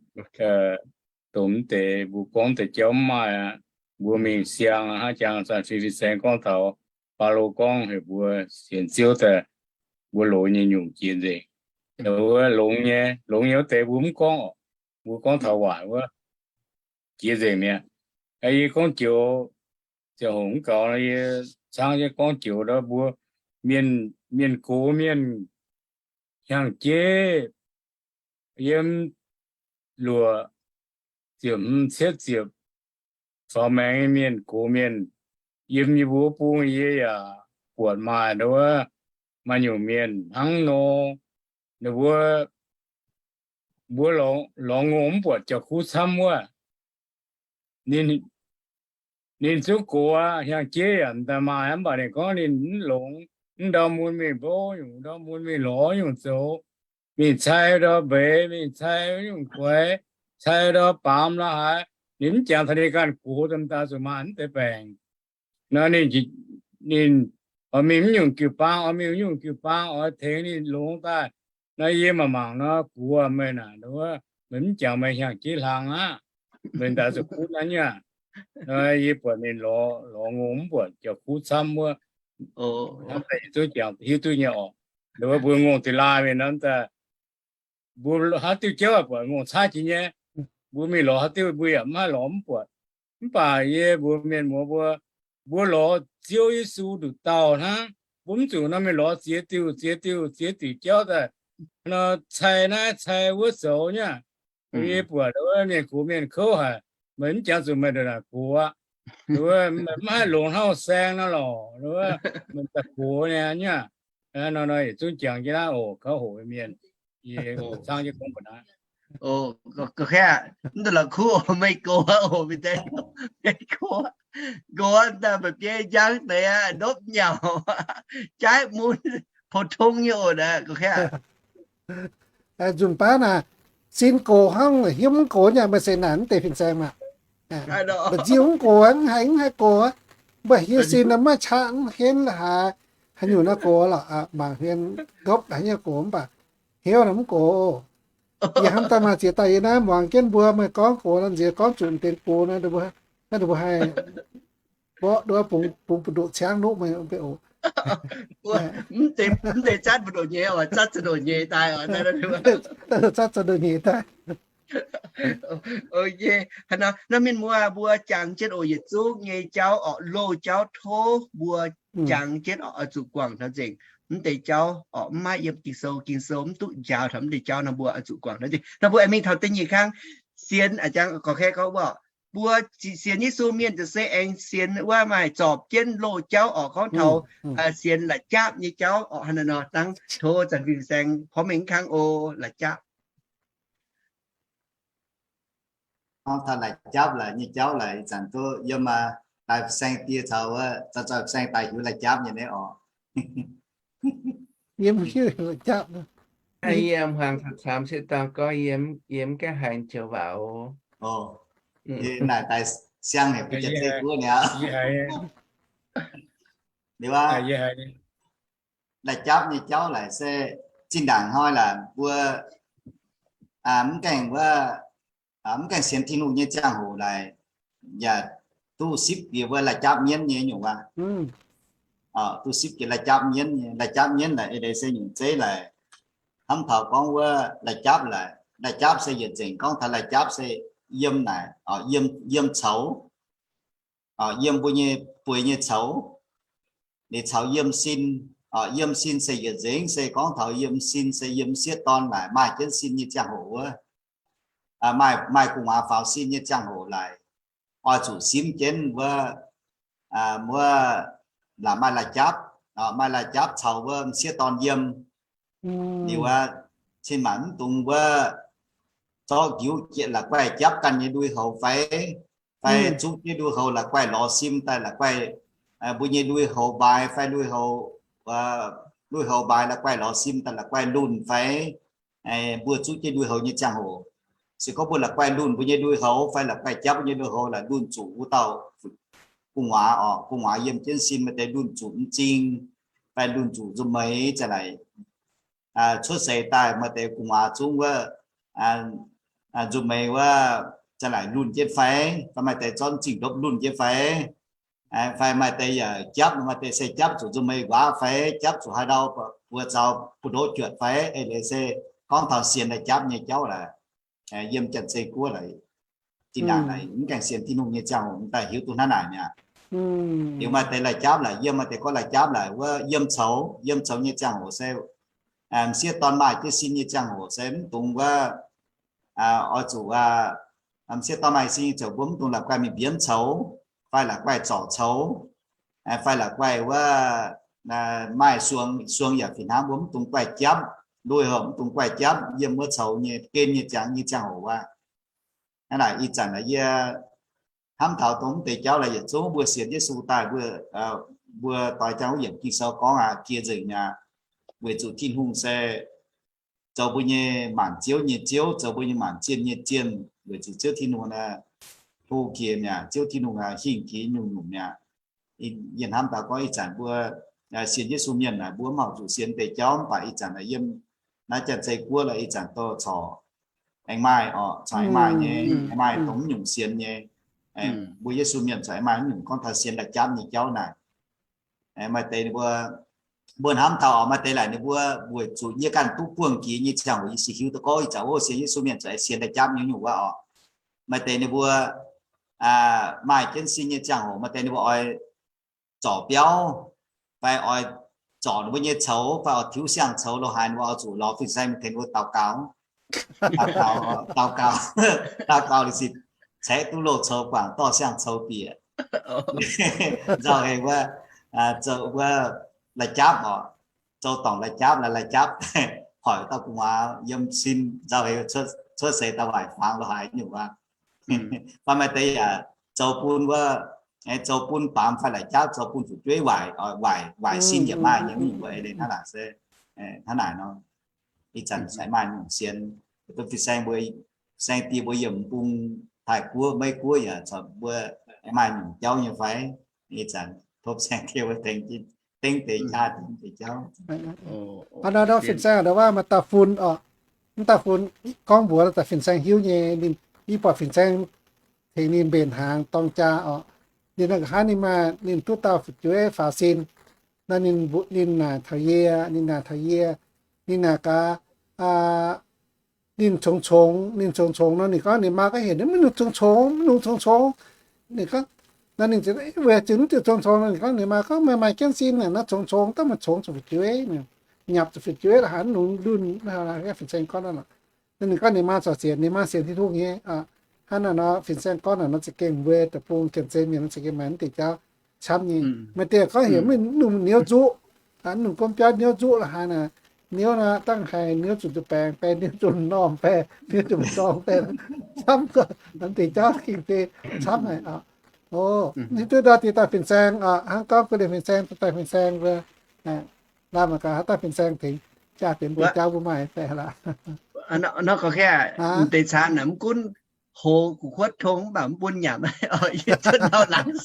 dongh m'deix mbuo gorngv deix jauv mv maaih aqv. Mbuo mingh siang hnangv jangx Zanc Fin, Fin-Saeng gorngv taux Baulo gorngv heuc mbuo sienx Ziouv daaih, mbuo longx nyei nyungc jiex nzengc. Wuov longx nyei, longx nyei wuov deix mbuo mv gorngv oc. Mbuo gorngv taux waaic wuov jiex nzengc mi'aqv. Yie gorngv joux ziangh hoc mv gaux nor, yie cangv jienv gorngv joux ndau mbuo mienh, mienh gox mienh hnyangx-jeiv yiem luoqc ziepc hmz cietv ziepc faaux maengx mienh gox mienh yiem yie mbuo wuov bung, yie yaac buatc maaih ndau wuov, maaih nyungc mienh hnangv nor, ninh mbuo, mbuo lorz ngongh mv buatc jauv-kuv camv wuov. Ninh, ninh zungv gox aqv, hnyangx-jeiv yaac m'daaih maaih, mv baac ninh gorngv ninh mv longx, mv ndau mun mingh mbouv nyungc, ndau mun mingh lorz nyungc zoux, mingh cai ndau mbeix, mingh cai nyungc guaix, cai ndau baamz la'haaix, ninh mv jangx taux ninh ganh gox, m'daaih zuqc maaih mv deix baengc. Nor ninh, ninh oix mingh mv nyungc jiu-baang, oix mingh mv nyungc jiu-baang, oix tengx ninh longx daaih. Nor yie mangc mangc nor, gox meih naaic, meih mv jangx meih hnyangx-jeiv hlang aqv. Meih m'daaih zuqc gunv aqv nyei aqv. Nor yie buatc ninh lorz, lorz ngongh mv buatc jauv-kuv camv wuov. Hnangv daaih yie zungv jangx hiuv duqv nyei orqc. Nduov mbuo ngongh deix laaih mienh nor daaih, mbuo haaix diuh jauv buatc ngongh caaiv jiex nyei. Mbuo mingh lorz haaix diuh mbuo yaac mv haih lorz mv buatc. Mv baac yie mbuox mienh muoz mbuo, mbuo lorz Ziouv Yesu nduqc dauh hnangv. Mbuo mv zuqc nor mingh lorz ziex diuh, ziex diuh, ziex diuc jauv daaih nor cai naaiv cai wuov zoux nyei aqv. Yie buatc wuov mienh gox mienh kouv haic, meih mv jangx zuqc meih ndongc naaic gox aqv. Meih mv haih longx hnangv saeng nor lorqc, meih daaih gox nyei aqv. Nor nor yietc zungv jangx jienv naaiv oc, kouv hoqc mienh. Yie cangv jienv gorngv mbuox naaiv. Gorqv-kaeqv, mv deix la'kuqv oc, meih gox oc, meih deix, meih gox, gox daaih mba'biei njang deix aqv, ndopv nyauc, jaaiv mun, pou-tong nyei oc naaiv, gorqv-kaeqv. Nzunc baav naaic, sin gox hnangv, hnyouv mv gox nyei, meih se naaic mv deix fin-saeng maah. Mba'nziu mv gox, mv haih, mv haih gox. Mv baac hiuv sin nor maiv qaqv mv henv la'haaix, haaix nyungc nor gox lorqc, mangc hmien ndopv haaix nyungc gox mv baac hnyouv nor mv gox. Yie hnamv daaih maaih ziex daaih yie naaiv muangx jienv mbuo meih gorngv gox nor, nziex gorngv zuqc deix gox nor, naaiv mbuo haih mborqv nduov bungx buoz-ndoqv ciangv nuqv meih mv bei oc. Mv deix zatv buoz-ndoqv nyei oc, zatv zuqc ndoqv nyei daaih oc. Zatv zuqc ndoqv nyei daaih. Nor mienh muoz, mbuo jangx jienv oc, yietc zungv nyei jauv orqc, loz jauv tov mbuo jangx jienv orqc, oix zuqc guangc taux nzengc. Mv deix jauv orqc, mv maaih yiem Ging-Sou, Ging-Sou mv duqv njaaux taux mv deix jauv nor, mbuo oix zuqc guangc taux nzengc. Nor mbuo aengx mingh taux da'nyeic kang, sienx, a'jangv gorqv-kaeqv gorngv wuov, mbuo sienx Yesu mienh ziouc se aengx sienx wuov maaih zorpc jienv loz jauv orqc, gorngv taux sienx la'japv nyei jauv orqc, hnangv naaiv nor dangv tov zanc fin-saeng porv mengh kang oc, la'japv. Gorngv taux la'japv la'nyeic jauv la'zanc duqv yiem daaih saeng-die caux wuov zanc zoih saeng daaih hiuv la'japv nyei naaiv orqc. Yie mv hiuv la'japv. Yie hmuangx camv-camv se dangh gorngv yie mv gaengh haiz joux waac oc. Naaic daaih siang haic bun Janx-Zei guoqv niaa. Liuz aqv, la'japv nyei jauv laaix se zinh ndaangc hnoi laaix mbuo mv gaengh wuov, mv gaengh sienx Tin-Hungh nyei ziangh hoc laaix, yaac duqv sipv bieqc wuov la'japv mienv nyei nyungc wuov. Duqv sipv bieqc la'japv mienv nyei. La'japv mienv laaix eix leiz se nyungc zeiv laaix, hnamv taux gorngv wuov la'japv laaix, la'japv se yietc nzengc gorngv taux la'japv se yiem naaic, yiem coux, yiem mbuo nyei bueix nyei coux, ninh caux yiem sin. Yiem sin se yietc nzengc se gorngv taux yiem sin se yiem sieqv dorn laaix maaih jienv sin nyei ziangh hoc wuov, maaih, maaih gu'nguaaz faaux sin nyei ziangh hoc laaix, oix zuqc simv jienv wuov, wuov laaix maaih la'japv, maaih la'japv caux wuov m'sieqv dorn yiem. Liuz aqv, cin-maanc mv dungx wuov zorqv njiuv jieqv la'guaih japv ganh nyei lui-houx fai, fai zuqv jienv lui-houx la'guaih lorz sim daaih la'guaih, mbuo nyei lui-houx mbaaix fai lui-houx, lui-houx mbaaix la'guaih lorz sim daaih la'guaih lunh fai, mbuo zuqv jienv lui-houx nyei ziangh hoc, se gorngv mbuo la'guaih lunh mbuo nyei lui-houx fai la'guaih japv mbuo nyei lui-houx laaix lunh zuqc wuov dauh gu'nguaaz orqc, gu'nguaaz yiem jienv sin maaih deix lunh zuqc m'zing fai lunh zuqc nzunc meix za'naaic. Cuotv seix daaih maaih deix gu'nguaaz zungv wuov nzunc meix wuov za'naaic lunh jienv fai, fai maaih deix zorqv m'zing ndopv lunh jienv fai, fai maaih deix yaac japv, maaih deix se japv zuqc nzunc meix nquaqv fai japv zuqc haaix ndau buoz zaux buoz-ndoqv juotc fai. Eix leiz se gorngv taux sienx la'japv nyei jauv laaix, yiem Janx-Zei guoqv laaix, zinh ndaangc laaix mv gaengh sienx Tin-Hungh nyei ziangh hoc m'daaih hiuv duqv hnangv naaic mi'aqv. Liuz maaih deix la'japv laic, yiem maaih deix gorngv la'japv laic wuov yiem coux, yiem coux nyei ziangh hoc se m'sieqv dorn maaih jienv sin nyei ziangh hoc se mv dungx wuov oix zuqc m'sieqv dorn maaih sin nyei ziangh hoc mbuo mv dungx la'guaih mingh mbienv coux, fai la'guaih zorc coux, fai la'guaih wuov maaih suong, suong yaac fih hnangv mbuo mv dungx guaih japv, lui-hoc mv dungx guaih japv yiem wuov coux nyei gen nyei ziangh, nyei ziangh hoc wuov. Hnangv naaic ih zanc yie hnamv taux dongh mv deix jauv laaix yietc zungv mbuo sienx Yesu daaih mbuo, mbuo doix jangx wuov yiemc Ging-Sou gorngv aqv, jiex nzengc mi'aqv. Weic zuqc Tin-Hungh se zoux mbuo nyei maanc ziouv nyei Ziouv, zoux mbuo nyei maanc zienh nyei zienh, weic zuqc Ziouv Tin-Hungh hlo jiex mi'aqv. Ziouv Tin-Hungh hingh jiex nyungc-nyungc mi'aqv. Yie hnamv daaih gorngv ih zanc mbuo sienx Yesu mienh naaic, mbuo mv horpc zuqc sienx deix jauv mv baac ih zanc yiem naaiv Janx-Zei Guoqv laaix ih zanc dorh corc aengx maaih oc, corc aengx maaih nyei, aengx maaih dongh mv nyungc sienx nyei. Mbuo Yesu mienh corc aengx maaih mv nyungc gorngv taux sienx la'japv nyei jauv naaic. Maaih deix ninh mbuo, mbuo hnamv taux oc, maaih deix laaix ninh mbuo weic zuqc yie ganh duqv buangh jiex nyei ziangh hoc yie se hiuv duqv gorngv ih zanc ov, sienx Yesu mienh corc aengx sienx la'japv nyei nyungc wuov oc. Maaih deix ninh mbuo maaih jienv sin nyei ziangh hoc maaih deix ninh mbuo oix zorc biauv, fai oix zorc ninh mbuo nyei coux, fai oix tiuv siang-coux lo haaix, ninh mbuo oix zuqc lorz fin-saeng mingh tengx ninh mbuo daux gaux. Daux gaux, daux gaux, daux gaux liuz ziouc caeqv duqv loz-coux guangc dorh siang-coux bieqc. Nzauh heix wuov, zoux wuov la'japv oc, zoux dorngc la'japv, la'japv hoic dauh gu'nguaaz yiem sin, nzauh heix cuotv seix daaih waaic fangx lo haaix nyungc wuov. Fai maaih deix yaac zoux bun wuov, zoux bun baamz fai la'japv, zoux bun fu'jueiv waaic, waaic, waaic sin yaac maaih nyei nyungc wuov. Eix leiz hnangv naaic se, hnangv naaic nor, ih zanc se maaih nyungc sienx, fin-saeng mbuo, fin-saeng dieh mbuo yiem bung Taiv Guoqv, Meiv Guoqv yaac corc mbuo maaih nyungc jauv nyei fai? Ih zanc tov saeng dieh mbuo tengx dengv deix jaax deix jauv. Hnangv nor fin-saeng ndau wuov maaih dauh fun oc, mv dauh fun gorngv mbuox daaih fin-saeng hiuv nyei, ninh, yie buatc fin-saeng tengx ninh mbenc hnaangx dorng jaa oc. Ninh naaiv nqa'haav ninh maaih, ninh duqv dauh fu'jueiv faaux sin. Naaiv ninh, ninh naaic taux yie, ninh naaic taux yie, ninh naaic gaax, ninh congx-congx, ninh congx-congx nor, ninh gorngv ninh maa gorngv heuc ninh maiv nungx congx-congx, maiv nungx congx-congx. Ninh gorngv, naaiv ninh ziouc, weic zuqc mv diuh congx-congx nor, ninh gorngv ninh maa gorngv meih maaih jienv sin naaic, naaiv congx-congx, daaih meih congx zuqc fu'jueiv, nyapc zuqc fu'jueiv la'haaix, mv nungx lunh, fin-saeng gorngv naaic. Naaiv ninh gorngv ninh maa corc sienx, ninh maa sienx Tin-Hungh nyei. Hnangv naaic nor, fin-saeng gorngv naaic nor za'gengh mbuo deic-bung Janx-Zei Mienh za'gengh maaih mv deix jauv camv nyei. Maaih deix gorngv heuc mv nungx niouv nzuqv, mv nungx gorngv biauv niouv nzuqv la'haaix naaic. Niouv naaic dangh haiz niouv zuqc nzuih baengx fai niouv zuqc m'normh fai niouv zuqc m'dorngx fai, camv, mv deix jauv gengh deix camv haic. O, duqv ndau deix daaih fin-saeng, hnangv gorngv guv liemh fin-saeng, daaih fin-saeng mbuo, lamh mangc gaax haaix dauh fin-saeng tengx jaax deix mv deix jauv mbuo maaih deix la'haaix. Nor gorngv mv deix camv naaic mv gunv hoz gu'kuotv tong mv baac mv bun nyanc, yie cuotv ndau laangz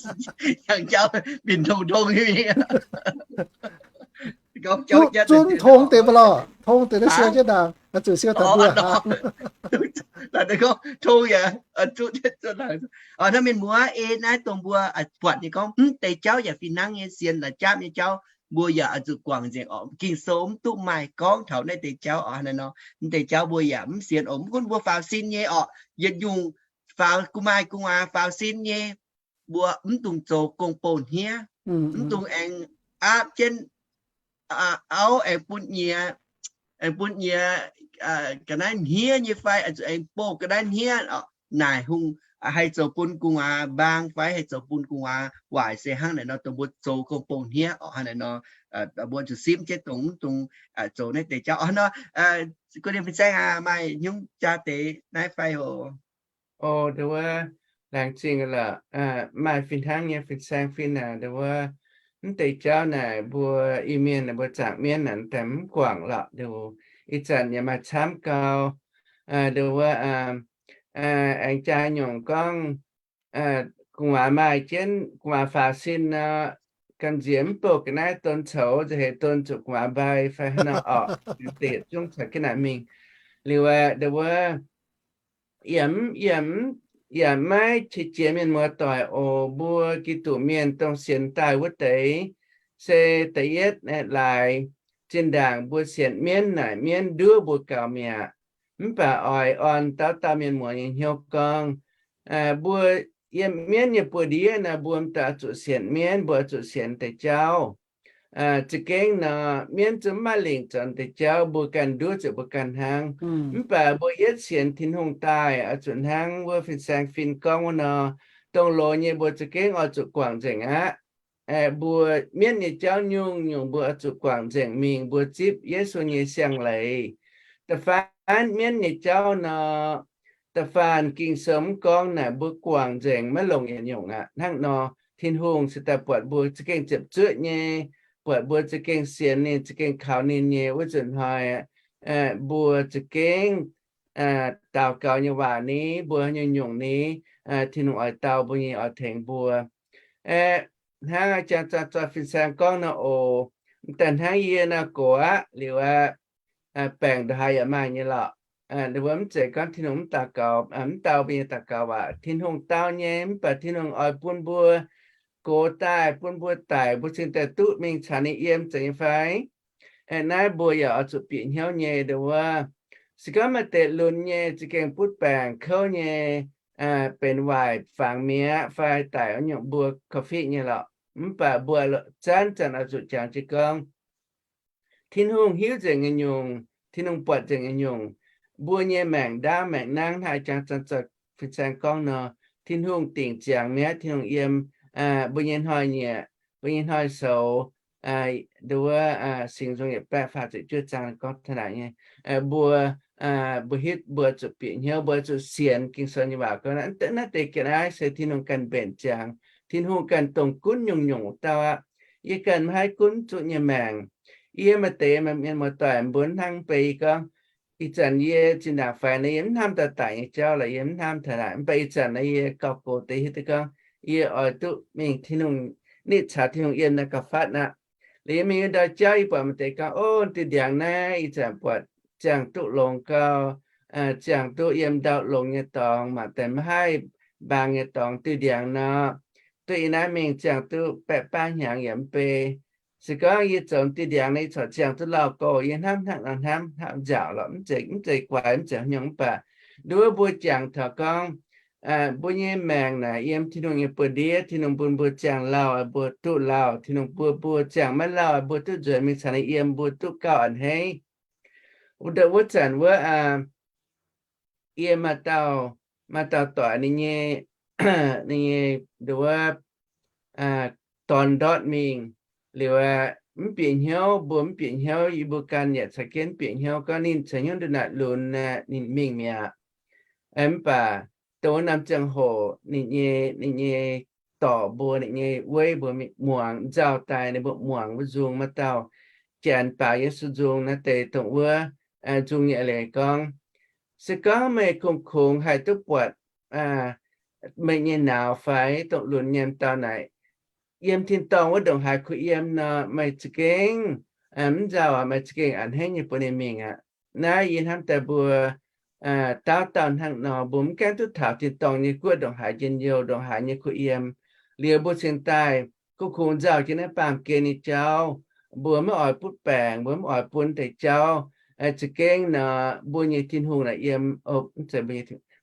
yangh jauv binc tong tong. Zuqc tong deix mv lorqc, tong deix naaiv siou jienv ndaangc, zuqc siou taux mbuo. Tong yaac zuqc, hnangv mienh muoz ei naaiv dongh mbuo buatc nyei gorngv mv deix jauv yaac fih hnangv nyei, sienx la'japv nyei jauv mbuo yaac oix zuqc guangc nzengc oc. Ging-Sou mv duqv maaih gorngv taux naaiv deix jauv oc. Hnangv naaiv nor, mv deix jauv mbuo yaac mv sienx oc. Mv gunv mbuo faaux sin nyei oc, yietc nyungc faaux gu'maaih gu'nguaaz faaux sin nyei, mbuo mv dungx zoux gong-bou hniev, mv dungx aengx aapv jienv auv aengx bun nyiex, aengx bun nyiex ga'naaiv hniev nyei fai, zuqc aengx bouh ga'naaiv hniev. Naaic hungh haih zoux bun gu'nguaaz mbaang fai haih zoux bun gu'nguaaz waaic se hnangv naaic nor, dongh mbuo zoux gong-bou hniev oc. Hnangv naaic nor, mbuo zuqc simv jienv dongh mv dungx zoux naaiv deix jauv oc. Hnangv nor, guv liemh fin-saeng aac, maaih nyungc jaax deix naaiv fai oc? O, ndau wuov, laengz zingh lorqc. Maaih fih hnangv nyei fin-saeng fin aac, ndau wuov, mv deix jauv naaic mbuo Iu-Mienh naaic, mbuo zaangc mienv naaic daaih mv guangc lorqc. Ndau ih zanc yaac maaih camv gau, ndau wuov, aengx jaa nyungc gorngv gu'nguaaz maaih jienv, gu'nguaaz faaux sin nor, gamh nziex mv bouh ga'naaiv don coux, nziex heix don zuqc gu'nguaaz mbai fai hnangv nor orqc. Deix zungv caux jienv naaic mingh. Liuz aeqv, ndau wuov, yaac mv, yaac mv, yaac maiv qiex jiez mienh muoz doic oc. Mbuo Giduc mienh dongh sienx daaih wuov deix, se da'yietv laaix zinh ndaangc mbuo sienx mienv naaic, mienv nduov mbuo gaux mi'aqv. Mv baac oix orn dauh dauh mienh muoz nyei hnyouv gorngv, mbuo yiem mienv nyei buoz-ndiev naaic, mbuo m'daaih zuqc sienx mienv, mbuo zuqc sienx deix jauv. Za'gengh nor, mienv zungv maiv lingc zoux deix jauv, mbuo ganh nduov ziouc mbuo ganh hnangv. Mv baac mbuo yietv sienx Tin-Hungh daaih oix zuqc hnangv wuov fin-saeng fin gorngv wuov nor, dongh loz nyei mbuo za'gengh oix zuqc guangc nzengc aqv. Mbuo mienv nyei jauv nyungc-nyungc mbuo oix zuqc guangc nzengc mingh, mbuo zipv Yesu nyei siang-leiz. Da'faanh mienv nyei jauv nor, da'faanh Ging-Sou mv gorngv naaic mbuo guangc nzengc maiv longc yietc nyungc aqv. Hnangv nor, Tin-Hungh se daaih buatc mbuo za'gengh ziepc zuoqv nyei, buatc mbuo za'gengh sienx ninh, za'gengh kaux ninh nyei wuov nzunc hnoi, mbuo za'gengh daux gaux nyei waac ni, mbuo nyungc-nyungc ni, Tin-Hungh oix dau mbuo nyei, oix tengx mbuo. Hnangv jang zoi fin-saeng gorngv nor oc, m'daaih hnangv yie nor gox aqv liuz aqv, baengc ndongc haaix yaac maaih nyei lorqc. Mbuo mv zeiz gorngv Tin-Hungh mv daux gaux, mv dau mbuo nyei daux gaux waac. Tin-Hungh dau nyei, mv baac Tin-Hungh oix bun mbuo gox daaih, bun mbuo daic, mbuo cingx daaih duqv mingh caux ninh yiem zeiz nyei fai? Naaiv mbuo yaac oix zuqc bieqc hnyouv nyei ndongc wuov. Se gorngv maaih deix lunx nyei za'gengh butv baengc kouv nyei, benx waaic fangx mi'aqv fai daic wuov nyungc mbuo korv-fiqv nyei lorqc. Mv baac mbuo zanc-zanc oix zuqc jangx jienv gorngv, Tin-Hungh hiuv nzengc nyei nyungc, Tin-Hungh buatc nzengc nyei nyungc. Mbuo nyei maengc ndaauv maengc nangv hnangv jang zoi fin-saeng gorngv nor, Tin-Hungh dingc ziangx mi'aqv. Tin-Hungh yiem mbuo nyei hnoi-nyieqc, mbuo nyei hnoi-soux, ndongc wuov Singx Nzung yietc baeqv faah ziepc juov zaang gorngv taux naaic nyei, mbuo, mbuo hitv mbuo zuqc bieqc hnyouv, mbuo zuqc sienx Ging-Sou nyei waac gorngv, naaiv deix ga'naaiv se Tin-Hungh ganh mbenc ziangx, Tin-Hungh ganh dongh gunv nyungc-nyungc wuov dauh aqv. Yie ganh maiv haih gunv zuqc nyei maengc. Yie maaih deix mienh muoz-doic mbuo hnangv beiv yie gorngv, ih zanc yie zinh ndaangc faix nor yie mv hnamv daaih daic nyei jauv lorqc, yie mv hnamv taux naaic. Mv baac ih zanc naaiv yie gauh gox deix hiuv duqv gorngv, yie oix duqv mingh Tin-Hungh, nitv caux Tin-Hungh yiem naaiv gauh fatv aqv. Liuz yie mingh ndau jauv yie buatc maaih deix gorngv, ov, diuh ndiangx naaiv ih zanc buatc ziangh duqv longx gau, ziangh duqv yiem ndau longx nyei dorngx, mangc daaih maiv haih mbaang nyei dorngx. Diuh ndiangx nor, duqv ih naaiv mingh ziangh duqv baeqv baav hnyangx yaac mv bei. Se gorngv yie zoux diuh ndiangx nor, yie corc ziangh duqv lauh gouh. Yie hnamv hnangv nor hnamv, hnamv nziaauc lorqc, mv zeiz, mv zeiz guaix, mv zeiz haaix nyungc. Mv baac nduov mbuo jangx taux gorngv, mbuo nyei maengc naaic yiem Tin-Hungh nyei buoz-ndiev. Tin-Hungh bun mbuo ziangh lauh mbuo duqv lauh. Tin-Hungh bun mbuo ziangh maiv lauh mbuo duqv nzuonx mingh caux ninh yiem, mbuo duqv gauh a'hneiv. Wuov zanc wuov, yie maaih dauh, maaih dauh doic ninh nyei, ninh nyei nduov dorn ndortv mingh liuz, mv bieqc hnyouv, mbuo mv bieqc hnyouv, yie mbuo ganh yaac caux jienv mv bieqc hnyouv gorngv ninh caux hnyouv ndongc naaic lunx, ninh mingh mi'aqv. Mv baac dongh wuov norm ziangh hoc ninh nyei, ninh nyei dorc mbuo, ninh nyei weiv mbuo muangx nzauh daaih, ninh mbuo muangx wuov nzung, maaih dauh janx baaux Yesu nzung naaiv deix dongh wuov nzung nyei leiz gorngv, se gorngv meih kungx-kungx haih duqv buatc meih nyei nauz fai dongh lunx nyei dauh naaic, yiem tin-dorngh wuov ndongc haaix kuh yiem nor, meih za'gengh mv nzauh aqv, meih za'gengh a'hneiv nyei bun ninh mingh aqv. Naaiv yie hnamv daaih mbuo dauh dauh hnangv nor, mbuo mv gaengh duqv taux tin-dorngh nyei guoqv ndongc haaix njien-youh, ndongc haaix nyei kuh yiem, liuz mbuo cingx daaih kungx-kungx nzauh jienv naaiv baamh gen nyei jauv. Mbuo maiv oix butv baengc, mbuo maiv oix bun deix jauv. Za'gengh nor, mbuo nyei Tin-Hungh naaic yiem,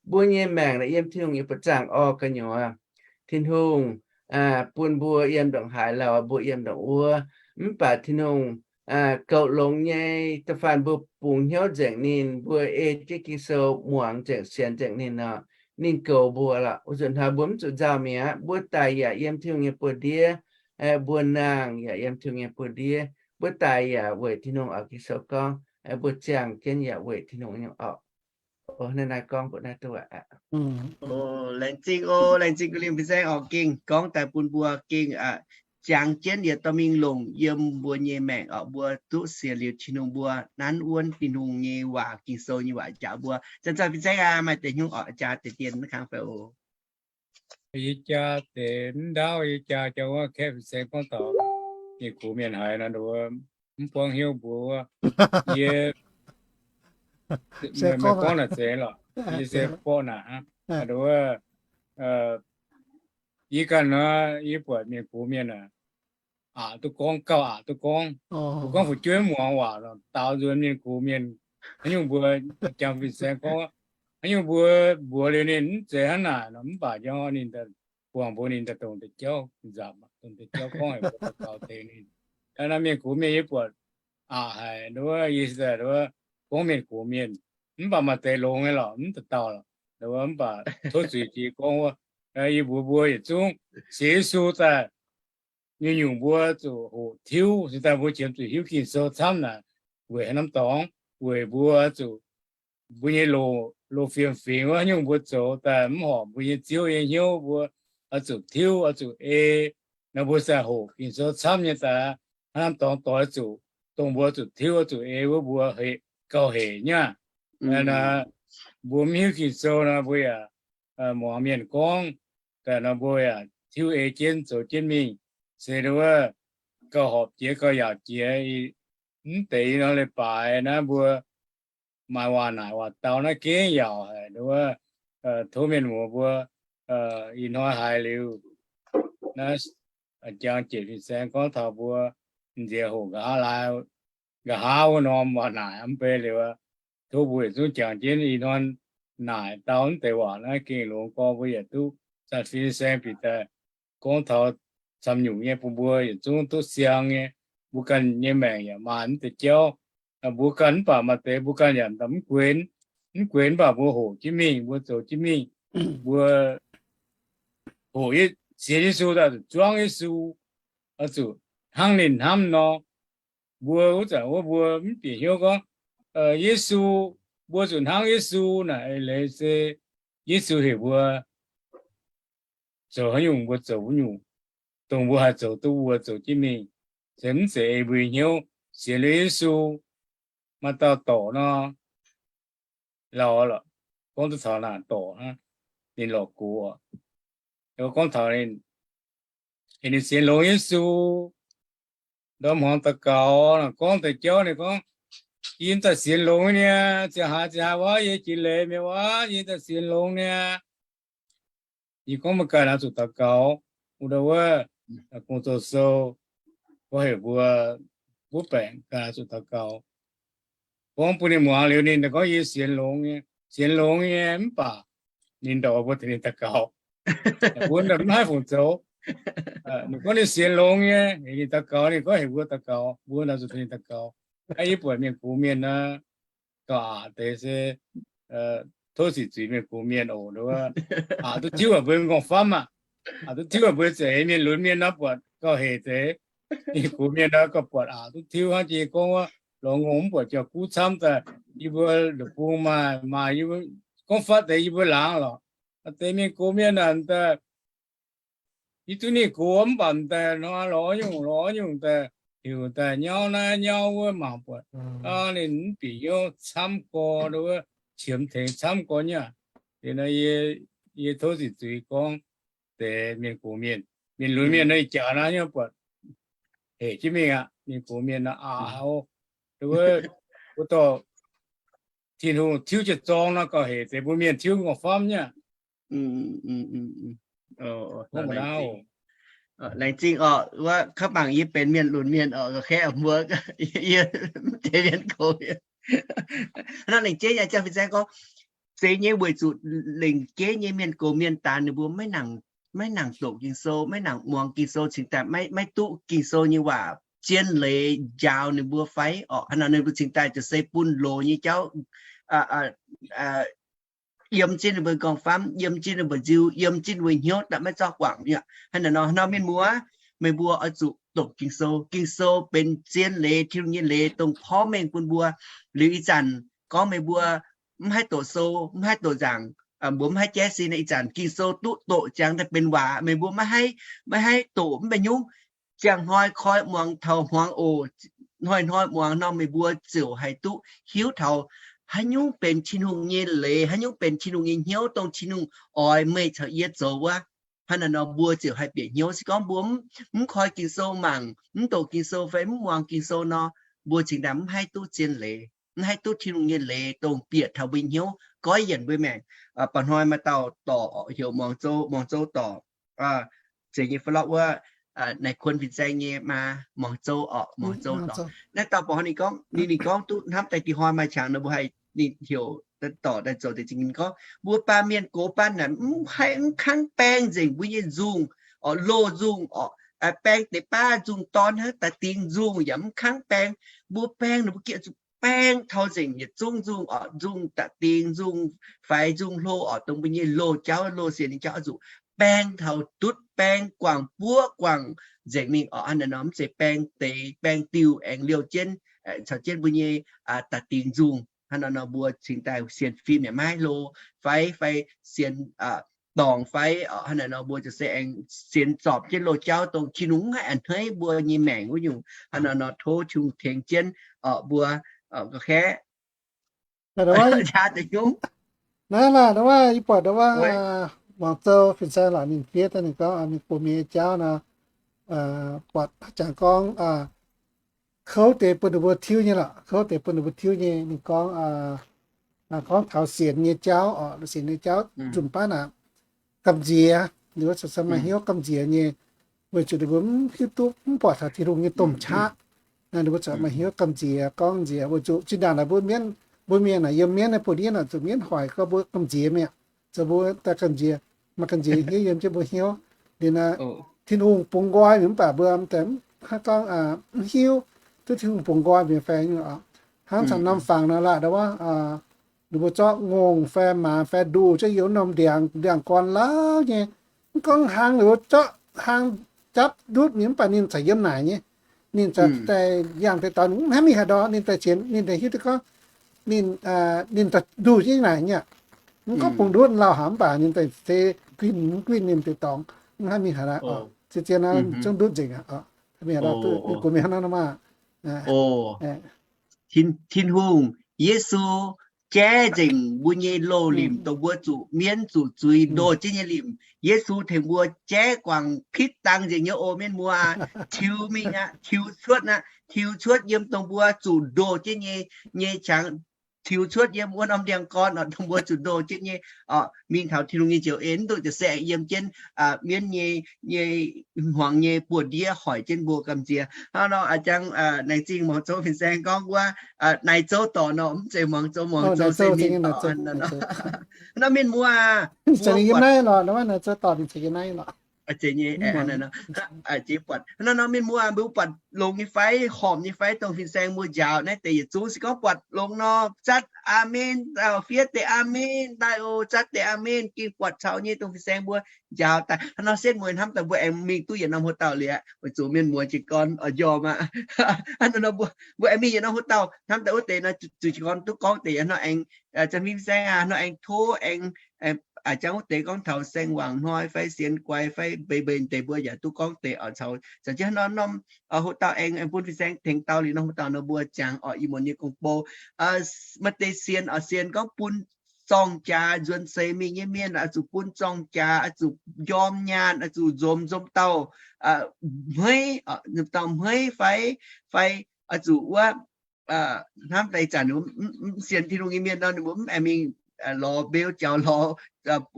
mbuo nyei maengc naaic yiem Tin-Hungh nyei buoz-zaangc orqc gu'nyuoz. Tin-Hungh bun mbuo yiem ndongc haaix lauh mbuo yiem ndongc wuov. Mv baac Tin-Hungh goux longx nyei. Da'faanh mbuo bungx hnyouv nzengc ninh, mbuo ei jienv Ging-Sou muangx nzengc, sienx nzengc ninh nor, ninh goux mbuo lorqc. Wuov nzunc hnoi mbuo mv zuqc nzauh mi'aqv. Mbuo daic yaac yiem Tin-Hungh nyei buoz-ndiev. Mbuo nangh yaac yiem Tin-Hungh nyei buoz-ndiev. Mbuo daaih yaac weic Tin-Hungh oc. Ging-Sou gorngv mbuo ziangh jienv yaac weic Tin-Hungh nyei oc. Naaiv, naaiv gorngv mbuo naaiv duqv aqv. Laengz zingh oc, laengz zingh gu'nyuoz fin-saeng oc. Gengh gorngv daaih bun mbuo gengh ziangx jienv yietc dorh mingh longc yiem mbuo nyei maengc oc. Mbuo duqv sienx liuz Tin-Hungh, mbuo nanv wuonv Tin-Hungh nyei waac, Ging-Sou nyei waac njaaux mbuo. Zanc-zanc fin-saeng aac, maaih deix hnyouv oc, jaa deix dien maiv kangv fai oc. Yie jaa deix mv ndaauv, yie jaa jaa wuov kaeqv fin-saeng gorngv taux mienh gox mienh haiz nor, mv buangv hnyouv mbuox wuov, yie, meih gorngv naaic zeiz lorqc, yie se borqv naaic hnangv. Wuov, yie ganh nor, yie buatc mienh gox mienh aac, aqc duqv gorngv, gauh aqc duqv gorngv. Mbuo gorngv fu'jueiv muangx waac, daaux nzuonx mienh gox mienh. Haaix nyungc mbuo jangx fin-saeng gorngv, Haaix nyungc mbuo mbuox liuz ninh mv zeiz hnangv naaic nor, mv baac njang ninh buangh mbuox ninh daaih dongh deix jauv nzamc, dongh deix jauv gorngv haic mbuo daux gaux tengx ninh. Naaiv mienh gox mienh yie buatc aqc haic, nduov yie gorngv mienh gox mienh, mv baac maaih deix longx nyei lorqc, mv dauh dauh lorqc, mv baac tov zuiz jiex gorngv wuov, yie mbuox mbuo yietc zungv sienx Yesu daaih, nyungc-nyungc mbuo zuqc hoqc tiuv, se daaih mbuo qiemx zuqc hiuv Ging-Sou camv naaic, weic haaix norm dorngx, weic mbuo zuqc mbuo nyei loz, loz fiem fingx wuov, haaix nyungc mbuo zoux daaih mv horpc mbuo nyei Ziouv nyei hnyouv, mbuo oix zuqc tiuv, oix zuqc ei. Nor mbuo se hoqc Ging-Sou camv nyei daaih, haaix norm dorngx doix zuqc, dongh mbuo zuqc tiuv, oix zuqc ei wuov mbuo gauh hec nyei aqv. Mbuo mv hiuv Ging-Sou nor mbuo yaac muangx mienh gorngv daaih nor mbuo yaac tiuv ei jienv zoux jienv mingh, se wuov gauh horpc jiex gauh yaauc jiex. Mv deix nor leiz-baaix naaiv mbuo maaih waac naaic waac dau naaiv gengh yaauc haic, wuov tov mienh muoz mbuo ih hnoi haiz liuz naaiv jangx jienv fin-saeng gorngv taux mbuo nziex hoqc nqa'haav lai, nqa'haav wuov norm waac naaic mv bei liuz, tov mbuo yietc zungv jangx jienv ih hnoi naaic dau mv deix waac naaiv gengh longx gorx, mbuo yietc duqv zanc fin-saeng bieqc daaih gorngv taux camv nyungc nyei bun mbuo yietc zungv duqv siang nyei. Mbuo ganh nyei maengc yaac maaih mv deix jauv, mbuo ganh mv baac maaih deix mbuo ganh yaac mv guenx, mv guenx mv baac mbuo hoqc jienv mingh, mbuo zoux jienv mingh. Mbuo hoqc, sienx Yesu daaih zuqc zuangv Yesu, oix zuqc hnangv ninh hnamv nor. Mbuo wuov zanc wuov mbuo mv bieqc hnyouv gorngv Yesu, mbuo zuqc hnangv Yesu naaic, eix leiz se Yesu heuc mbuo zoux haaix nyungc mbuo zoux wuov nyungc, dongh mbuo haih zoux duqv mbuo zoux jienv mingh, se mv zeiz ei mbuo hnyouv. Sienx liuz Yesu, maaih dauh dorc nor, lauh lorqc, gorngv duqv taux naaic dorc hnangv, ninh lorqc gox, gorngv taux ninh, ninh sienx longx Yesu, ndorm hmuangx daux gaux, gorngv deix jauv ninh gorngv, yie daaih sienx longx niaa, ziangh haaix ziangh haaix wuov yie jiex leiz mingh wuov, yie daaih sienx longx niaa. Yie gorngv mbuo ganh oix zuqc daux gaux, wuov, wuov, Gong-Zoh sou gorngv heuc mbuo, mbuo baengc ganh oix zuqc daux gaux. Gorngv bun ninh muangx liuz ninh gorngv yie sienx longx nyei, sienx longx nyei mv baac ninh ndorqc mbuo tengx ninh daux gaux. Mbuo mv haih fungc zoux. Ninh gorngv ninh sienx longx nyei, ninh daux gaux, ninh gorngv heuc mbuo daux gaux, mbuo oix zuqc tengx ninh daux gaux. Aa, yie buatc mienh gox mienh naaiv gauh aqc deix se tov sic zuiz mienh gox mienh oc, aqc duqv tiuv haic mbuo nyei nqorngv-famv aqv. Aqc duqv tiuv haic mbuo zeiz mienh lunx mienh nor buatc gauh hec deix. Mienh gox mienh nor gauh buatc aqc duqv tiuv hnangv, jiex gorngv wuov lorz ngongh mv buatc jauv-guv camv daaih. Yie mbuo la'bung maaih, maaih yie mbuo gorngv fatv deix yie mbuo laangz lorqc. Deix mienh gox mienh naaic daaih, yie duqv ninh gox mv baac daaih hnoi lorz nyungc lorz nyungc daaih, heuc daaih nyauv naaiv nyauv wuov mangc buatc, ninh mv bieqc hnyouv camv gorx, wuov qiemx tengx camv gorx nyei aqv. Liuz nor yie tov sic zuiz gorngv deix mienh gox mienh, mienh lunx mienh nor ih jaax naaiv nyei buatc hec jienv mingh aqv. Mienh gox mienh nor aqc, wuov, wuov dorh Tin-Hungh tiuv jiez zorng nor gauh hec deix mbuo mienh tiuv nqorngv-famv nyei aqv. Laengz zingh oc, wuov kaav bangc yie benx mienh lunx mienh oc, ga'kengx mbuo, yie mv zeiz mienh gox mienh. Hnangv lengc jeiv nyei, Jang Fin-Saeng gorngv, zeiz nyei weic zuqc lengc jeiv nyei mienh gox mienh daaih ninh mbuo maiv nangc doqc Ging-Sou, maiv nangc muangx Ging-Sou, cingx daaih maiv duqv Ging-Sou nyei waac zien leiz njaaux ninh mbuo fai orqc. Hnangv naaic ninh mbuo cingx daaih ziouc se bun loz nyei jauv yiem jienv ninh mbuo nqorngv-famv, yiem jienv ninh mbuo nziu, yiem jienv ninh mbuo hnyouv daaih maiv zorqv guangc mi'aqv. Hnangv naaic nor, hnangv mienh muoz, meih mbuo oix zuqc doqc Ging-Sou. Ging-Sou benx zien leiz, Tin-Hungh nyei leiz dongh porv mengh bun mbuo. Liuz ih zanc gorngv meih mbuo mv haih doqc sou, mv haih doqc nzaangc, mbuo mv haih jaiv sin, ih zanc Ging-Sou duqv doqc ziangx daaih benx waac. Meih mbuo maiv haih, maiv haih doqc mv baac nyungc, ziangh hnoi koi muangx taux hmuangx oc. Hnoi-hnoi muangx nor meih mbuo ziouc haih duqv hiuv taux haaix nyungc benx Tin-Hungh nyei leiz, haaix nyungc benx Tin-Hungh nyei hnyouv dongh Tin-Hungh oix meih caux yie zoux wuov. Hnangv naaic nor mbuo ziouc haih bieqc hnyouv. Se gorngv mbuo mv koi Ging-Sou mangc, mv doqc Ging-Sou fai mv muangx Ging-Sou nor, mbuo cingx daaih mv haih duqv zien leiz, mv haih duqv Tin-Hungh nyei leiz dongh bieqc taux mbuo nyei hnyouv, goiv yienc mbuo maengc. Mba'hnoi maaih dauh dorc heuc Muangz Zou, Muangz Zou dorc, zeiz nyei fai lorqc wuov, naaiv kuonx fin-saeng nyei maa, Muangz Zou orqc, Muangz Zou dorc. Naaiv dauh mba'hnoi ninh gorngv, ninh, ninh gorngv duqv hnamv daaih dih hnoi maaih qangx nor mbuo haih ninh heuc dorc daaih zoux deix zingh ninh gorngv, mbuo baamh mienh gox baan naaic mv haih mv kangv baeng nzengc mbuo nyei nzungh, orqc, loz nzungh, orqc, baeng deix baav nzungh dorn hnangv daaih dingx nzungh yaac mv kangv baeng. Mbuo baeng ninh mbuo gengh zuqc baeng taux nzengc yietc zungv nzungh, orqc, nzungh daaih dingx nzungh faix nzungh hlo, orqc, dongh mbuo nyei loz jauv, loz sienx nyei jauv oix zuqc baeng taux dutv, baeng guangc buov guangc nzengc mingh, orqc. Hnangv naaiv nor mv zeiz baeng deix baeng diuh aengx liouh jienv caux jienv mbuo nyei daaih dingx nzungh. Hnangv naaiv nor mbuo cingx daaih sienx fim yaac maiv hlo fai, fai sienx dorngc fai, hnangv naaiv nor mbuo ziouc se aengx sienx zorpc jienv loz jauv dongh Tin-Hungh mv haih a'hneiv mbuo nyei maengc wuov nyungc. Hnangv naaiv nor tov Tin-Hungh tengx jienv mbuo ga'kaeqv. Naaiv, naaiv wuov yie buatc ndau wuov muangx zou fin-saeng lorqc ninh fiev daaih ninh gorngv mingh buoz-mienh nyei jauv nor, buatc jangx gorngv kouv deix bun ninh mbuo tiuv nyei lorqc, kouv deix bun ninh mbuo tiuv nyei. Ninh gorngv, gorngv taux sienx nyei jauv, orqc, sienx nyei jauv nzunc baav naaic gamh nziex, ninh mbuo se maaih hnyouv gamh nziex nyei, weic zuqc ninh mbuo mv hiuv duqv, mv buatc taux Tin-Hungh nyei domh qaqv. Ninh mbuo ziouc maaih hnyouv gamh nziex, gorngv nziex weic zuqc zinh ndaangc naaic mbuo mienv, mbuo mienh naaic yiem mienv naaiv buoz-ndiev naaic zuqc mienv hoic gorngv mbuo gamh nziex mi'aqv. Zoux mbuo daaih gamh nziex, maaih gamh nziex hnyouv yiem jienv mbuo hnyouv. Liuz naaiv Tin-Hungh bungx nqoi mv baac mbuo daaih mv gorngv mv hiuv duqv Tin-Hungh bungx nqoi mbuo fai nyungc. Hnangv caux norm fangx naaic laah ndau wuov, ninh mbuo zorqv ngongh fai maaz fai nduqc zungv yiem norm ndiangx, ndiangx-gorn lauh nyei. Mv gorngv hlang ninh mbuo zorqv hlang japv ndutv mingh mv baac ninh caux yiem naaic nyei. Ninh caux daaih yangh deix dorngx mv hnangv mingh haaix ndorm, ninh daaih sienx, ninh daaih hiuv duqv gorngv ninh, ninh daaih nduqc jienv naaic nyei aqv. Mv gorngv bungx ndutv lauh haic mv baac ninh daaih se guinh, mv guinh ninh deix dorngx mv hnangv mingh haaix aqv. Zien-zien zungv ndutv nzengc aqv. Mingh haaix, ninh gorngv mingh hnangv naaiv nor maah. Tin-Hungh, Yesu jaiv nzengc mbuo nyei loz-limc, dongh mbuo zuqc mienv zuqc zuiz ndoh jienv nyei limc. Yesu tengx mbuo jaiv guangc pitv dangh nzengc nyei oc, mienh muoz. Tiux mingh aqv, tiux cuotv aqv, tiux cuotv yiem dongh mbuo zuqc ndoh jienv nyei, nyei qangx, tiux cuotv yiem wuov norm ndiangx-gorn oc, dongh mbuo zuqc ndoh jienv nyei oc, mingh taux Tin-Hungh nyei njoux en, mv dungx ziouc se aengx yiem jienv mienv nyei, nyei hmuangx nyei buoz-ndiev hoic jienv mbuo gamh nziex. Hnangv nor a'jang Naaic Zingh muangx Zou fin-saeng gorngv wuov, Naaic Zou dorc nor mv zeiz muangx Zou, muangx Zou se ninh dorc. Nor mienh muoz, Naaic Zou dorc ninh caux yie naaiv lorqc. Hnangv nor mienh muoz, mbuo buatc longx nyei fai, horpc nyei fai, dongh fin-saeng mbuo njaaux naaiv deix yietc zungv se gorngv buatc longx nor, zatv aamen, fiev deix aamen daaih oc, zatv deix aamen, gengh buatc caux nyei dongh fin-saeng mbuo njaaux daaih. Hnangv nor setv mueiz hnamv daaih mbuo aengx mingh duqv yietc norm hoc-dauh liuz, weic zuqc mienh muoz jiez gorn oix njormh aqv. Hnangv nor mbuo aengx mingh yietc norm hoc-dauh, hnamv daaih wuov deix nor, zuqc jiez gorn duqv gorngv deix hnangv nor aengx, fin-saeng aac, hnangv nor aengx tov aengx, a'jang wuov deix gorngv taux saeng-wangc hnoi fai sienx guaix fai mbeix mbeix deix mbuo yaac duqv gorngv deix oc. Caux jienv hnangv nor norm hoc-dauh aengx, aengx bun fin-saeng tengx dau liuz norm hoc-dauh nor mbuo jangx oc, ih muonz nyei gong-bou. Maaih deix sienx oc, sienx gorngv bun zorng-jaax nzuonx seix mingh nyei mienh oix zuqc bun zorng-jaax, oix zuqc njorm nyaanh, oix zuqc nzomz nzomz dauh hmeiv, nzomz dauh hmeiv fai, fai oix zuqc wuov, hnamv daaih ih zanc mv sienx Tin-Hungh nyei mienh nor, ninh mbuo mv aengx mingh lorz mbeu jaux lorz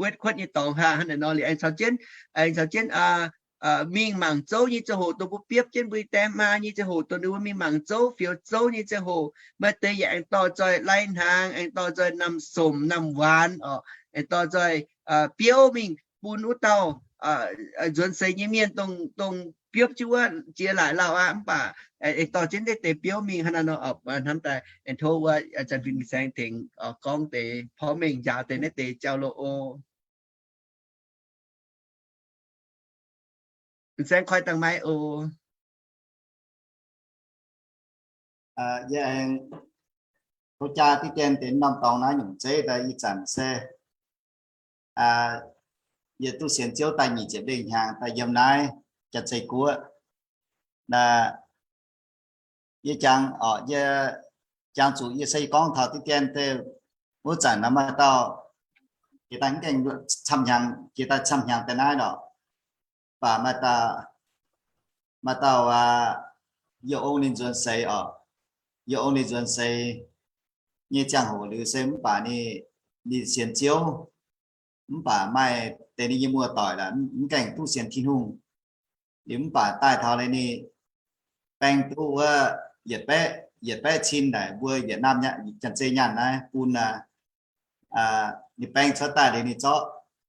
wetv kuotv nyei dorngx haah. Hnangv naaic nor liuz aengx caux jienv, aengx caux jienv mingh mangc zouv nyei ziangh hoc, dongh mbuo biopv jienv mbuo die maa nyei ziangh hoc, dongh ninh mbuo mingh mangc zouv fioux zouv nyei ziangh hoc, maaih deix yaac aengx dorh nzoih lai-hnaangx, aengx dorh nzoih naamh somc naamh waanx oc, aengx dorh nzoih biouv mingh bun wuov dauh nzuonx seix nyei mienh, dongh biopv jienv wuov jiex laaic lauh aqv. Mv baac aengx dorh jienv naaiv deix biouv mingh. Hnangv naaiv nor, hnamv daaih aengx tov wuov zanc fin-saeng tengx gorngv deix porv mengh njaaux deix naaiv deix jauv-louh oc. Fin-saeng koi dangh maiv oc. Yie aengx tov jaa diqv dien deix norm dorngx naaiv nyungc zeiv daaih ih zanc se yie duqv sienx Ziouv daaih nyic ziepc lengh hnyangx daaih yiem naaiv Janx-Zei Guoqv. Yie jangx, yie jangx zuqc yie se gorngv taux diqv dien deix wuov zanc naaiv maaih dauh jiex daaih mv gaengh camv hnyangx, jiex daaih camv hnyangx daaih naaiv lorqc. Mv baac maaih dauh, maaih dauh aac, yie ong ninh nzuonx seix oc. Yie ong ninh nzuonx seix nyei ziangh hoc liuz se mv baac ninh, ninh sienx Ziouv, mv baac maaih deix ninh nyei muoz-doic laaix mv gaengh duqv sienx Tin-Hungh. Liuz mv baac daaih taux leiz ninh baeng duqv wuov yietc baeqv, yietc baeqv cin naaic mbuo Yietc Naamh Janx-Zei nyaanh naaiv bun aac, ninh baeng cuotv daaih liuz ninh zorqv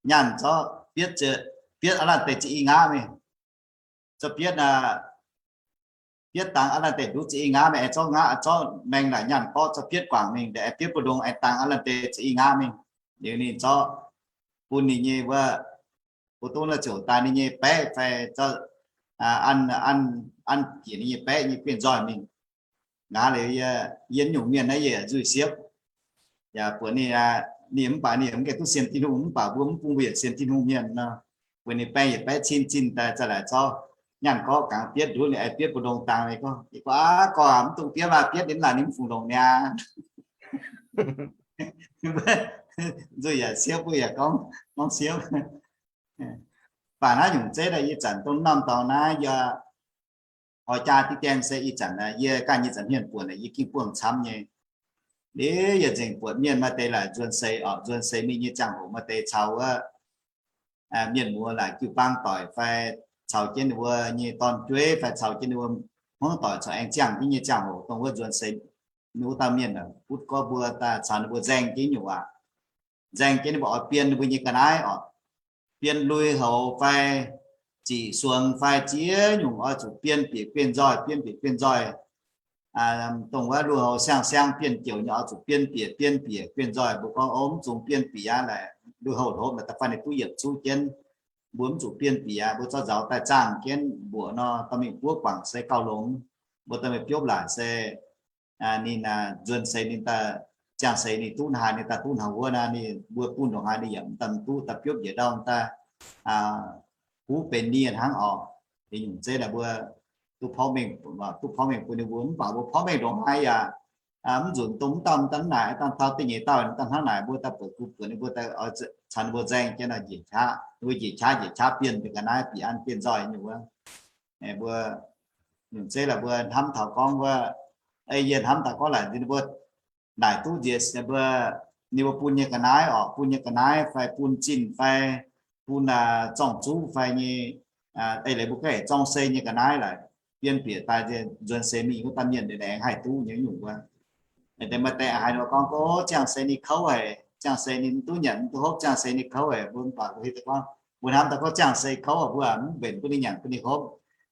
nyaanh zorqv bietv, bietv aav laanh deix za'eix nqaatv mingh. Zorqv bietv, bietv dangx aav laanh deix nduqc za'eix nqaatv mingh, aengx zorqv nqaatv, zorqv maeng naaic nyaanh borqv zorqv bietv guangc mingh, aengx bietv mbu'ndongx aengx dangx aav laanh deix za'eix nqaatv mingh. Liuz ninh zorqv bun ninh nyei wuov, mbuo dongh la'ziouc daaih ninh nyei baeqv fai an, an jiex ninh nyei baeqv nyei guen nzoih mingh. Nqa'haav liuz yie, yie nyungc mienh naaiv yie nzuih siepv. Yaac buatc ninh, ninh mv baac ninh yaac mv gaengh duqv sienx Tin-Hungh, mv baac mbuo mv bung mbuo yaac sienx Tin-Hungh mienh nor, weic ninh baeng yietc baeqv cin zinh daaih za'gengh zorqv nyaanh gorqv gangx bietv nduqv ninh aengx bietv mbu'ndongx dangx mingh gorngv, yie gorngv, Aav, gorx, mv dungx bietv maah, bietv ninh laaic ninh mv fungc longx niaa. Nzuih yaac siepv, mbuo yaac gorngv, gorngv siepv. Baac naaiv nyungc zeiv daaih ih zanc dongh norm dorngx naaiv yie oix jaa diqv dien se ih zanc yie ganh nyei zanc hmien buonc yie gengh buangh camv nyei. Liuz yie nzengc buatc mienh maaih deix laaic nzuonx seix orqc, nzuonx seix mingh nyei ziangh hoc maaih deix caux wuov mienh muoz laaic jiu-baang doic fai caux jienv ninh mbuo nyei dorn-jueiv fai caux jienv ninh mbuo hmuangv doic corc aengx ziangh jienv nyei ziangh hoc dongh wuov nzuonx seix ninh wuov dauh mienh butv gorngv mbuo daaih caux ninh mbuo nzaeng jienv nyungc waac, nzaeng jienv ninh mbuo oix bien ninh mbuo nyei ga'naaiv orqc, bien lui-houx fai ziqc suonx fai ziex nyungc oix zuqc bien bieqc bien nzoih, bien bieqc bien nzoih. Dongh wuov lui-houx siang-siang bien jeuc nyei oix zuqc bien bieqc bien bieqc bien nzoih. Mbuo gorngv, O, mv zuqc bien bieqc aqv, laaic lui-houx hlopv naaic da'faanh ninh duqv yietc zuqv jienv. Mbuo mv zuqc bien bieqc aqv, mbuo zorqv nzauz daaih zaangh jienv mbuoqc nor, dorh mingh buov guangc se gauh longx. Mbuo dorh mingh biopv laaic se ninh nzuonx seix ninh daaih, ziangh seix ninh duqv haaix ninh daaih duqv haaix wuov naaic, ninh mbuo bun ndongc haaix ninh yaac mv daaih duqv, daaih biopv njiec ndau daaih huv benx nie hnangv orqc. Liuz nyungc zeiv naaic mbuo duqv porv mengh, duqv porv mengh bun ninh mbuo, mv baac mbuo porv mengh ndongc haaix yaac mv nzunc dongh mv dauh daaih naaic, daaih taux da'nyeic dauh daaih hnangv naaic, mbuo daaih buatc gu buatc ninh mbuo daaih caux ninh mbuo nzaeng jienv njiec qaqv, ninh mbuo njiec qaqv njiec qaqv bienh mbuo ga'naaiv bieqc an bienh nzoih nyungc wuov. Mbuo nyungc zeiv laaix mbuo hnamv taux gorngv wuov, yie hnamv taux gorngv laaic ninh mbuo naaic duqv nziex mbuo, ninh mbuo bun nyei ga'naaiv orqc, bun nyei ga'naaiv fai bun zinh fai bun zorng-zuqv fai nyei, eix leiz mbuo ganh zorng-sei nyei ga'naaiv laaic, bienh bieqc daaih nzuonx seix mingh wuov dauh mienh aengx haih duqv nyei nyungc wuov. Deix maaih deix haiz ninh mbuo gorngv, O, ziangh seix ninh kouv haic, ziangh seix ninh mv duqv nyanc mv duqv hopv, ziangh seix ninh kouv haic. Mbuo mv baac mbuo hiuv duqv gorngv, mbuo hnamv daaih gorngv ziangh seix kouv, mbuo mv mbenc bun ninh nyanc bun ninh hopv.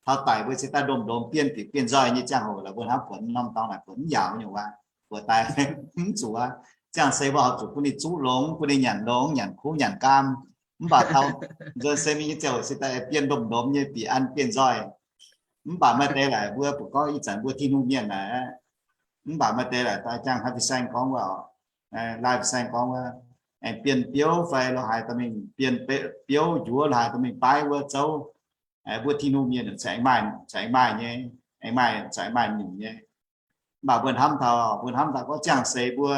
Taux daic mbuo cingx daaih ndongh-ndongx bienh bieqc bienh nzoih nyei ziangh hoc laaix mbuo hnamv buatc norm dorngx naaic buatc mv yaauc nyungc waac, buatc daaih mv zuqc aqv. Ziangh seix mbuo horpc zuqc bun ninh zuqv longx, bun ninh nyanc longx, nyanc kuv nyanc gaam. Mv baac taux nzuonx seix mingh nyei ziangh hoc cingx daaih bienh ndongh-ndongx nyei bieqc an bienh nzoih. Mv baac maaih deix laaic mbuo baac gorngv ih zanc mbuo Tin-Hungh mienh naaic, mv baac maaih deix laaic daaih jangx haaix fin-saeng gorngv wuov, laai fin-saeng gorngv wuov, aengx bienh biouv fai lo haaix dorh mingh bienh biouv njuov lo haaix dorh mingh baaiv wuov zouv. Mbuo Tin-Hungh mienh corc aengx maaih, corc aengx maaih nyei, aengx maaih, corc aengx maaih nyungc nyei. Mv baac mbuo hnamv taux, mbuo hnamv taux gorngv ziangh seix mbuo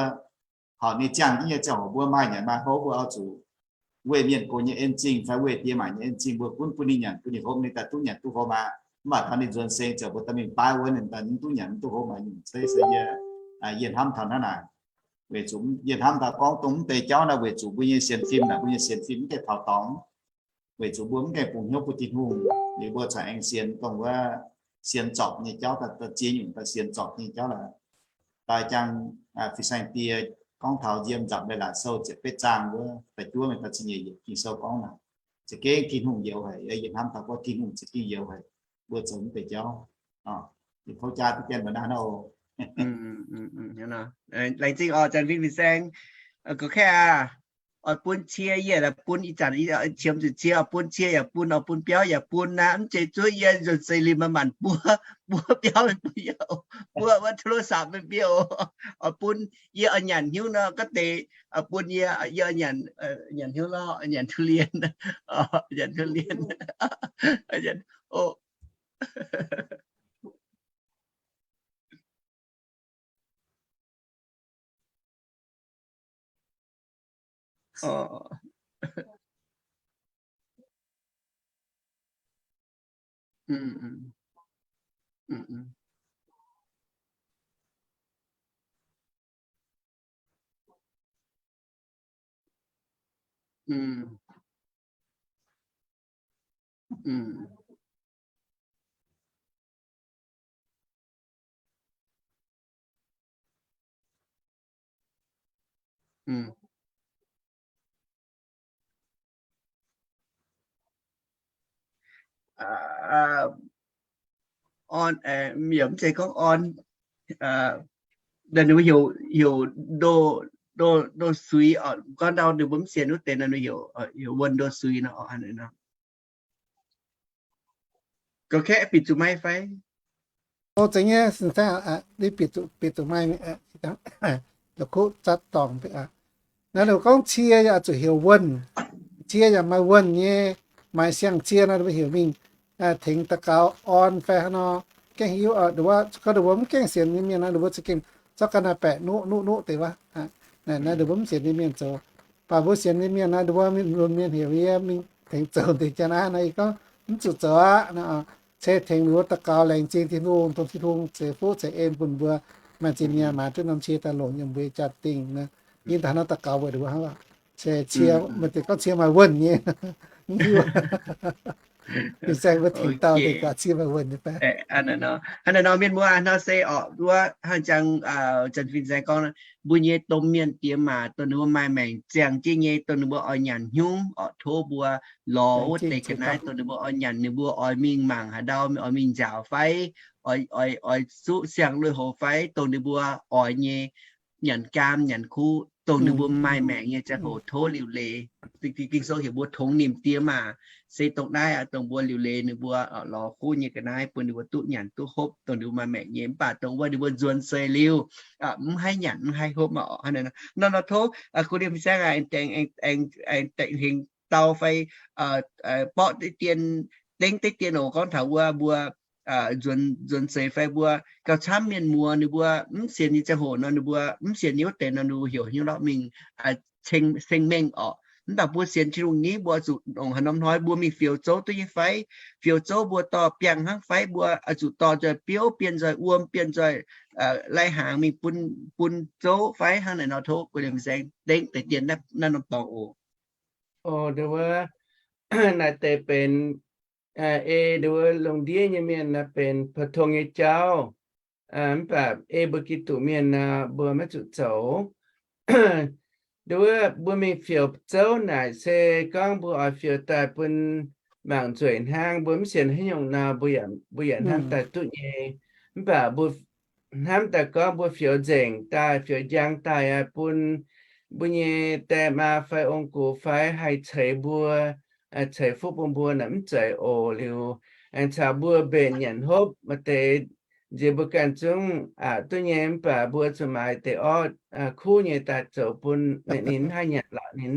horpc ninh ziangh jienv nyei ziangh hoc mbuo maaih nyanc maaih hopv mbuo oix zuqc weih mienh gox nyei en zingh fai weih diex maac nyei en zingh mbuo gunv bun ninh nyanc bun ninh hopv ninh daaih duqv nyanc duqv hopv aqv. Mv baac taux ninh nzuonx seix ziouc mbuo dorh mingh baaiv wuov ninh daaih mv duqv nyanc mv duqv hopv aqv nyungc zeiv se yie, yie hnamv taux naaiv naaic. Weic zuqc yie hnamv taux gorngv dongh mv deix jauv naaiv weic zuqc mbuo nyei sienx fim naaic, mbuo nyei sienx fim mv gaengh taux dorngx. Weic zuqc mbuo mv gaengh bungx hnyouv bun Tin-Hungh, liuz mbuo corc aengx sienx dongh wuov sienx zorpc nyei jauv, daaih ziex nyungc daaih sienx zorpc nyei jauv laaix. Daaih jangx fin-saeng die gorngv taux yiem Nzamc Leiz-Latc Sou ziepc betv zaang wuov da'juov mingh da'ziepc nyeic yiemc Ging-Sou gorngv naaic, za'gengh Tin-Hungh youx haic. Yie hnamv taux gorngv Tin-Hungh za'gengh youx haic, mbuo zoux mv deix jauv. Ninh kouv jaa duqv jienv mbuo naaiv nor. Laengz zingh oc, Janx-Fin fin-saeng. Gorngv kaeqv aqv, oix bun cie yie laaix bun ih zanc qiemx zuqc cie, oix bun cie yaac bun, oix bun biauv yaac bun aqv. Mv zeiz zuov yie nzuonx seix liuz maaih maanc buov, buov biauv, buov yie, buov wuov โทรศัพท์ mingh biouv. Oix bun yie oix nyanc hnyouv nor, ga'deix oix bun yie, yie oix nyanc, nyanc hnyouv lorqc, nyanc ทุเรียน, nyanc ทุเรียน, nyanc, o. orn, yaac mv zeiz gorngv orn, ninh mbuo heuc, heuc ndo, ndo, ndo suix oc. Gorngv ndau ninh mbuo mv sienx wuov deix nor, ninh heuc, heuc wuonh ndo suix nor. Gauh kaeqv bieqc zuqc maiv fai? O, zeiz nyei, bieqc zuqc, bieqc zuqc maiv, la'kuqv zatv dorngc. Naaiv ninh gorngv cie yaac zuqc heuc wuonh. Cie yaac maaih wuonh nyei, maaih siang-cie nor, ninh mbuo heuc mingh tengx daux gaux orn fai hnangv nor. Gengh hiuv, gorngv ninh mbuo mv gaengh sienx nyei mienh nor, ninh mbuo za'gengh zorqv ga'naaiv baeqc nuqv nuqv nuqv deix wuov. Naaiv ninh mbuo mv sienx nyei mienh zoux. Mv baac mbuo sienx nyei mienh nor, ninh mbuo mienh heuc yie mingh tengx zoux deix jaa naaiv nor, yie gorngv mv zuqc zoux aqv. Se tengx ninh mbuo daux gaux laengz zingh Tin-Hungh, dongh Tin-Hungh ceix fuqv ceix en bun mbuo, maaih zinh mienh maaiz duqv norm cie daaih longc yiem mbuo nyei jaa-dingh nor. Yie daaih nor daux gaux weic ninh mbuo hnangv. Se cie, maaih deix gorngv cie maaih wuonh nyei. Fin-saeng mbuo tengx dauh deix gaax cie maaih wuonh nyei fai? Hnangv naaiv nor mienh muoz nor se oc, wuov hnangv jang Janx fin-saeng gorngv, mbuo nyei domh mienh diex maac dongh ninh mbuo maaih maengc ziangh jienv nyei, dongh ninh mbuo oix nyanc hnyungv oc, tov mbuo lorz wuov deix ga'naaiv dongh ninh mbuo oix nyanc, ninh mbuo oix mingh mangc haaix ndau, oix mingh nziaauc fai, oix, oix zuqv siang-lui houx fai, dongh ninh mbuo oix nyei, nyanc gaam nyanc kuv, dongh ninh mbuo maaih maengc nyei ziangh hoc tov liuc leiz. Ging-Sou heuc mbuo tongx nimc diex maac. Se dongh naaiv aqv, dongh mbuo liuc leiz ninh mbuo lorz kuv nyei ga'naaiv bun ninh mbuo duqv nyanc duqv hopv, dongh ninh mbuo maaih maengc nyei. Mv baac dongh wuov ninh mbuo nzuonx seix liuz, mv haih nyanc mv haih hopv maah oc. Hnangv naaiv nor, nor tov kuv liemh saeng aengx, aengx hengx dau fai borqv deix dien, dengv deix dien oc, gorngv taux wuov mbuo nzuonx seix fai mbuo gauh camv mienh muoz ninh mbuo mv sienx nyei ziangh hoc nor, ninh mbuo mv sienx nyei wuov deix nor, ninh mbuo heuc haaix nyungc lorqc mingh ceng, ceng mengh oc. Mv baac mbuo sienx Tin-Hungh ni mbuo zuqc longc haaix norm hnoi mbuo mingh fioux zouv duqv nyei fai? Fioux zouv mbuo dorh biangh hnangv fai? Mbuo zuqc dorh nzoih biouv, bienh nzoih wuom, bienh nzoih lai-hnaangx mingh bun, bun zouv fai? Hnangv naaiv nor tov guei liemh saeng dengv deix dien naaiv norm dorngx oc. O, naaiv deix benx ei nduov lungh ndiev nyei mienh naaiv benx pou-tong nyei jauv. Mv baac ei mbuo Giduc mienh nor, mbuo maiv zuqc zoux. Nduov mbuo mingh fioux zouv naaic se gorngv mbuo oix fioux daaih bun mangc nzueic hnangv, mbuo mv sienx haaix nyungc nor, mbuo yaac hnamv daaih duqv nyei. Mv baac mbuo hnamv daaih gorngv mbuo fioux nzengc daaih, fioux njang daaih aqv, bun mbuo nyei die maa fai ong-gux fai haih ceix mbuo, ceix fuqv bun mbuo naaic mv zeiz oc. Liuz aengx caux mbuo mbenc nyanc hopv maaih deix nziex mbuo ganh zungv aqc duqv nyei, mv baac mbuo zuqc maaiz deix orv kuv nyei daaih zoux bun ninh, ninh mv haih nyanc lorqc, ninh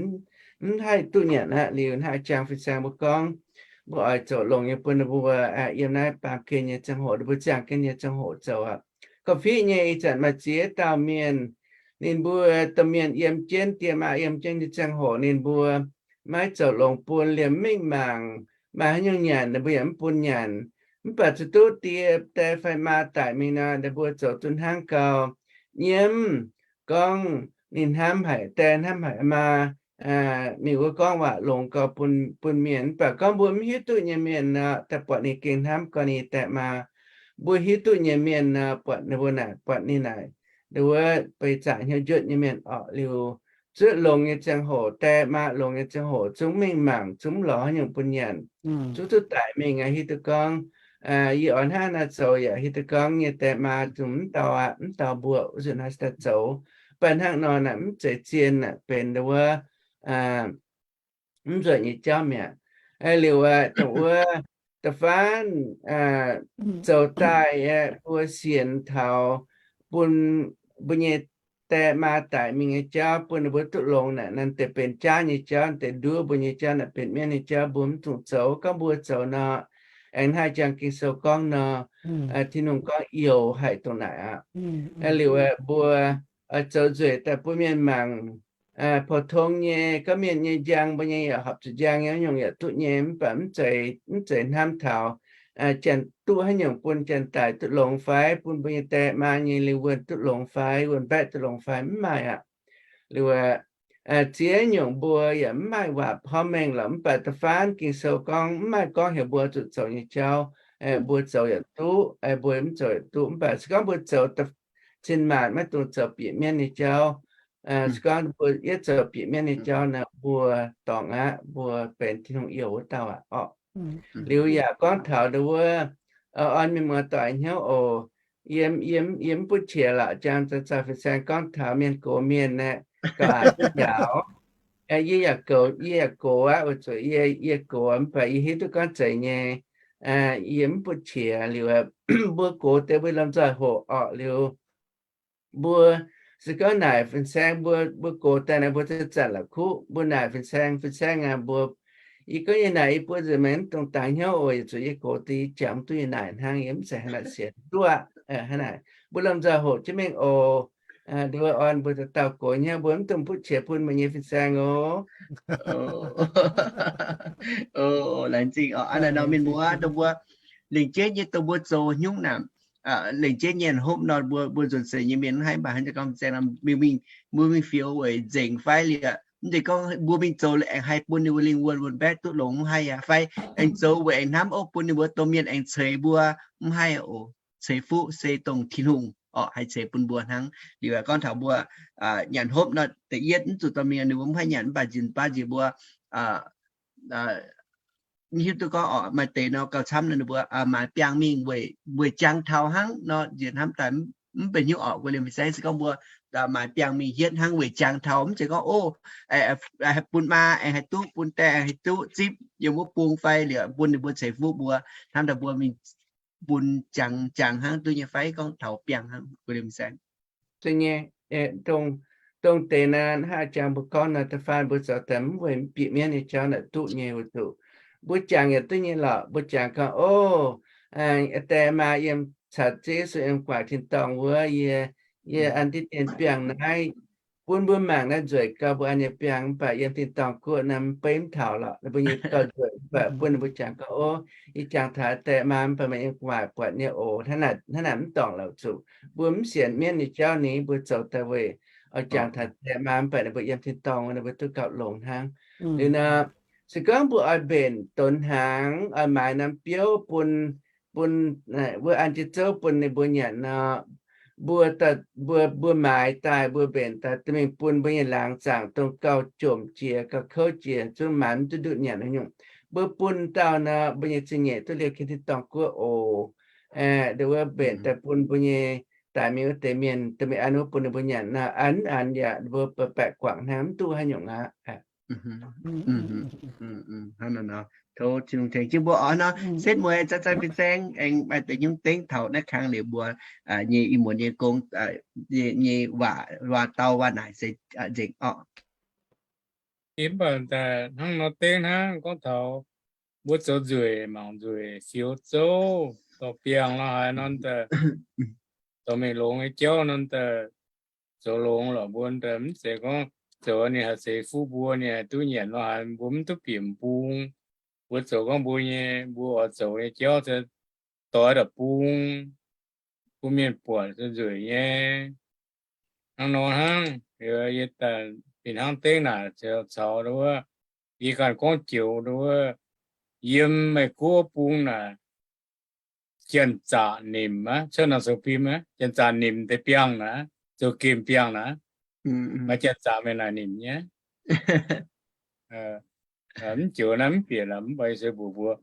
mv haih duqv nyanc aqv. Liuz hnangv jang fin-saeng mbuo gorngv, mbuo oix zoux longx nyei bun ninh mbuo yiem naaiv baamh gen nyei ziangh hoc, ninh mbuo ziangh gen nyei ziangh hoc zoux aqv. Gorngv-fiqv nyei ih zanc maaih ziex dauh mienh, ninh mbuo domh mienh yiem jienv, die maa yiem jienv nyei ziangh hoc ninh mbuo maiv zoux longx bun, liemh mingh mangc maaih haaix nyungc nyanc ninh mbuo yaac mv bun nyanc. Mv baac zuqc duqv die, die fai maa daic mingh nor, ninh mbuo zoux duqv hnangv gau. Nyiemv gorngv ninh hnamv haic die, hnamv haic maa, mingh wuov gorngv waac longx gau bun, bun mienh. Mv baac gorngv mbuo mv hiuv duqv nyei mienh nor, daaih buatc ninh gengh hnamv gau ninh die maa. Mbuo hiuv duqv nyei mienh nor, buatc ninh mbuo naaic, buatc ninh naaic, nduov beiv zaqc hnyouv njutv nyei mienh orqc. Liuz zuqc longx nyei ziangh hoc, die maa longx nyei ziangh hoc zungv mingh mangc, zungv lorz haaix nyungc bun nyanc. Zuqc duqv daic mingh aqv, hiuv duqv gorngv yie oix hnangv naaiv zoux yaac hiuv duqv gorngv nyei die maa zungv mv dau aqv, mv dau mbuo wuov nzunc naaiv daaih zoux. Mv baac hnangv nor naaic mv zeiz zien aqv, benx wuov mv nzueic nyei jauv mi'aqv. Liuz aqv, dongh wuov da'faanh zoux daaih aqv, mbuo sienx taux bun mbuo nyei die maa daic mingh nyei jauv bun ninh mbuo duqv longx naaic, naaiv deix benx jaav nyei jauv, deix nduov mbuo nyei jauv naaic, benx mienv nyei jauv, mbuo mv dungx zoux. Gorngv mbuo zoux nor, aengx hnangv jang Ging-Sou gorngv nor, Tin-Hungh gorngv youc haic dongh naaic aqv. Liuz aqv, mbuo zoux nzueic daaih bun mienh mangc, pou-tong nyei, gorngv mienh nyei njang mbuo nyei yaac horpc zuqc njang nyei, haaix nyungc yaac duqv nyei, mv baac mv zeiz, mv zeiz hnamv taux janx duqv haaix nyungc bun janx daic duqv longx fai, bun mbuo nyei die maa nyei liuz wuonh duqv longx fai, wuonh mbaeqv duqv longx fai, mv maaih aqv. Liuz aqv, ziex nyungc mbuo yaac mv maaih waac porv mengh lorqc, mv baac da'faanh Ging-Sou gorngv mv maaih gorngv heuc mbuo zuqc zoux nyei jauv. Mbuo zoux yaac duqv, mbuo mv zoux yaac duqv. Mv baac se gorngv mbuo zoux cin-maanc, maiv dungx zoux bieqc mienv nyei jauv. Se gorngv mbuo yietv zoux bieqc mienv nyei jauv nor, mbuo dorngc aqv, mbuo benx Tin-Hungh youc wuov dauh aqv orqc. Liuz yaac gorngv taux ndau wuov, orn mienh muoz-doic hnyouv oc. Yie, yie, yie mv butv qiex lorqc, jang zaux fin-saeng gorngv taux mienh gox mienh aeqv, gauh aqc duqv njaaux. Yie yaac gox, yie yaac gox aqv, weic zuqc yie, yie gox mv baac yie hiuv duqv gorngv zeiz nyei. Yie mv butv qiex liuz, mbuo gox deix mbuo lomh nzoih hoqc orqc liuz, mbuo se gorngv naaic fin-saeng mbuo, mbuo gox daaih naaic mbuo zanc-zanc la'kuqv mbuo naaic fin-saeng, fin-saeng aac mbuo, yie gorngv yie naaic yie buo nzuqc maengx mv dungx dangx hnyouv oc, yietc zuqc yie gox deix yie jangx mv duqv yie naaic hnangv, yie mv zeiz haaix naaic sienx duqv. Hnangv naaic mbuo lomh nzoih hoqc jienv mingh oc. Nduov orn mbuo dauh dauh gox hnyouv mbuo mv dungx butv qiex bun meih nyei fin-saeng oc. Laengz zingh oc. Aa, naaic nor mienh muoz dongh mbuo lengc jeiv nyei dongh mbuo zoux hnyouv naaic, lengc jeiv nyei hopv nor mbuo, mbuo nzuonx seix nyei mienh mv haih mv baac hnangv jiex gorngv fin-saeng nor mingh, mingh, mingh fioux weic nzengc fai liuz, mv zeiz gorngv mbuo mingh zoux aengx haih bun ninh mbuo lingh wuonh wuonh mbaeqv duqv longx mv haih aqv. Fai aengx zoux weic aengx hnamv oc bun ninh mbuo domh mienh aengx ceix mbuo mv haih oc. Ceix fuqv se dongh Tin-Hungh orqc haih ceix bun mbuo hnangv. Liuz gorngv taux mbuo nyanc hopv nor da'yietv mv zuqc dorh mingh ninh mbuo mv haih nyanc mv baac nziex baav nziex mbuo hiuv duqv gorngv orqc maaih deix nor gauh camv nor ninh mbuo maaiz biangh mingh weic, weic jangx taux hnangv nor nziex hnamv daaih mv benx hnyouv orqc. Guei liemh fin-saeng se gorngv mbuo maaiz biangh mingh hietv hnangv weic jangx taux, mv zeiz gorngv o, haih bun maa aengx haih duqv, bun die aengx haih duqv zipv yiem wuov bung fai liuz bun ninh mbuo ceix fuqv mbuo, hnamv daaih mbuo mingh bun jangx, jangx hnangv duqv nyei fai gorngv taux biangh hnangv. Guei liemh fin-saeng. Dongh deix naaiv hnangv jangx mbuo gorngv nor, da'faanh mbuo zoux daaih mv weic mv bieqc mienv nyei jauv naaic duqv nyei weic zuqc mbuo jangx yaac duqv nyei lorqc. Mbuo jangx gorngv, o, die maa yiem caux Yesu yiem gu'nguaaic tin-dorngh wuov, yie, yie an diqv dien biangh naaiv bun mbuo mangc naaiv nzueic gau mbuo an nyei biangh, mv baac yiem tin-dorngh guoqv naaiv mv beiv mv taux lorqc. Ninh mbuo nyei gauh nzueic, mv baac bun ninh mbuo jangx gorngv, o, yie jangx taux die maa mv baac meih yiem gu'nguaaic buatc nyei oc. Hnangv naaic mv dorngc lorqc zuqc mbuo mv sienx mienv nyei jauv ni, mbuo zoux daaih weic oix jangx taux die maa mv baac ninh mbuo yiem tin-dorngh ninh mbuo duqv gauh longx hnangv. Liuz nor, se gorngv mbuo oix mbenc donx hnaangx, oix maaiz norm biouv bun, bun, wuov an jienv zouv bun ninh mbuo nyanc nor, mbuo, mbuo, mbuo maaiz daaih, mbuo mbenc daaih, dorh mingh bun mbuo nyei laangz zaangc dongh gauh jomc jiex, gauh kouv jiex, zungv maaiz mv duqv ndutv nyanc haaix nyungc. Mbuo bun dauh nor, mbuo nyei zingh nyeic duqv liouh kin tin-dorngh guoqv oc. Nduov wuov mbenc daaih bun mbuo nyei daic mingh wuov deix mienh, dorh mingh an wuov bun ninh mbuo nyanc nor, an, an yaac mbuo baeqc guangc hnangv, mv duqv haaix nyungc aqv. Hnangv nor, tov Tin-Hungh tengx jienv mbuo oc nor. Setv mueiz zanc-zanc fin-saeng aengx maaih deix nyungc dengv taux naaiv kang liuz mbuo nyei ih muonz nyei gong, nyei waac, waac-dau waac-naaic se nzengc oc. Mv baac hnangv nor dengv hnangv gorngv taux mbuo zoux nzueic, mangc nzueic, fioux zouv, dorh biangh lorz haaix nor daaih, dorh mingh longx nyei jauv nor daaih, zoux longx lorqc mbuo daaih mv zeiz gorngv zoux ninh haih ceix fuqv mbuo, ninh haih duqv nyanc lorz haaix, mbuo mv duqv bieqc bung. Mbuo zoux gorngv mbuo nyei, mbuo oix zoux nyei jauv se doix daaih bung, bun mienh buatc se nzueic nyei. Hnangv nor hnangv, yie daaih fih hnangv dengv naaic caux wuov, yie ganh gorngv joux wuov, yiem Meiv Guoqv bung naaic, janx-zaqc nimc aqv, cuotv norm sou bim aqv, janx-zaqc nimc deix biangh naaic, zoux gemh biangh naaic, maaih janx-zaqc mienh naaic nimc nyei. Mv joux naaiv mv bieqc lorqc, mv baac yie se mbuox mbuo,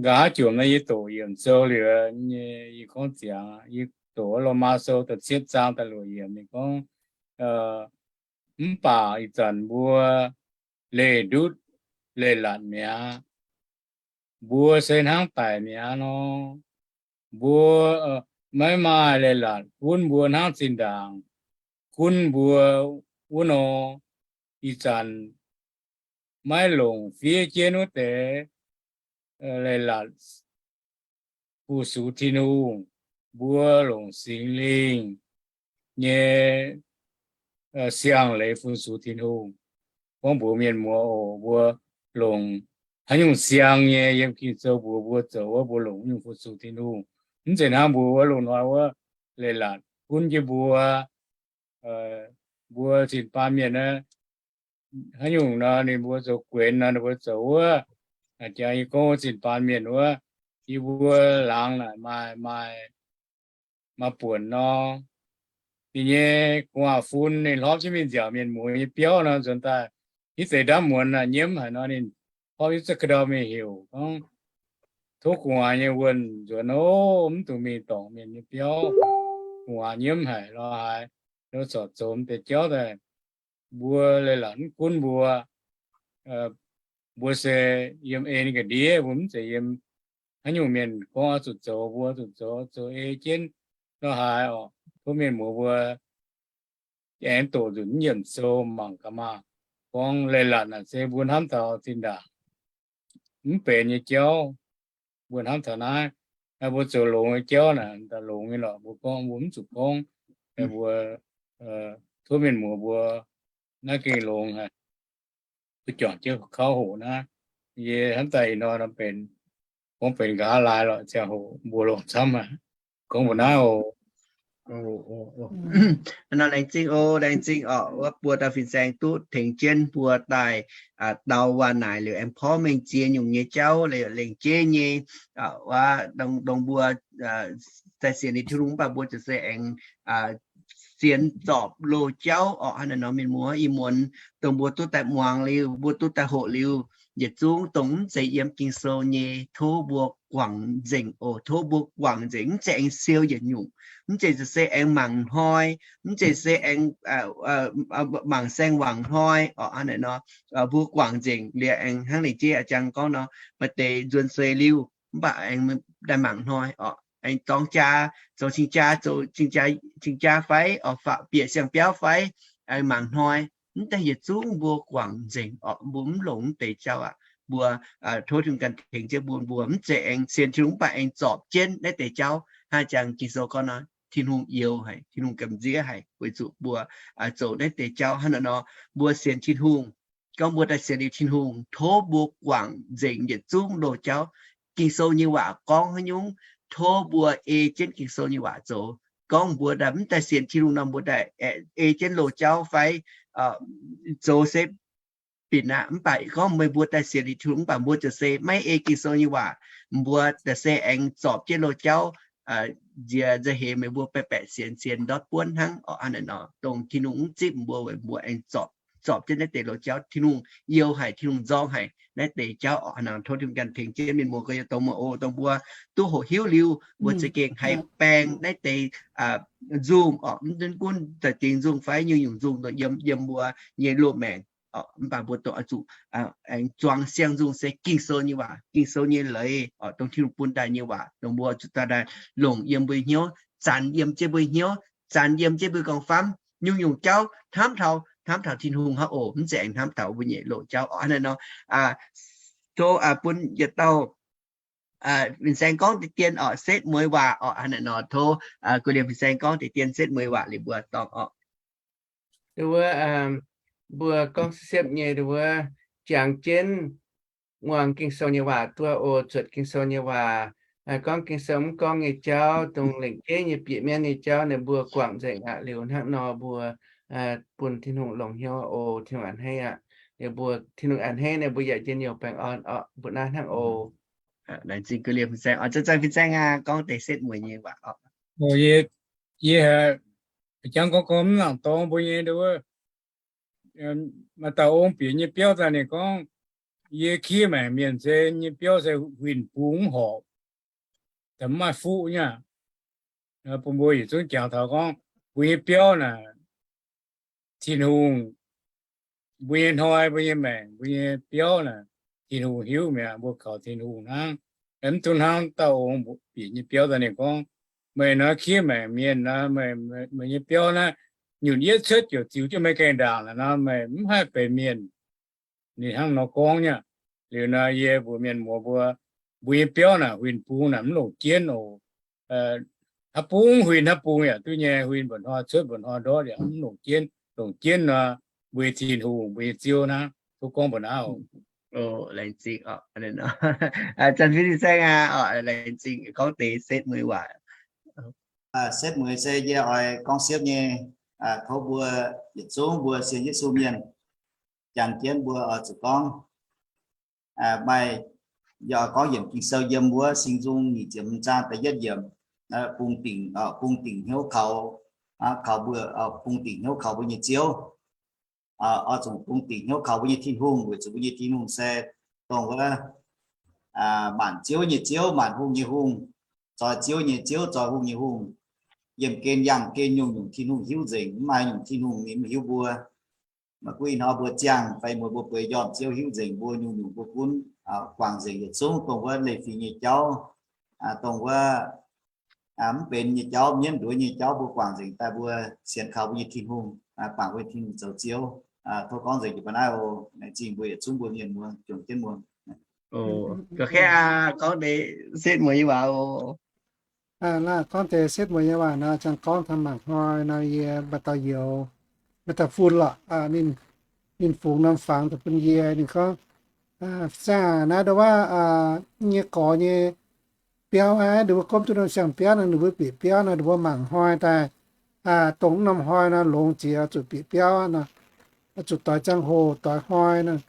nqa'haav jomc naaiv yie doqc yiemc sou liuz nyei, yie gorngv ziangx, yie doqc Lomaa Sou da'cietv zaang da'luoqc yiemc, ninh gorngv, mv baac ih zanc mbuo leih ndutv leih latc mi'aqv. Mbuo se hnangv daic mi'aqv nor. Mbuo maiv maaih leih latc gunv mbuo hnangv zinh ndaangc gunv mbuo wuov nor. Ih zanc maiv longc fiev jienv wuov deix leih latc fu-sux Tin-Hungh, mbuo longc Singx Lingh nyei siang-leiz fu-sux Tin-Hungh. Gorngv mbuox mienh muoz oc, mbuo longc haaix nyungc siang nyei, yiem Ging-Sou mbuox mbuo zoux wuov, mbuo longc nyungc fu-sux Tin-Hungh. Mv zeiz hnangv mbuo wuov loz-hnoi wuov leiz-latc gunv jienv mbuo, mbuo zinh baan mienh haaix nyungc nor, ninh mbuo zoux guenx nor, ninh mbuo zoux wuov. Jangx yie gorngv wuov zinh baan mienh wuov, yie mbuo laangz naaic maaih, maaih, maaih buonc nor, ninh nyei gu'nguaaz-fun ninh hlorpv jienv mingh nziaauc mienh muoz nyei biauv nor, nzuonx daaih hitv deix ndamv muonz naaic nyiemv haic nor, ninh Tauv yie za'gengh ndau mingh heuc gorngv, tov gu'nguaaz nyei wuonh nzuonx oc, mv dungx mingh dorngc mienh nyei biauv. Gu'nguaaz nyiemv haic lorz haaix, nor corc zoux m'deix jauv daaih. Mbuo leiz-latc mv gunv mbuo, mbuo se yiem ei ninh ga'ndiev, mbuo mv zeiz yiem haaix nyungc mienh gorngv oix zuqc zoux, mbuo zuqc zoux, zoux ei jienv lorz haaix oc. Tov mienh muoz mbuo aengx doqc nzunc yiemc sou mangc gaax maah. Gorngv leiz-latc naaic se mbuo hnamv taux zinh ndaangc mv benx nyei jauv, mbuo hnamv taux naaiv. Mbuo zoux longx nyei jauv naaic, daaih longx nyei lorqc, mbuo gorngv mbuo mv zuqc gorngv. Mbuo tov mienh muoz mbuo naaiv gengh longx haic. Mbuo juangc jienv kauv hoqc naaiv. Yie hnamv daaih ih hnoi nor benx, gorngv benx nqa'haav laai lorqc, ziangh hoc mbuo longc camv haic. Gorngv mbuo naaiv oc. Nor laengz zingh oc, laengz zingh oc, wuov buo dauh fin-saeng duqv tengx jienv mbuo daaih dau waac naaic liuz aengx porv mengh ziex nyungc nyei jauv, lengc jeiv nyei, wuov dongh mbuo daaih sienx liuz Tin-Hungh mv baac mbuo ziouc se aengx sienx zorpc loz-jauv orqc. Hnangv naaic nor mienh muoz, ih muonz dongh mbuo duqv daaih muangx liuz, mbuo duqv daaih hoqc liuz, yietc zungv dongh mv zeiz yiem Ging-Sou nyei, tov mbuo guangc nzengc oc. Tov mbuo guangc nzengc, mv zeiz aengx siou yietc nyungc, mv zeiz se aengx mangc hnoi, mv zeiz se aengx mangc saeng-wangc hnoi orqc. Hnangv naaic nor mbuo guangc nzengc liuz aengx hnangv ninh jiex a'jang gorngv nor, maaih deix nzuonx seix liuz mv baac aengx daaih mangc hnoi orqc, aengx zorngx jaa, zoux cing-jaa, zoux cing-jaa fai, bieqc siang-biauv fai, aengx mangc hnoi. Mv daaih yietc zungv mbuo guangc nzengc orqc, mbuo mv longc mv deix jauv aqv. Mbuo tov Tin-Hungh ganh tengx jienv mbuo, mbuo mv zeiz aengx sienx Tin-Hungh mv baac aengx zorpc jienv naaiv deix jauv. Hnangv jangx Ging-Sou gorngv nor, Tin-Hungh youx haic, Tin-Hungh gamh nziev haic weic zuqc mbuo zoux naaiv deix jauv. Hnangv naaic nor mbuo sienx Tin-Hungh, gorngv mbuo daaih sienx liuz Tin-Hungh, tov mbuo guangc nzengc yietc zungv loz-jauv. Ging-Sou nyei waac gorngv haaix nyungc, tov mbuo ei jienv Ging-Sou nyei waac zoux. Gorngv mbuo daaih mv daaih sienx Tin-Hungh nor, mbuo daaih ei jienv loz-jauv fai zoux se binc aqv. Mv baac gorngv meih mbuo daaih sienx liuz Tin-Hungh mv baac mbuo ziouc se maiv ei Ging-Sou nyei waac, mbuo daaih se aengx zorpc jienv loz-jauv, nziex nzauh heix meih mbuo baeqc baeqc sienx sienx ndortv buonv hnangv orqc. Hnangv naaic nor dongh Tin-Hungh mv zipv mbuo weic mbuo aengx zorpc, zorpc jienv naaiv deix loz-jauv. Tin-Hungh youx haic, Tin-Hungh nzorng haic naaiv deix jauv orqc. Hnangv naaic tov Tin-Hungh ganh tengx jienv mienh muoz gorx-youz dongh muoz oc, dongh mbuo duqv hoqc hiuv liuz mbuo za'gengh haih baeng naaiv deix nzungh orqc. Mv gunv za'gengh nzungh fai nyungc-nyungc nzungh dongh yiem, yiem mbuo nyei loz-maengc orqc, mv baac mbuo dongh oix zuqc aengx zuangx siang-nzungh se Ging-Sou nyei waac, Ging-Sou nyei leiz orqc, dongh Tin-Hungh bun daaih nyei waac, dongh mbuo zuqc daaih longc yiem mbuo hnyouv, zanx yiem jienv mbuo hnyouv, zanx yiem jienv mbuo gong-famv. Nyungc-nyungc jauv hnamv taux, hnamv taux Tin-Hungh hnangv oc, mv zeiz aengx hnamv taux mbuo nyei loz-jauv orqc. Hnangv naaiv nor tov bun yietc dauh fin-saeng gorngv deix dien orqc, setv mueiz waac orqc. Hnangv naaiv nor tov gu'liemh fin-saeng gorngv deix dien setv mueiz waac liuz mbuo dorngc orqc. Wuov, mbuo gorngv siepv nyei wuov, jangx jienv muangx Ging-Sou nyei waac duqv oc. Zuotc Ging-Sou nyei waac, gorngv Ging-Sou mv gorngv nyei jauv, dongh lengc jeiv nyei bieqc mienv nyei jauv naaic mbuo guangc nzengc aqv. Liuz hnangv nor mbuo bun Tin-Hungh longc hnyouv oc. Tin-Hungh a'hneiv aqv. Liuz mbuo Tin-Hungh a'hneiv naaic mbuo yaac njien-youh baengh orn orqc. Mbuo naaiv hnangv oc. Laengz zingh gu'liemh fin-saeng, zanc-zanc fin-saeng aqv, gorngv deix setv mueiz nyei waac orqc. Yie, yie haiz jangx gorngv gorngv mv nangc dorngx mbuo nyei nduov, maaih dauh ong bieqc nyei biauv daaih ninh gorngv, yie kiev maengc mienh se nyei biauv se huin bung mv horpc, mv maaih fuqv nyei aqv. Bun mbuo yietc zungv jangx taux gorngv mbuo nyei biauv naaic, Tin-Hungh, mbuo nyei hnoi, mbuo nyei maengc, mbuo nyei biauv naaic, Tin-Hungh hiuv mi'aqv. Mbuo kaux Tin-Hungh hnangv. Mv dungx hnangv dauh ong bieqc nyei biauv daaih ninh gorngv, meih nor kiev maengc mienh nor, meih nyei biauv naaiv nyunc yietv cuotv ziouc ziux jienv meih gaengh ndaangc naaic nor, meih mv haih benx mienh. Ninh hnangv nor gorngv nyei. Liuz nor yie mbuox mienh muoz mbuo, mbuo nyei biauv naaic huin bung naaic mv longc jienv oc. Haaix bung huin haaix bung yaac duqv nyei, huin mba'hnoi cuotv mba'hnoi ndortv yaac mv longc jienv. Longc jienv nor, mbuo nyei Tin-Hungh, mbuo nyei Ziouv hnangv. Tov gorngv mbuo naaiv oc. Laengz zingh oc. Zanc fin-saeng aqv, laengz zingh gorngv deix setv mueiz waac. Setv mueiz se yie oix gorngv siepv nyei. Tov mbuo yietc zungv mbuo sienx Yesu mienh, jangx jienv mbuo oix zuqc gorngv, maaih, yie oix gorngv yiemc Ging-Sou yiem wuov Singx Nzung nyic ziepc hmz zaang da'yietv yiemc, bung dingc, bung dingc hnyouv kaux, kaux mbuo, bung dingc hnyouv kaux mbuo nyei Ziouv. Oix zuqc bung dingc hnyouv kaux mbuo nyei Tin-Hungh, weic zuqc mbuo nyei Tin-Hungh se dongh wuov maanc ziouv nyei Ziouv, maanc hungh nyei Hungh, zoih ziouv nyei Ziouv, zoih hungh nyei Hungh, yiemh gen yangh gen nyungc-nyungc Tin-Hungh hiuv nzengc. Mv maaih nyungc Tin-Hungh ninh mv hiuv mbuo. Maiv gunv ih hnoi mbuo ziangh fai muoz mbuo bueix njormh, Ziouv hiuv nzengc mbuo nyungc-nyungc, mbuo gunv guangc nzengc yietc zungv dongh wuov leiz-fingx nyei jauv, dongh wuov mv benx nyei jauv, mienv nduov nyei jauv, mbuo guangc nzengc daaih mbuo sienx kaux mbuo nyei Tin-Hungh, bangc mbuo nyei Tin-Hungh zoux Ziouv. Tov gorngv nzengc jiex mba'naaiv oc. Laengz zingh mbuo yietc zungv mbuo mienh muoz juangc jienv muoz. Gorngv deix setv mueiz nyei waac oc. Gorngv deix setv mueiz nyei waac nor, ziangh gorngv taux mangc hnoi nor, yie mbaa dauh youz, mbaa dauh fun lorqc, ninh fungx norm fangx daaih bun yie. Ninh gorngv, Saeng aac, naaiv ndongc wuov nyei gorx nyei biauv aqv, ninh mbuo gomv duqv norm siang-biauv nor, ninh mbuo bieqc biauv nor, ninh mbuo mangc hnoi daaih, dongh norm hnoi nor longx jiex zuqc bieqc biauv nor, zuqc doix ziangh hoc doix hnoi nor.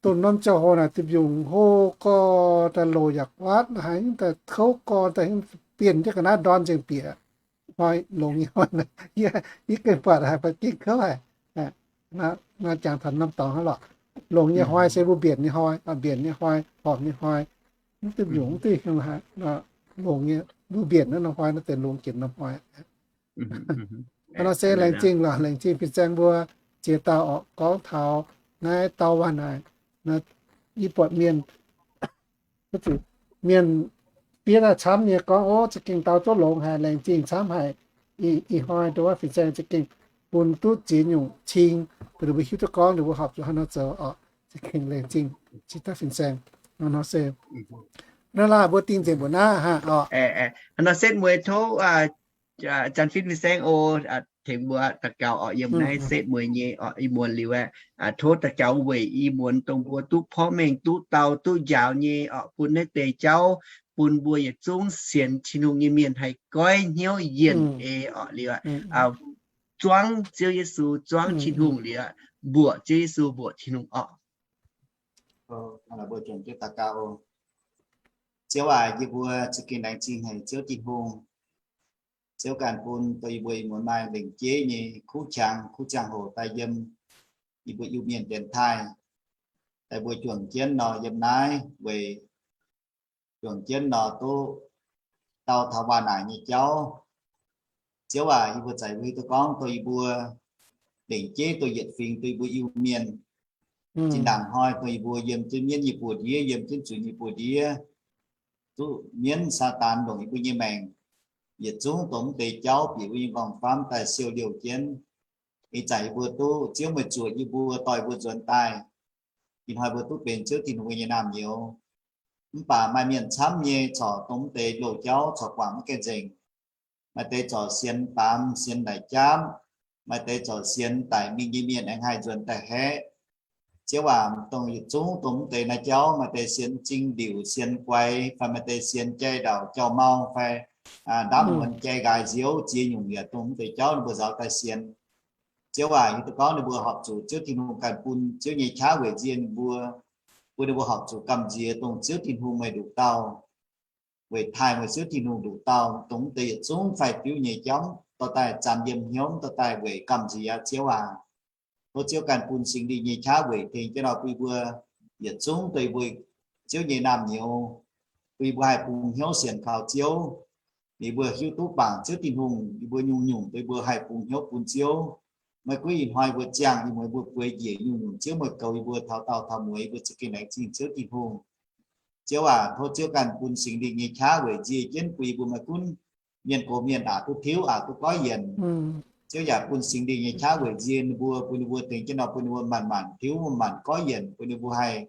Dongh norm ziangh hoc naaic, deix mbiungc hlo gorx daaih, loc yaac guaatv haic, daaih kouv gorx daaih, bienh jienv ga'naaiv ndorn nzengc bieqc. Hnoi longx nyei hnoi, yie gengh buatc haic, buatc gengh kouv haic. Nor jangx taux norm dorngx hnangv lorqc. Longx nyei hnoi se mbuo mbienc nyei hnoi, mbienc nyei hnoi, horpc nyei hnoi, mv duqv mbiungc mv duqv longx nyei, mbuo mbienc naaiv norm hnoi nor deix longx jiex norm hnoi. Hnangv nor se laengz zingh lorqc, laengz zingh fin-saeng mbuo ziex dauh oc, gorngv taux naaiv dauh waac naaic, yie buatc mienh, mienh fiev daaih camv nyei gorngv, ov, za'gengh dau duqv longx haic, laengz zingh camv haic. Ih hnoi ndongc wuov fin-saeng za'gengh bun duqv ziex nyungc cing bun ninh mbuo hiuv duqv gorngv ninh mbuo horpc zuqc haaix nor zoux oc. Za'gengh laengz zingh ziex dauh fin-saeng. Hnangv nor se, hnangv naaiv mbuo dingh nzengc mbuo naaiv hnangv oc. Hnangv nor setv mueiz tov Janx-Fitv fin-saeng oc, tengx mbuo daux gaux oc, yiem naaiv setv mueiz nyei oc, ih muonz liuz aeqv, tov daux gaux weic ih muonz dongh mbuo duqv porv mengh duqv dau duqv njaaux nyei oc, bun naaiv deix jauv bun mbuo yietc zungv sienx Tin-Hungh nyei mienh haih goiv hnyouv yienh eix oc liuz, zuangv Ziouv Yesu, zuangv Tin-Hungh liuz, mbuoqc Ziouv Yesu, mbuoqc Tin-Hungh oc. Mbuo juangc jienv daux gaux oc. Ziouv aac, yie mbuo za'gengh laengz zingh haic Ziouv Tin-Hungh. Ziouv ganh bun dongh yie mbuo ih muonz maaih lengc jeiv nyei kuv qangx kuv ziangh hoc daaih yiem yie mbuo Iu-Mienh dienx taaih, daaih mbuo juangc jienv nor yiem naaiv weic juangc jienv nor duqv dau taux waac naaic nyei jauv. Ziouv aac, yie mbuo zaqc mbuo hiuv duqv gorngv dongh yie mbuo lengc jeiv dongh yietc fingx dongh yie mbuo Iu-Mienh, zinh ndaangc hnoi dongh yie mbuo yiem jienv mienv nyei buoz-ndiev, yiem jienv zuiz nyei buoz-ndiev, duqv mienv Saadaan longc yie mbuo nyei maengc, yietc zungv dongh mv deix jauv bieqc mbuo nyei nqorngv-famv daaih siou liouh jienv. Ih zanc yie mbuo duqv Ziouv meih zuoqc yie mbuo, dorh yie mbuo nzuonx daaih. Ih hnoi mbuo duqv benx Ziouv Tin-Hungh nyei naamh nyouz. Mv baac maaih mienh camv nyei corc dongh mv deix loz-jauv corc guangc mv gaengh nzengc. Maaih deix corc sienx baamz sienx laic jaapv, maaih deix corc sienx daic mingh nyei mienh aengx haih nzuonx daaih haeqv. Ziouv aac, dongh yietc zungv dongh mv deix naaiv jauv, maaih deix sienx zingh ndiuc sienx guaix, fai maaih deix sienx jai ndauc jauv-mau, fai ndaamv muonz jai nqaaix nziouv ziex nyungc yaac dongh mv deix jauv ninh mbuo nzaaux daaih sienx. Ziouv aac, hiuv duqv gorngv ninh mbuo horpc zuqc Ziouv Tin-Hungh ganh bun Ziouv nyei qaqv weic nziex ninh mbuo, bun ninh mbuo horpc zuqc gamh nziex dongh Ziouv Tin-Hungh meih nduqc dauh, weic taaih meih Ziouv Tin-Hungh nduqc dauh, dongh mv deix yietc zungv faix-diuv nyei jauv dorh daaih zanc yiem hnyouv, dorh daaih weic gamh nziex aqv Ziouv aac. Tov Ziouv ganh bun Singx Lingh nyei qaqv weic tengx jienv nor bun yie mbuo yietc zungv dongh yie mbuo Ziouv nyei naamh nyouz, bun yie mbuo haih bungx hnyouv sienx kaux Ziouv. Yie mbuo hiuv duqv bangc Ziouv Tin-Hungh, yie mbuo nyungc-nyungc dongh yie mbuo haih bungx hnyouv bun Ziouv. Maiv gunv ih hnoi mbuo ziangh, ih muonz mbuo bueix njiec nyungc-nyungc, Ziouv meih goux yie mbuo taux daauh taux mueiz, yie mbuo za'gengh laengz zingh Ziouv Tin-Hungh. Ziouv aac, tov Ziouv ganh bun Singx Lingh nyei qaqv weic nzie jienv bun yie mbuo maiv gunv mienh gox mienh aqc duqv tiuv, aqc duqv goiv yienc. Ziouv yaac bun Singx Lingh nyei qaqv weic nzie ninh mbuo, bun ninh mbuo tengx jienv nor bun ninh mbuo manc-manc tiuv, manc-manc goiv yienc, bun ninh mbuo haih,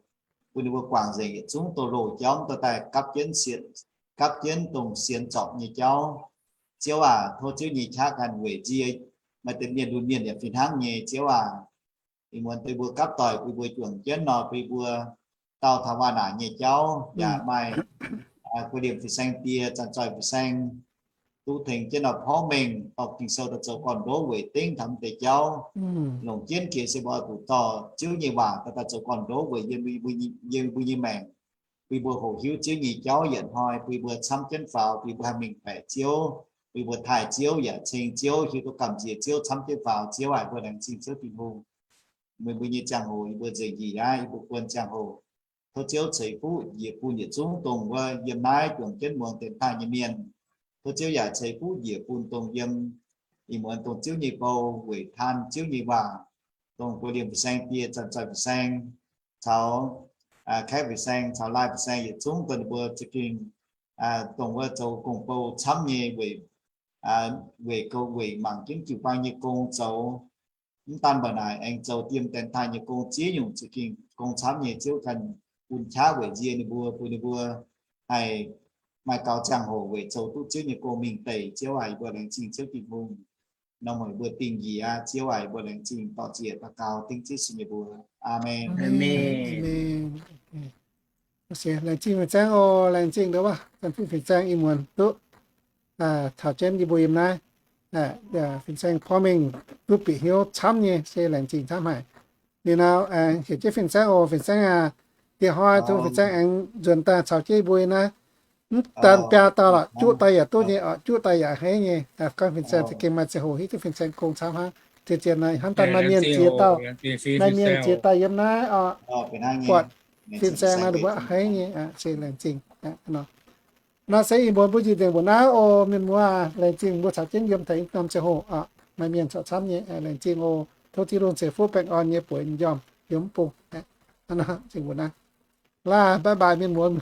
bun ninh mbuo guangc nzengc yietc zungv doz-loz jauv, dorh daaih gapv jienv sienx, gapv jienv dongh sienx zorpc nyei jauv. Ziouv aac, tov Ziouv nyei qaqv ganh weic nzie maaih deix mienh lunx mienh yaac fih hnangv nyei, Ziouv aac. Ih muonz dongh mbuo gapv doic bun mbuo juangc jienv nor, bun mbuo dau taux waac naaic nyei jauv yaac maaih guei liemh fin-saeng die, zanc zoih fin-saeng, duqv tengx jienv nor porv mengh dorh Ging-Sou daaih zoux gorn-ndoqv weic dengv taux mv deix jauv. Longc jienv jiex se mbuo oix zuqc dorh Ziouv nyei waac daaih zoux gorn-ndoqv weic yiem mbuo nyei maengc, bun mbuo hoqc hiuv Ziouv nyei jauv yietc hnoi, bun mbuo camv jienv faaux, bun mbuo haih mengh baeqc Ziouv, bun mbuo taaih Ziouv yaac ceng Ziouv, hiuv duqv gamh nziex Ziouv, camv jienv faaux. Ziouv aac, mbuo laengz zingh Ziouv Tin-Hungh. Meih mbuo nyei ziangh hoc yie mbuo nzengc njiec aqv, yie mbuo guon ziangh hoc Tov Ziouv ceix fuqv njiec bun yietc zungv dongh wuov yiem naaiv juangc jienv muangx dienx taaih nyei mienh. Tov Ziouv yaac ceix fuqv njiec bun dongh yiem ih muonz dongh Ziouv nyei bou weic taan Ziouv nyei waac, dongh buo liemh fin-saeng die, Zanc Zoih fin-saeng caux Kaeqv fin-saeng caux Laai fin-saeng yietc zungv dongh ninh mbuo za'gengh dongh wuov zoux gong-bou camv nyei weic, weic gouv weic mangc jienv jiu-baang nyei gong zoux. Mv daan mbuo naaic aengx zoux diex dienx taaih nyei gong ziex nyungc za'gengh gong camv nyei. Ziouv ganh bun qaqv weic nzie ninh mbuo, bun ninh mbuo haih maaih gaux ziangh hoc weic zoux duqv Ziouv nyei gong mingh deic. Ziouv aac, yie mbuo laengz zingh Ziouv Tin-Hungh. Norm hoc yie mbuo dingh njiec aqv. Ziouv aac, yie mbuo laengz zingh dorh ziec daux gaux dengv Ziouv Yesu nyei mbuox. Aamen. Laengz zingh fin-saeng oc. Laengz zingh ndau wuov fin-saeng ih muonz duqv taux jienv yie mbuo yiem naaiv. Fin-saeng porv mengh duqv bieqc hnyouv camv nyei, se laengz zingh camv haic. Liuz nor, heuc jienv fin-saeng oc. Fin-saeng aac, dieh hnoi tov fin-saeng aengx nzuonx daaih caux jienv yie mbuo yiem naaiv. Mv daan biaa dauh lorqc, juqv daaih yaac duqv nyei oc, juqv daaih yaac haiv nyei. Gorngv fin-saeng za'gengh maaih ziangh hoc hiuv duqv fin-saeng gong camv hnangv. Zien zien nor hnamv daaih maaih mienh ziex dauh, maaih mienh ziex dauh yiem naaiv oc, buatc fin-saeng nor ninh mbuo haiv nyei, se laengz zingh. Naaiv se ih muonz mbuo njiec nzengc mbuo naaiv oc. Mienh muoz, laengz zingh mbuo caux jienv yiem taux norm ziangh hoc oc. Maaih mienh corc camv nyei, laengz zingh oc. Tov Tin-Hungh ceix fuqv baengh orn nyei bueix m'njormh yiem mv bung. Zingh mbuo naaiv. Laaih, bye bye mienh muoz.